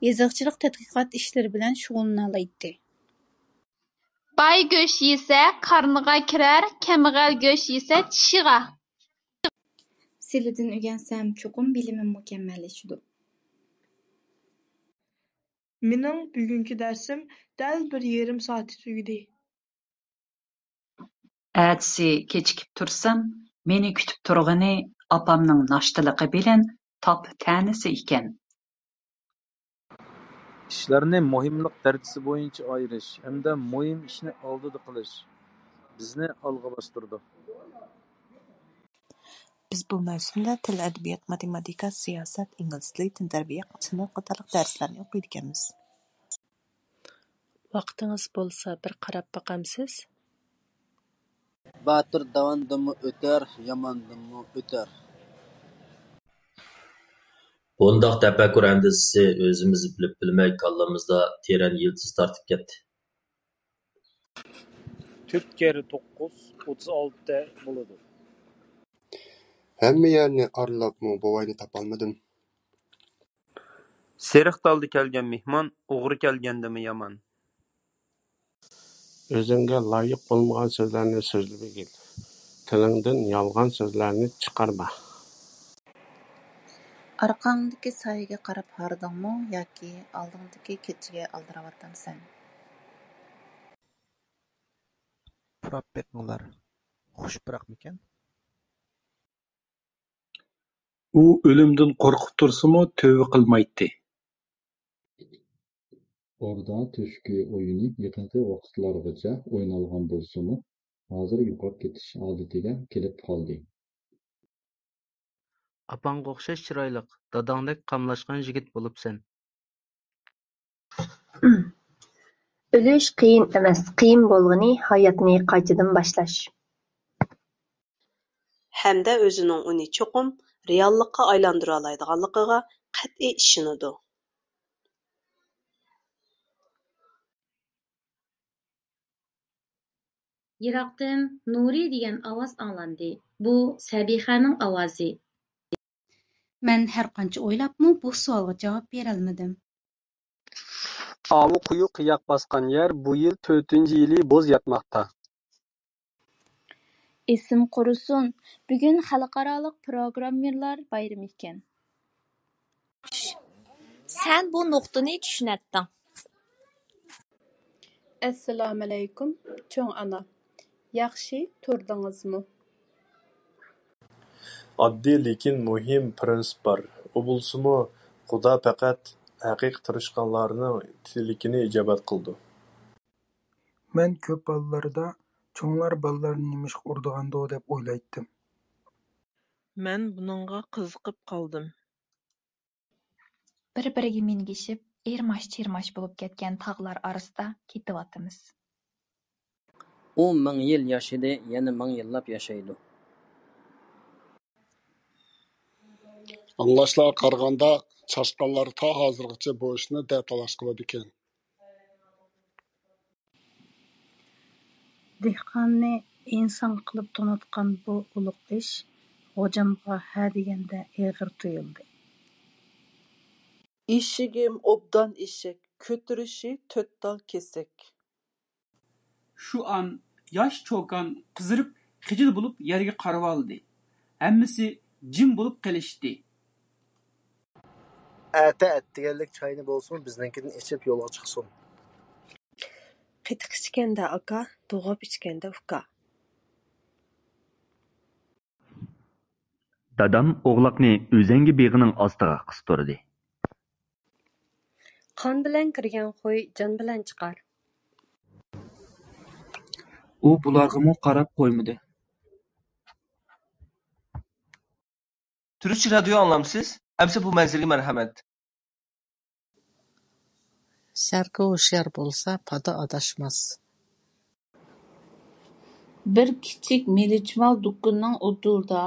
يېزىقچىلىق تەتقىقات ئىشلىرى بىلەن شۇغۇللىنالايتتى. باي گۆش يېسە، قارنىغا كىرەر، كەمبەغەل گۆش يېسە، چىشىغا. سىلىدىن ئۆگەنسەم، چوقۇم بىلىمىم مۇكەممەللىشىدۇ. مېنىڭ بۈگۈنكى دەرسىم دەل بىر يېرىم سائەتتە تۈگىدى. ئەتىسى كېچىكىپ تۇرسام، مېنى كۈتۈپ تۇرغىنى ئاپامنىڭ ناشتىلىقى بىلەن تاپا تەنىسى ئىكەن. ئىشلارنى مۇھىملىق دەرىجىسى بويىچە ئايرىش ھەمدە مۇھىم ئىشنى ئالدىدا قىلىش بىزنى ئالغا باستۇرىدۇ. بىز بۇ مەۋسۇمدە تىل، ئەدەبىيات، ماتېماتىكا، سىياسەت، ئىنگلىز تىلى، تىل تەربىيە سىنىپ قاتارلىق دەرسلەرنى ئوقۇيدىكەنمىز. ۋاقتىڭىز بولسا بىر قاراپ باقامسىز؟ باتۇر داۋاندىنمۇ ئۆتەر، ياماندىنمۇ ئۆتەر. بۇنداق تەپەككۇر ئەندىزىسى ئۆزىمىز بىلىپ بىلمەي كاللىمىزدا تېرەن يىلتىز تارتىپ كەتتى. تۆت كەررە توققۇز ئوتتۇز ئالتە بولىدۇ. ھەممە يەرنى ئارىلاپمۇ بوۋاينى تاپالمىدىم. سېرىق تالدا كەلگەن مېھمان ئوغرى كەلگەندىمۇ يامان. ئۆزۈڭگە لايىق بولمىغان سۆزلەرنى سۆزلىمىگىن، تىلىڭدىن يالغان سۆزلەرنى چىقارما. ئارقاڭدىكى سايىگە قاراپ ھاردىڭمۇ ياكى ئالدىڭدىكى كېچىگە ئالدىراۋاتامسەن؟ پۇراپ بېقىڭلار، خۇش پۇراقمىكەن؟ ئۇ ئۆلۈمدىن قورقۇپ تۇرسىمۇ، تۆۋە قىلمايتتى. ئوردا تۆشۈكى ئويۇنى يېقىنقى ۋاقىتلارغىچە ئوينالغان بولسىمۇ، ھازىر يوقاپ كېتىش ھالىتىگە كېلىپ قالدى. ئاپاڭغا ئوخشاش چىرايلىق، داداڭدەك قاملاشقان يىگىت بولۇپسەن. ئۆلۈش قىيىن ئەمەس، قىيىن بولغىنى ھاياتنى قايتىدىن باشلاش. ھەمدە ئۆزىنىڭ ئۇنى چوقۇم رېئاللىققا ئايلاندۇرالايدىغانلىقىغا قەتئىي ئىشىنىدۇ. يىراقتىن نۇرى دېگەن ئاۋاز ئاڭلاندى. بۇ سەبىخەنىڭ ئاۋازى. مەن ھەرقانچە ئويلاپمۇ بۇ سوئالغا جاۋاب بېرەلمىدىم. ئاۋۇ قويۇق قىياق باسقان يەر بۇ يىل تۆتىنچى يىلى بوز ياتماقتا. ئېسىم قۇرۇسۇن، بۈگۈن خەلقئارالىق پروگراممېرلار بايرىمى ئىكەن. سەن بۇ نۇقتىنى چۈشىنەتتىڭ. ئەسسالامۇئەلەيكۇم، چوڭ ئانا. ياخشى تۇردىڭىزمۇ؟ ئاددىي، لېكىن مۇھىم پىرىنسىپ بار. ئۇ بولسىمۇ، خۇدا پەقەت ھەقىقىي تىرىشقانلارنىڭ تىلىكىنى ئىجابەت قىلىدۇ. مەن كۆپ ھاللاردا چوڭلار بالىلارنى نېمىشقا ئۇرىدىغاندۇ دەپ ئويلايتتىم. مەن بۇنىڭغا قىزىقىپ قالدىم. بىر-بىرىگە مىنگىشىپ، ئىرماش-چىرماش بولۇپ كەتكەن تاغلار ئارىسىدا كېتىۋاتىمىز. ئۇ مىڭ يىل ياشىدى، يەنە مىڭ يىللاپ ياشايدۇ. ئاڭلاشلارغا قارىغاندا، چاشقانلار تا ھازىرغىچە بۇ ئىشنى دەتالاش قىلىدىكەن. دېھقاننى ئىنسان قىلىپ تونۇتقان بۇ ئۇلۇغ ئىش غوجامغا ھە دېگەندە ئېغىر تۇيۇلدى. ئېشىكىم ئوبدان ئېشەك، كۆتۈرۈشى تۆت تال كېسەك. شۇ ئان ياش چوكان قىزىرىپ، خىجىل بولۇپ يەرگە قارىۋالدى. ھەممىسى جىم بولۇپ قېلىشتى. ئەتە ئەتىگەنلىك چاينى بولسىمۇ بىزنىڭكىدىن ئىچىپ يولغا چىقسۇن. قېتىق ئىچكەندە ئاكا، دوغاپ ئىچكەندە ئۇكا. دادام ئوغلاقنى ئۈزەڭگى بېغىنىڭ ئاستىغا قىستۇردى. قان بىلەن كىرگەن خۇي جان بىلەن چىقار. ئۇ بۇلارغىمۇ قاراپ قويمىدى. تۈركچە رادىيو ئاڭلامسىز؟ ئەمسە بۇ مەنزىرىگە مەرھەمەت. سەركە ھوشيار بولسا، پادا ئاداشماس. بىر كىچىك مېلىچمال دۇكىنىنىڭ ئۇدۇلىدا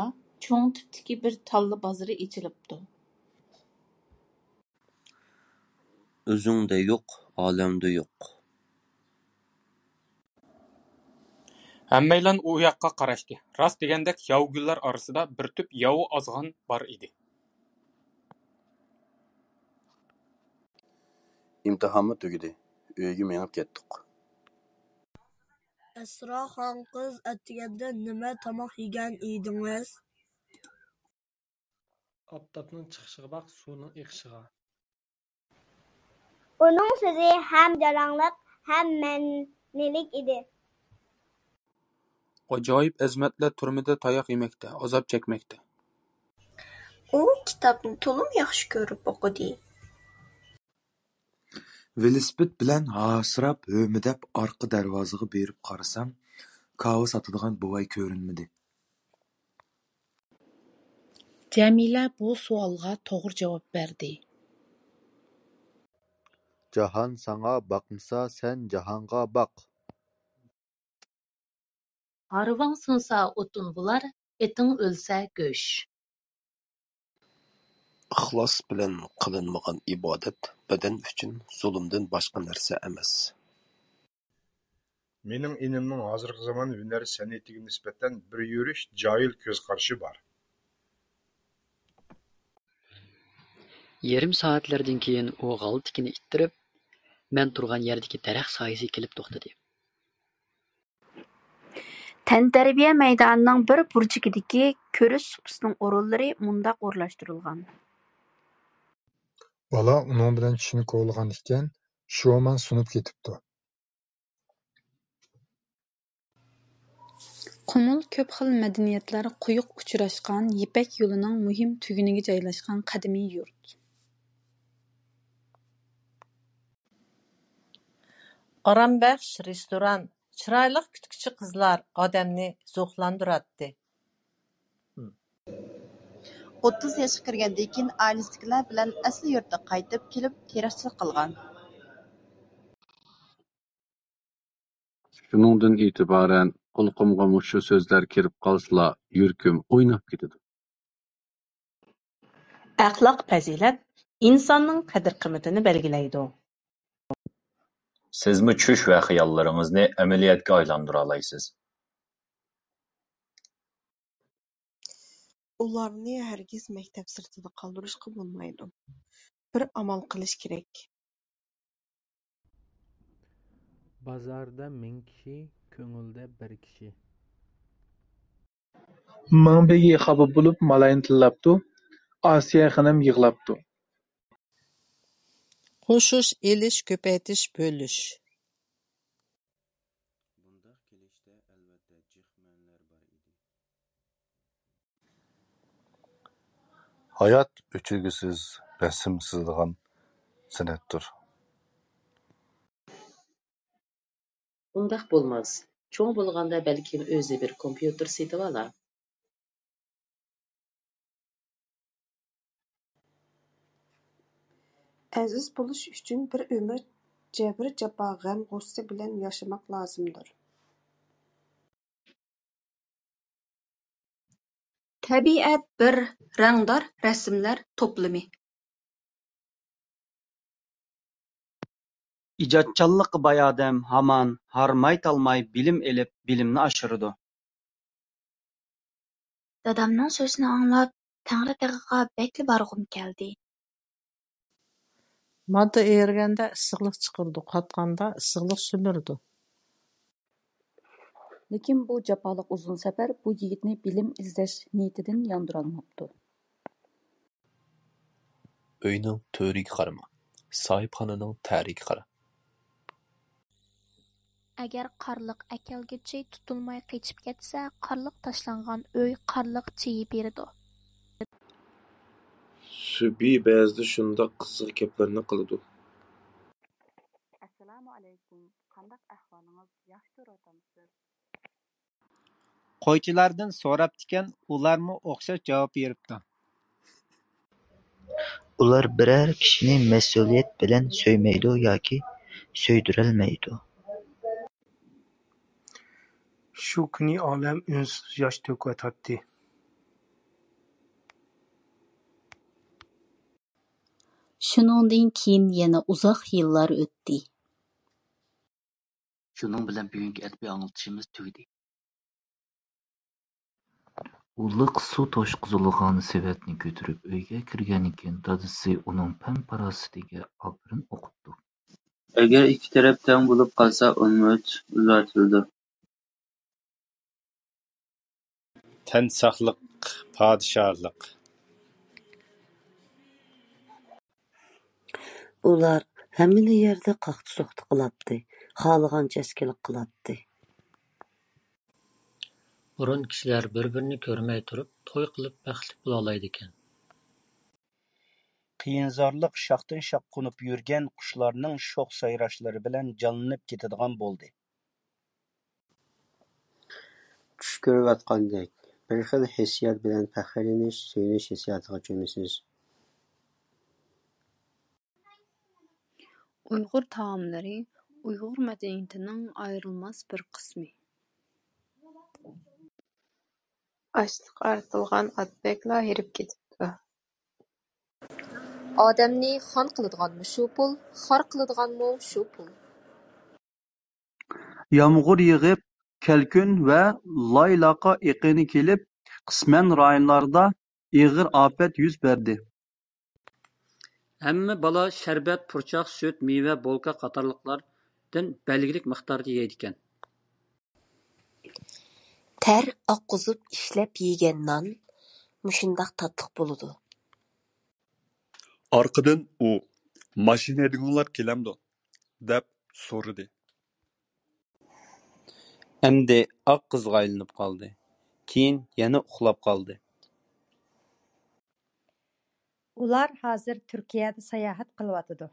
چوڭ تىپتىكى بىر تاللا بازىرى ئېچىلىپتۇ. ئۆزۈڭدە يوق، ئالەمدە يوق. ھەممەيلەن ئۇ ياققا قاراشتى. راست دېگەندەك ياۋىگۈللەر ئارىسىدا بىر تۈپ ياۋا ئازغان بار ئىدى. ئىمتىھانمۇ تۈگىدى. ئۆيگە مېڭىپ كەتتۇق. ئەسرا خانقىز، ئەتىگەندە نېمە تاماق يېگەن ئىدىڭىز؟ ئاپتاپنىڭ چىقىشىغا باق، سۇنىڭ ئېقىشىغا. ئۇنىڭ سۆزى ھەم جاراڭلىق، ھەم مەنىلىك ئىدى. ئاجايىپ ئەزىمەتلەر تۈرمىدە تاياق يېمەكتە، ئازاب چەكمەكتە. ئۇ كىتابنى تولىمۇ ياخشى كۆرۈپ ئوقۇدى. ۋېلىسىپىت بىلەن ھاسىراپ، ھۆمۈدەپ ئارقا دەرۋازىغا بېرىپ قارىسام، كاۋا ساتىدىغان بوۋاي كۆرۈنمىدى. جەمىلە بۇ سوئالغا توغرا جاۋاب بەردى. جاھان ساڭا باقمىسا، سەن جاھانغا باق. ھارۋاڭ سۇنسا ئوتۇن بولار، ئېتىڭ ئۆلسە گۆش. ئىخلاس بىلەن قىلىنمىغان ئىبادەت بەدەن ئۈچۈن زۇلۇمدىن باشقا نەرسە ئەمەس. مېنىڭ ئىنىمنىڭ ھازىرقى زامان ھۈنەر سەنئىتىگە نىسبەتەن بىر يۈرۈش جاھىل كۆز قارىشى بار. يېرىم سائەتلەردىن كېيىن ئۇ غالتىكىنى ئىتتىرىپ، مەن تۇرغان يەردىكى دەرەخ سايىسىگە كېلىپ توختىدى. تەنتەربىيە مەيدانىنىڭ بىر بۇرجىكىدىكى كۈرۈش سۇپىسىنىڭ ئورۇنلىرى مۇنداق ئورۇنلاشتۇرۇلغان. بالا ئۇنىڭ بىلەن چۈشىنى كوۋلىغان ئىكەن، شۇ ھامان سۇنۇپ كېتىپتۇ. قۇمۇل كۆپ خىل مەدەنىيەتلەر قويۇق ئۇچراشقان يىپەك يولىنىڭ مۇھىم تۈگۈنىگە جايلاشقان قەدىمىي يۇرت. ئارامبەخش رېستوران، چىرايلىق كۈتكۈچى قىزلار ئادەمنى زوقلاندۇراتتى. ئوتتۇز ياشقا كىرگەندىن كېيىن ئائىلىسىدىكىلەر بىلەن ئەسلى يۇرتىغا قايتىپ كېلىپ تېرىقچىلىق قىلغان. شۇنىڭدىن ئېتىبارەن قۇلىقىمغا مۇشۇ سۆزلەر كىرىپ قالسىلا يۈرىكىم ئويناپ كېتىدۇ. ئەخلاق پەزىلەت ئىنساننىڭ قەدىر-قىممىتىنى بەلگىلەيدۇ. سىزمۇ چۈش ۋە خىياللىرىڭىزنى ئەمەلىيەتكە ئايلاندۇرالايسىز. ئۇلارنى ھەرگىز مەكتەپ سىرتىدا قالدۇرۇشقا بولمايدۇ. بىر ئامال قىلىش كېرەك. بازاردا مىڭ كىشى، كۆڭۈلدە بىر كىشى. مىڭبېگى خاپا بولۇپ مالاينى تىللاپتۇ، ئاسىيە خېنىم يىغلاپتۇ. قوشۇش، ئېلىش، كۆپەيتىش، بۆلۈش. ھايات ئۆچۈرگۈسىز رەسىم سىزىدىغان سەنئەتتۇر. ئۇنداق بولماس، چوڭ بولغاندا بەلكىم ئۆزى بىر كومپيۇتېر سېتىۋالا. ئەزىز بولۇش ئۈچۈن بىر ئۆمۈر جەبىر-جاپا، غەم-غۇسسە بىلەن ياشىماق لازىمدۇر. تەبىئەت بىر رەڭدار رەسىملەر توپلىمى. ئىجادچانلىققا باي ئادەم ھامان ھارماي-تالماي بىلىم ئېلىپ، بىلىمنى ئاشۇرىدۇ. دادامنىڭ سۆزىنى ئاڭلاپ، تەڭرىتېغىغا بەكلا بارغۇم كەلدى. ماددا ئېرىگەندە ئىسسىقلىق چىقىرىدۇ، قاتقاندا ئىسسىقلىق سۈمۈرىدۇ. لېكىن بۇ جاپالىق ئۇزۇن سەپەر بۇ يىگىتنى بىلىم ئىزدەش نىيىتىدىن ياندۇرالماپتۇ. ئۆينىڭ تۆرىگە قارىما، ساھىبخانىنىڭ تەرىگە قارا. ئەگەر قارلىق ئەكەلگۈچى تۇتۇلماي قېچىپ كەتسە، قارلىق تاشلانغان ئۆي قارلىق چېيىپ بېرىدۇ. سۈبھى بەزىدە شۇنداق قىزىق گەپلەرنى قىلىدۇ. ئەسسالامۇ ئەلەيكۇم، قانداق ئەھۋالىڭىز؟ ياخشى تۇرۇۋاتامسىز؟ قويچىلاردىن سوراپتىكەن، ئۇلارمۇ ئوخشاش جاۋاب بېرىپتۇ. ئۇلار بىرەر كىشىنى مەسئۇلىيەت بىلەن سۆيمەيدۇ ياكى سۆيدۈرەلمەيدۇ. شۇ كۈنى ئالەم ئۈنسىز ياش تۆكۈۋاتاتتى. شۇنىڭدىن كېيىن يەنە ئۇزاق يىللار ئۆتتى. شۇنىڭ بىلەن بۈگۈنكى ئەدەبىي ئاڭلىتىشىمىز تۈگىدى. ئۇ لىق سۇ توشقۇزۇلغان سېۋەتنى كۆتۈرۈپ ئۆيگە كىرگەنىكەن، دادىسى ئۇنىڭ پەم-پاراسىتىگە ئاپىرىن ئوقۇپتۇ. ئەگەر ئىككى تەرەپ تەڭ بولۇپ قالسا، ئون مىنۇت ئۇزارتىلىدۇ. تەن ساقلىق، پادىشاھلىق. ئۇلار ھەممىلا يەردە قاقتى-سوقتى قىلاتتى، خالىغانچە ئەسكىلىك قىلاتتى. بۇرۇن كىشىلەر بىر-بىرىنى كۆرمەي تۇرۇپ توي قىلىپ بەختلىك بولالايدىكەن. قىيىنزارلىق شاختىن-شاخ قونۇپ يۈرگەن قۇشلارنىڭ شوخ سايراشلىرى بىلەن جانلىنىپ كېتىدىغان بولدى. چۈش كۆرۈۋاتقاندەك، بىر خىل ھېسسىيات بىلەن پەخىرلىنىش، سۆيۈنۈش ھېسسىياتىغا چۆمىسىز. ئۇيغۇر تائاملىرى ئۇيغۇر مەدەنىيىتىنىڭ ئايرىلماس بىر قىسمى. ئاشلىق ئارتىلغان ئاتتەكلا ھېرىپ كېتىپتۇ. ئادەمنى خان قىلىدىغانمۇ شۇ پۇل، خار قىلىدىغانمۇ شۇ پۇل. يامغۇر يېغىپ، كەلكۈن ۋە لايلاقا ئېقىنى كېلىپ، قىسمەن رايونلاردا ئېغىر ئاپەت يۈز بەردى. ھەممە بالا شەربەت، پۇرچاق، سۈت، مېۋە، بولكا قاتارلىقلاردىن بەلگىلىك مىقداردا يەيدىكەن. تەر ئاققۇزۇپ ئىشلەپ يېگەن نان مۇشۇنداق تاتلىق بولىدۇ. ئارقىدىن ئۇ، «ماشىنا ھەيدىگۈڭلار كېلەمدۇ؟» دەپ سورىدى. ئەمدى ئاق قىزغا ئايلىنىپ قالدى. كېيىن يەنە ئۇخلاپ قالدى. ئۇلار ھازىر تۈركىيەدە ساياھەت قىلىۋاتىدۇ.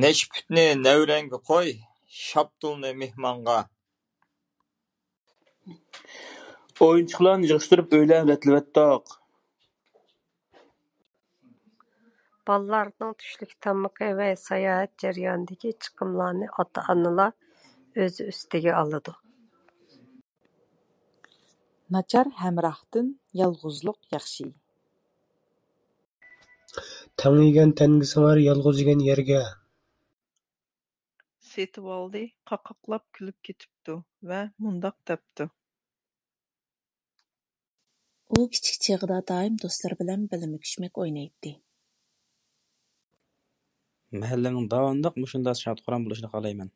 نەشپۈتنى نەۋرەڭگە قوي، شاپتۇلنى مېھمانغا. ئويۇنچۇقلارنى يىغىشتۇرۇپ ئۆيلەرنى رەتلىۋەتتۇق. بالىلارنىڭ چۈشلۈك تامىقى ۋە ساياھەت جەريانىدىكى چىقىملارنى ئاتا-ئانىلار ئۆز ئۈستىگە ئالىدۇ. ناچار ھەمراھتىن يالغۇزلۇق ياخشى. تەڭ يېگەن تەڭگە سىڭەر، يالغۇز يېگەن يەرگە. سېتىۋالدى، قاقاقلاپ كۈلۈپ كېتىپتۇ ۋە مۇنداق دەپتۇ. ئۇ كىچىك چېغىدا دائىم دوستلىرى بىلەن بىللە مۈكۈشمەك ئوينايتتى. مەھەللىنىڭ داۋاملىق مۇشۇنداق شاد-خۇرام بولۇشىنى خالايمەن.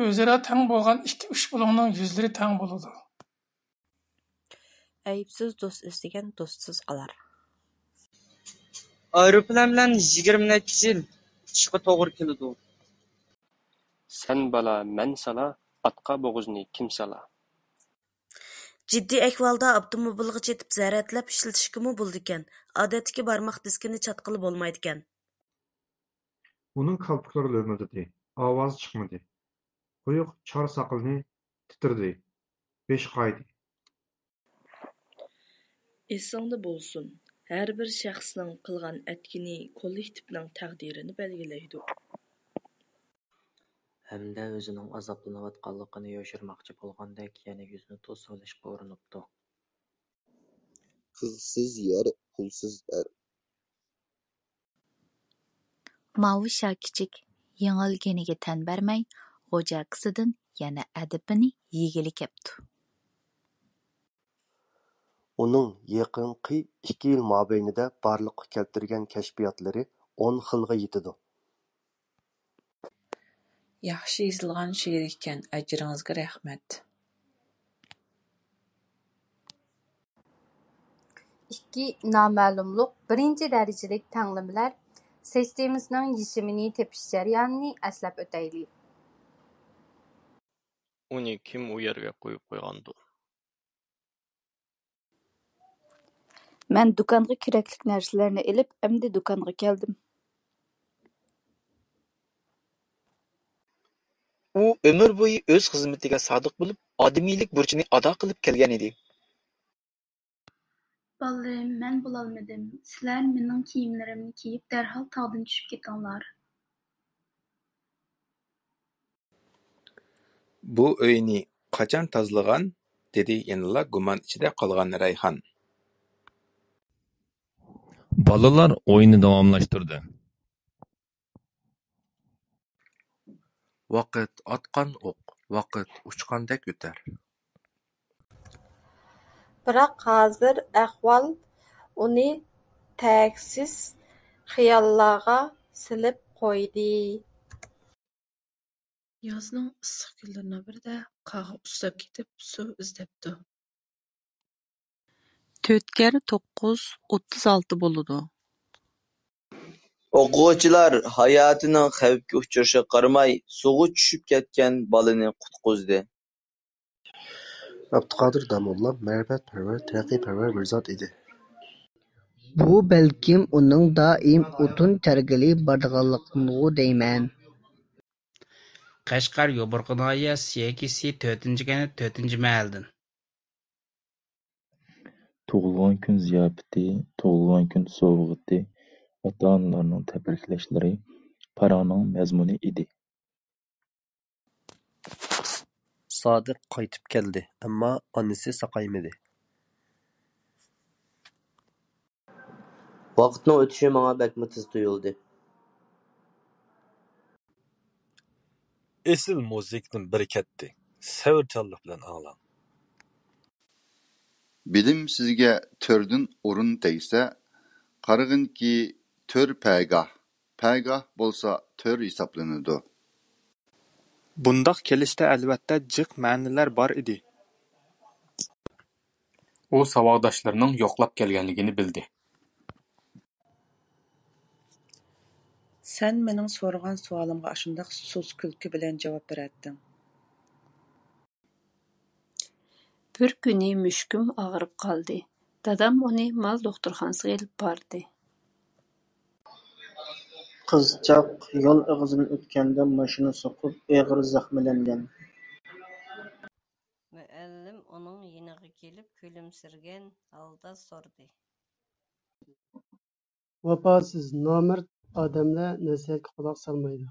ئۆزئارا تەڭ بولغان ئىككى-ئۈچ بۇلۇڭنىڭ يۈزلىرى تەڭ بولىدۇ. ئەيىبسىز دوست ئىزدىگەن دوستسىز قالار. ئايروپىلان بىلەن يىگىرمە نەچچە يىل ئۇچۇشقا توغرا كېلىدۇ. سەن بالا، مەن سالا، ئاتقا بوغۇزنى كىم سالا؟ جىددىي ئەھۋالدا ئاپتوموبىلغا چېتىپ زەرەتلەپ ئىشلىتىشكىمۇ بولىدىكەن. ئادەتتىكى بارماق دىسكىنى چاتقىلى بولمايدىكەن. ئۇنىڭ كالپۇكلىرى لۆمۈلدىدى، ئاۋازى چىقمىدى. قويۇق چار ساقىلىنى تىترىدى، بېشى قايدى. ئېسىڭدە بولسۇن، ھەر بىر شەخسنىڭ قىلغان ئەتكىنى كوللېكتىپنىڭ تەقدىرىنى بەلگىلەيدۇ. ھەمدە ئۆزىنىڭ ئازابلىنىۋاتقانلىقىنى يوشۇرماقچى بولغاندەك يەنە يۈزىنى توسۇۋېلىشقا ئۇرۇنۇپتۇ. قىزسىز يەر، پۇلسىز ئەر. ماۋۇ شاكىچىك يېڭىلگىنىگە تەن بەرمەي، غوجاكىسىدىن يەنە ئەدىپىنى يېگىلى كەپتۇ. ئۇنىڭ يېقىنقى ئىككى يىل مابەينىدە بارلىققا كەلتۈرگەن كەشپىياتلىرى ئون خىلغا يېتىدۇ. ياخشى يېزىلغان شېئىر ئىكەن، ئەجرىڭىزگە رەھمەت. ئىككى، نامەلۇملۇق بىرىنچى دەرىجىلىك تەڭلىمىلەر سىستېمىسىنىڭ يېشىمىنى تېپىش جەريانىنى ئەسلەپ ئۆتەيلى. ئۇنى كىم ئۇ يەرگە قويۇپ قويغاندۇ؟ مەن دۇكانغا كېرەكلىك نەرسىلەرنى ئېلىپ، ئەمدى دۇكانغا كەلدىم. ئۇ ئۆمۈر بويى ئۆز خىزمىتىگە سادىق بولۇپ، ئادىمىيلىك بۇرچىنى ئادا قىلىپ كەلگەنىدى. بالىلىرىم، مەن بولالمىدىم. سىلەر مېنىڭ كىيىملىرىمنى كىيىپ، دەرھال تاغدىن چۈشۈپ كېتىڭلار. بۇ ئۆينى قاچان تازىلىغان؟ دېدى يەنىلا گۇمان ئىچىدە قالغان رەيھان. بالىلار ئويۇننى داۋاملاشتۇردى. ۋاقىت ئاتقان ئوق، ۋاقىت ئۇچقاندەك ئۆتەر. بىراق ھازىر ئەھۋال ئۇنى تەگسىز خىياللارغا سېلىپ قويدى. يازنىڭ ئىسسىق كۈنلىرىنىڭ بىرىدە قاغا ئۇسساپ كېتىپ سۇ ئىزدەپتۇ. تۆت كەر توققۇز ئوتتۇز ئالتە بولىدۇ. ئوقۇغۇچىلار ھاياتىنىڭ خەۋپكە ئۇچرىشىغا قارىماي، سۇغا چۈشۈپ كەتكەن بالىنى قۇتقۇزدى. ئابدۇقادىر داموللا مەرىپەتپەرۋەر، تەرەققىيپەرۋەر بىر زات ئىدى. بۇ بەلكىم ئۇنىڭ دائىم ئوتۇن تەرگىلى بارىدىغانلىقىدىندىغۇ دەيمەن. قەشقەر يوپۇرغا ناھىيە سىيەكىسى تۆتىنچى كەنت تۆتىنچى مەھەللىدىن. تۇغۇلغان كۈن زىياپىتى، تۇغۇلغان كۈن سوۋغىتى ئاتا-ئانىلارنىڭ تەبرىكلەشلىرى پاراڭنىڭ مەزمۇنى ئىدى. سادىق قايتىپ كەلدى، ئەمما ئانىسى ساقايمىدى. ۋاقىتنىڭ ئۆتۈشى ماڭا بەكمۇ تېز تۇيۇلدى. ئېسىل مۇزىكىدىن بىر كەتتى، سەۋرچانلىق بىلەن ئاڭلاڭ. بىلىم سىزگە تۆردىن ئورۇن تەگسە، قارىغىنكى، تۆر پەگاھ، پەگاھ بولسا تۆر ھېسابلىنىدۇ. بۇنداق كېلىشتە ئەلۋەتتە جىق مەنىلەر بار ئىدى. ئۇ ساۋاقداشلىرىنىڭ يوقلاپ كەلگەنلىكىنى بىلدى. سەن مېنىڭ سورىغان سوئالىمغا ئاشۇنداق سۇس كۈلكە بىلەن جاۋاب بېرەتتىڭ. بىر كۈنى مۈشۈكۈم ئاغرىپ قالدى. دادام ئۇنى مال دوختۇرخانىسىغا ئېلىپ باردى. قىزچاق يول ئېغىزىدىن ئۆتكەندە ماشىنا سوقۇپ ئېغىر زەخىملەنگەن. مۇئەللىم ئۇنىڭ يېنىغا كېلىپ كۈلۈمسىرىگەن ھالدا سورىدى. ۋاپاسىز، نامەرد ئادەملەر نەسىھەتكە قۇلاق سالمايدۇ.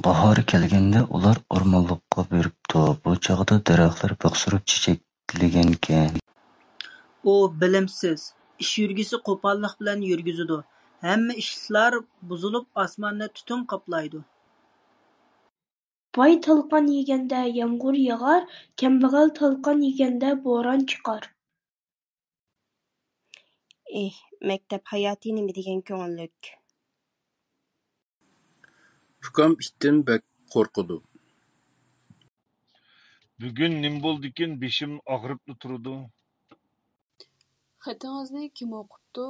باھار كەلگەندە ئۇلار ئورمانلىققا بېرىپتۇ. بۇ چاغدا دەرەخلەر بىخسۇرۇپ چېچەكلىگەنىكەن. ئۇ بىلىمسىز، ئىش يۈرگۈسى قوپاللىق بىلەن يۈرگۈزىدۇ. ھەممە ئىشلار بۇزۇلۇپ، ئاسماننى تۈتۈن قاپلايدۇ. باي تالقان يېگەندە يامغۇر ياغار، كەمبەغەل تالقان يېگەندە بوران چىقار. ئېھ، مەكتەپ ھاياتى نېمە دېگەن كۆڭۈللۈك! ئۇكام ئىتتىن بەك قورقىدۇ. بۈگۈن نېمە بولدىكىن، بېشىم ئاغرىپلا تۇرىدۇ. خېتىڭىزنى كىم ئوقۇپتۇ؟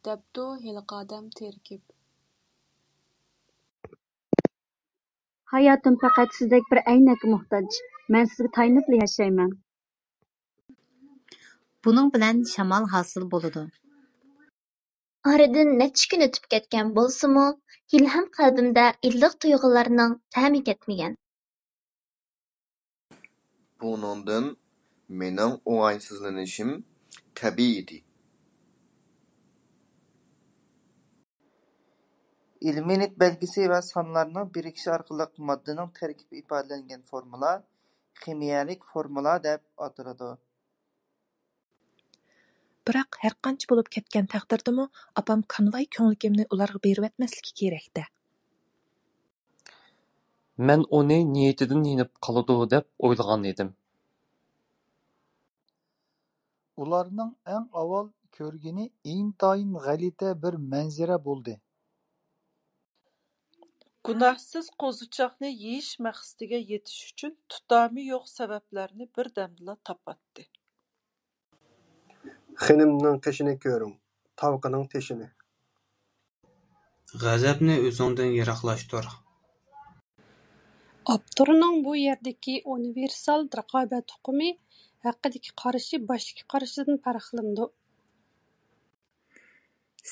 دەپتۇ ھېلىقى ئادەم تېرىكىپ. ھاياتىم پەقەت سىزدەك بىر ئەينەككە موھتاج. مەن سىزگە تايىنىپلا ياشايمەن. بۇنىڭ بىلەن شامال ھاسىل بولىدۇ. ئارىدىن نەچچە كۈن ئۆتۈپ كەتكەن بولسىمۇ، ھېلىھەم قەلبىمدە ئىللىق تۇيغۇلارنىڭ تەمى كەتمىگەن. بۇنىڭدىن مېنىڭ ئوڭايسىزلىنىشىم تەبىئىي ئىدى. ئېلېمېنت بەلگىسى ۋە سانلارنىڭ بىرىكىشى ئارقىلىق ماددىنىڭ تەركىبى ئىپادىلەنگەن فورمۇلا خىمىيەلىك فورمۇلا دەپ ئاتىلىدۇ. بىراق، ھەرقانچە بولۇپ كەتكەن تەقدىردىمۇ، ئاپام كانۋاي كۆڭلىكىمنى ئۇلارغا بېرىۋەتمەسلىكى كېرەك-دە. مەن ئۇنى نىيىتىدىن يېنىپ قالىدۇ دەپ ئويلىغانىدىم. ئۇلارنىڭ ئەڭ ئاۋۋال كۆرگىنى ئىنتايىن غەلىتە بىر مەنزىرە بولدى. گۇناھسىز قوزىچاقنى يېيىش مەقسىتىگە يېتىش ئۈچۈن تۇتامى يوق سەۋەبلەرنى بىردەمدىلا تاپاتتى. خېنىمنىڭ قېشىنى كۆرۈڭ، تاۋىقىنىڭ تېشىنى. غەزەپنى ئۆزۈڭدىن يىراقلاشتۇر. ئاپتورنىڭ بۇ يەردىكى ئۇنىۋېرسال رىقابەت ئۇقۇمى ھەققىدىكى قارىشى باشتىكى قارىشىدىن پەرقلىنىدۇ.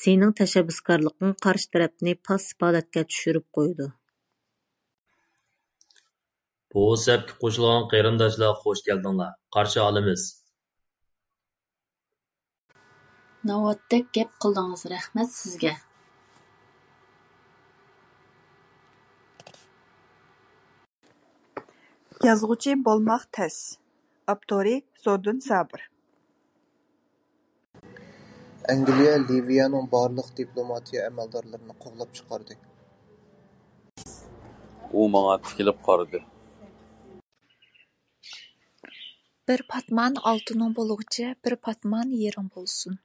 سېنىڭ تەشەببۇسكارلىقىڭ قارشى تەرەپنى پاسسىپ ھالەتكە چۈشۈرۈپ قويىدۇ. بۇ سەپكە قوشۇلغان قېرىنداشلار خۇش كەلدىڭلار، قارشى ئالىمىز. ناۋاتتەك گەپ قىلدىڭىز، رەھمەت سىزگە. يازغۇچى بولماق تەس. ئاپتورى زوردۇن سابىر. ئەنگلىيە لىۋىيەنىڭ بارلىق دىپلوماتىيە ئەمەلدارلىرىنى قوغلاپ چىقاردى. ئۇ ماڭا تىكىلىپ قارىدى. بىر پاتمان ئالتۇنۇڭ بولغۇچە، بىر پاتمان يېرىڭ بولسۇن.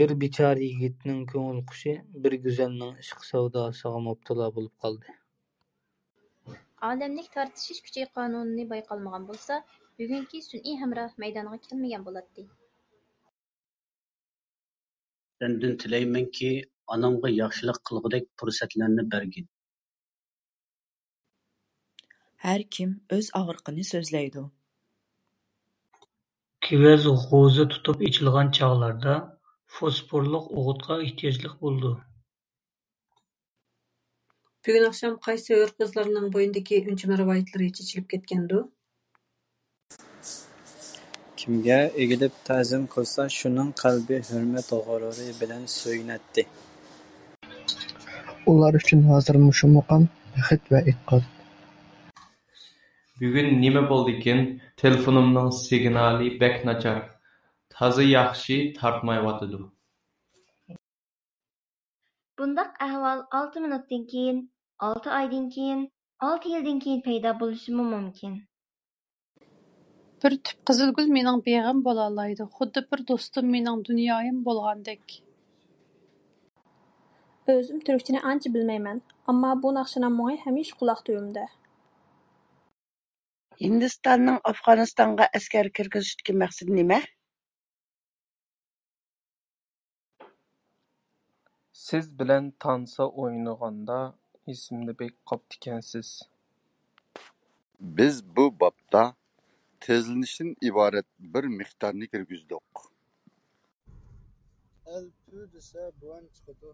بىر بىچارە يىگىتنىڭ كۆڭۈل قۇشى بىر گۈزەلنىڭ ئىشق سەۋداسىغا مۇپتىلا بولۇپ قالدى. ئالەملىك تارتىشىش كۈچى قانۇنىنى بايقالمىغان بولسا، بۈگۈنكى سۈنئىي ھەمراھ مەيدانغا كەلمىگەن بولاتتى. سەندىن تىلەيمەنكى، ئانامغا ياخشىلىق قىلغۇدەك پۇرسەتلەرنى بەرگىن. ھەركىم ئۆز ئاغرىقىنى سۆزلەيدۇ. كېۋەز غوزا تۇتۇپ ئېچىلغان چاغلاردا فوسفورلۇق ئوغۇتقا ئېھتىياجلىق بولىدۇ. بۈگۈن ئاخشام قايسى ھۆر قىزلارنىڭ بوينىدىكى ئۈنچە-مەرۋايىتلىرى چېچىلىپ كەتكەندۇ؟ كىمگە ئېگىلىپ تەزىم قىلسا، شۇنىڭ قەلبى ھۆرمەت غۇرۇرى بىلەن سۆيۈنەتتى. ئۇلار ئۈچۈن ھازىر مۇشۇ مۇقام بەخت ۋە ئېتىقاد. بۈگۈن نېمە بولدىكىن؟ تېلېفونۇمنىڭ سىگنالى بەك ناچار. تازا ياخشى تارتمايۋاتىدۇ. بۇنداق ئەھۋال ئالتە مىنۇتتىن كېيىن، ئالتە ئايدىن كېيىن، ئالتە يىلدىن كېيىن پەيدا بولۇشىمۇ مۇمكىن. بىر تۈپ قىزىلگۈل مېنىڭ بېغىم بولالايدۇ، خۇددى بىر دوستۇم مېنىڭ دۇنيايىم بولغاندەك. ئۆزۈم تۈركچىنى ئانچە بىلمەيمەن، ئەمما بۇ ناخشىنىڭ مۇڭى ھەمىشە قۇلاق تۈۋىمدە. ھىندىستاننىڭ ئافغانىستانغا ئەسكەر كىرگۈزۈشتىكى مەقسىتى نېمە؟ سىز بىلەن تانسا ئوينىغاندا ئېسىمدە بەك قاپتىكەنسىز. بىز بۇ بابتا تېزلىنىشتىن ئىبارەت بىر مىقدارنى كىرگۈزدۇق. ئەل پۈ دېسە بوۋان چىقىدۇ.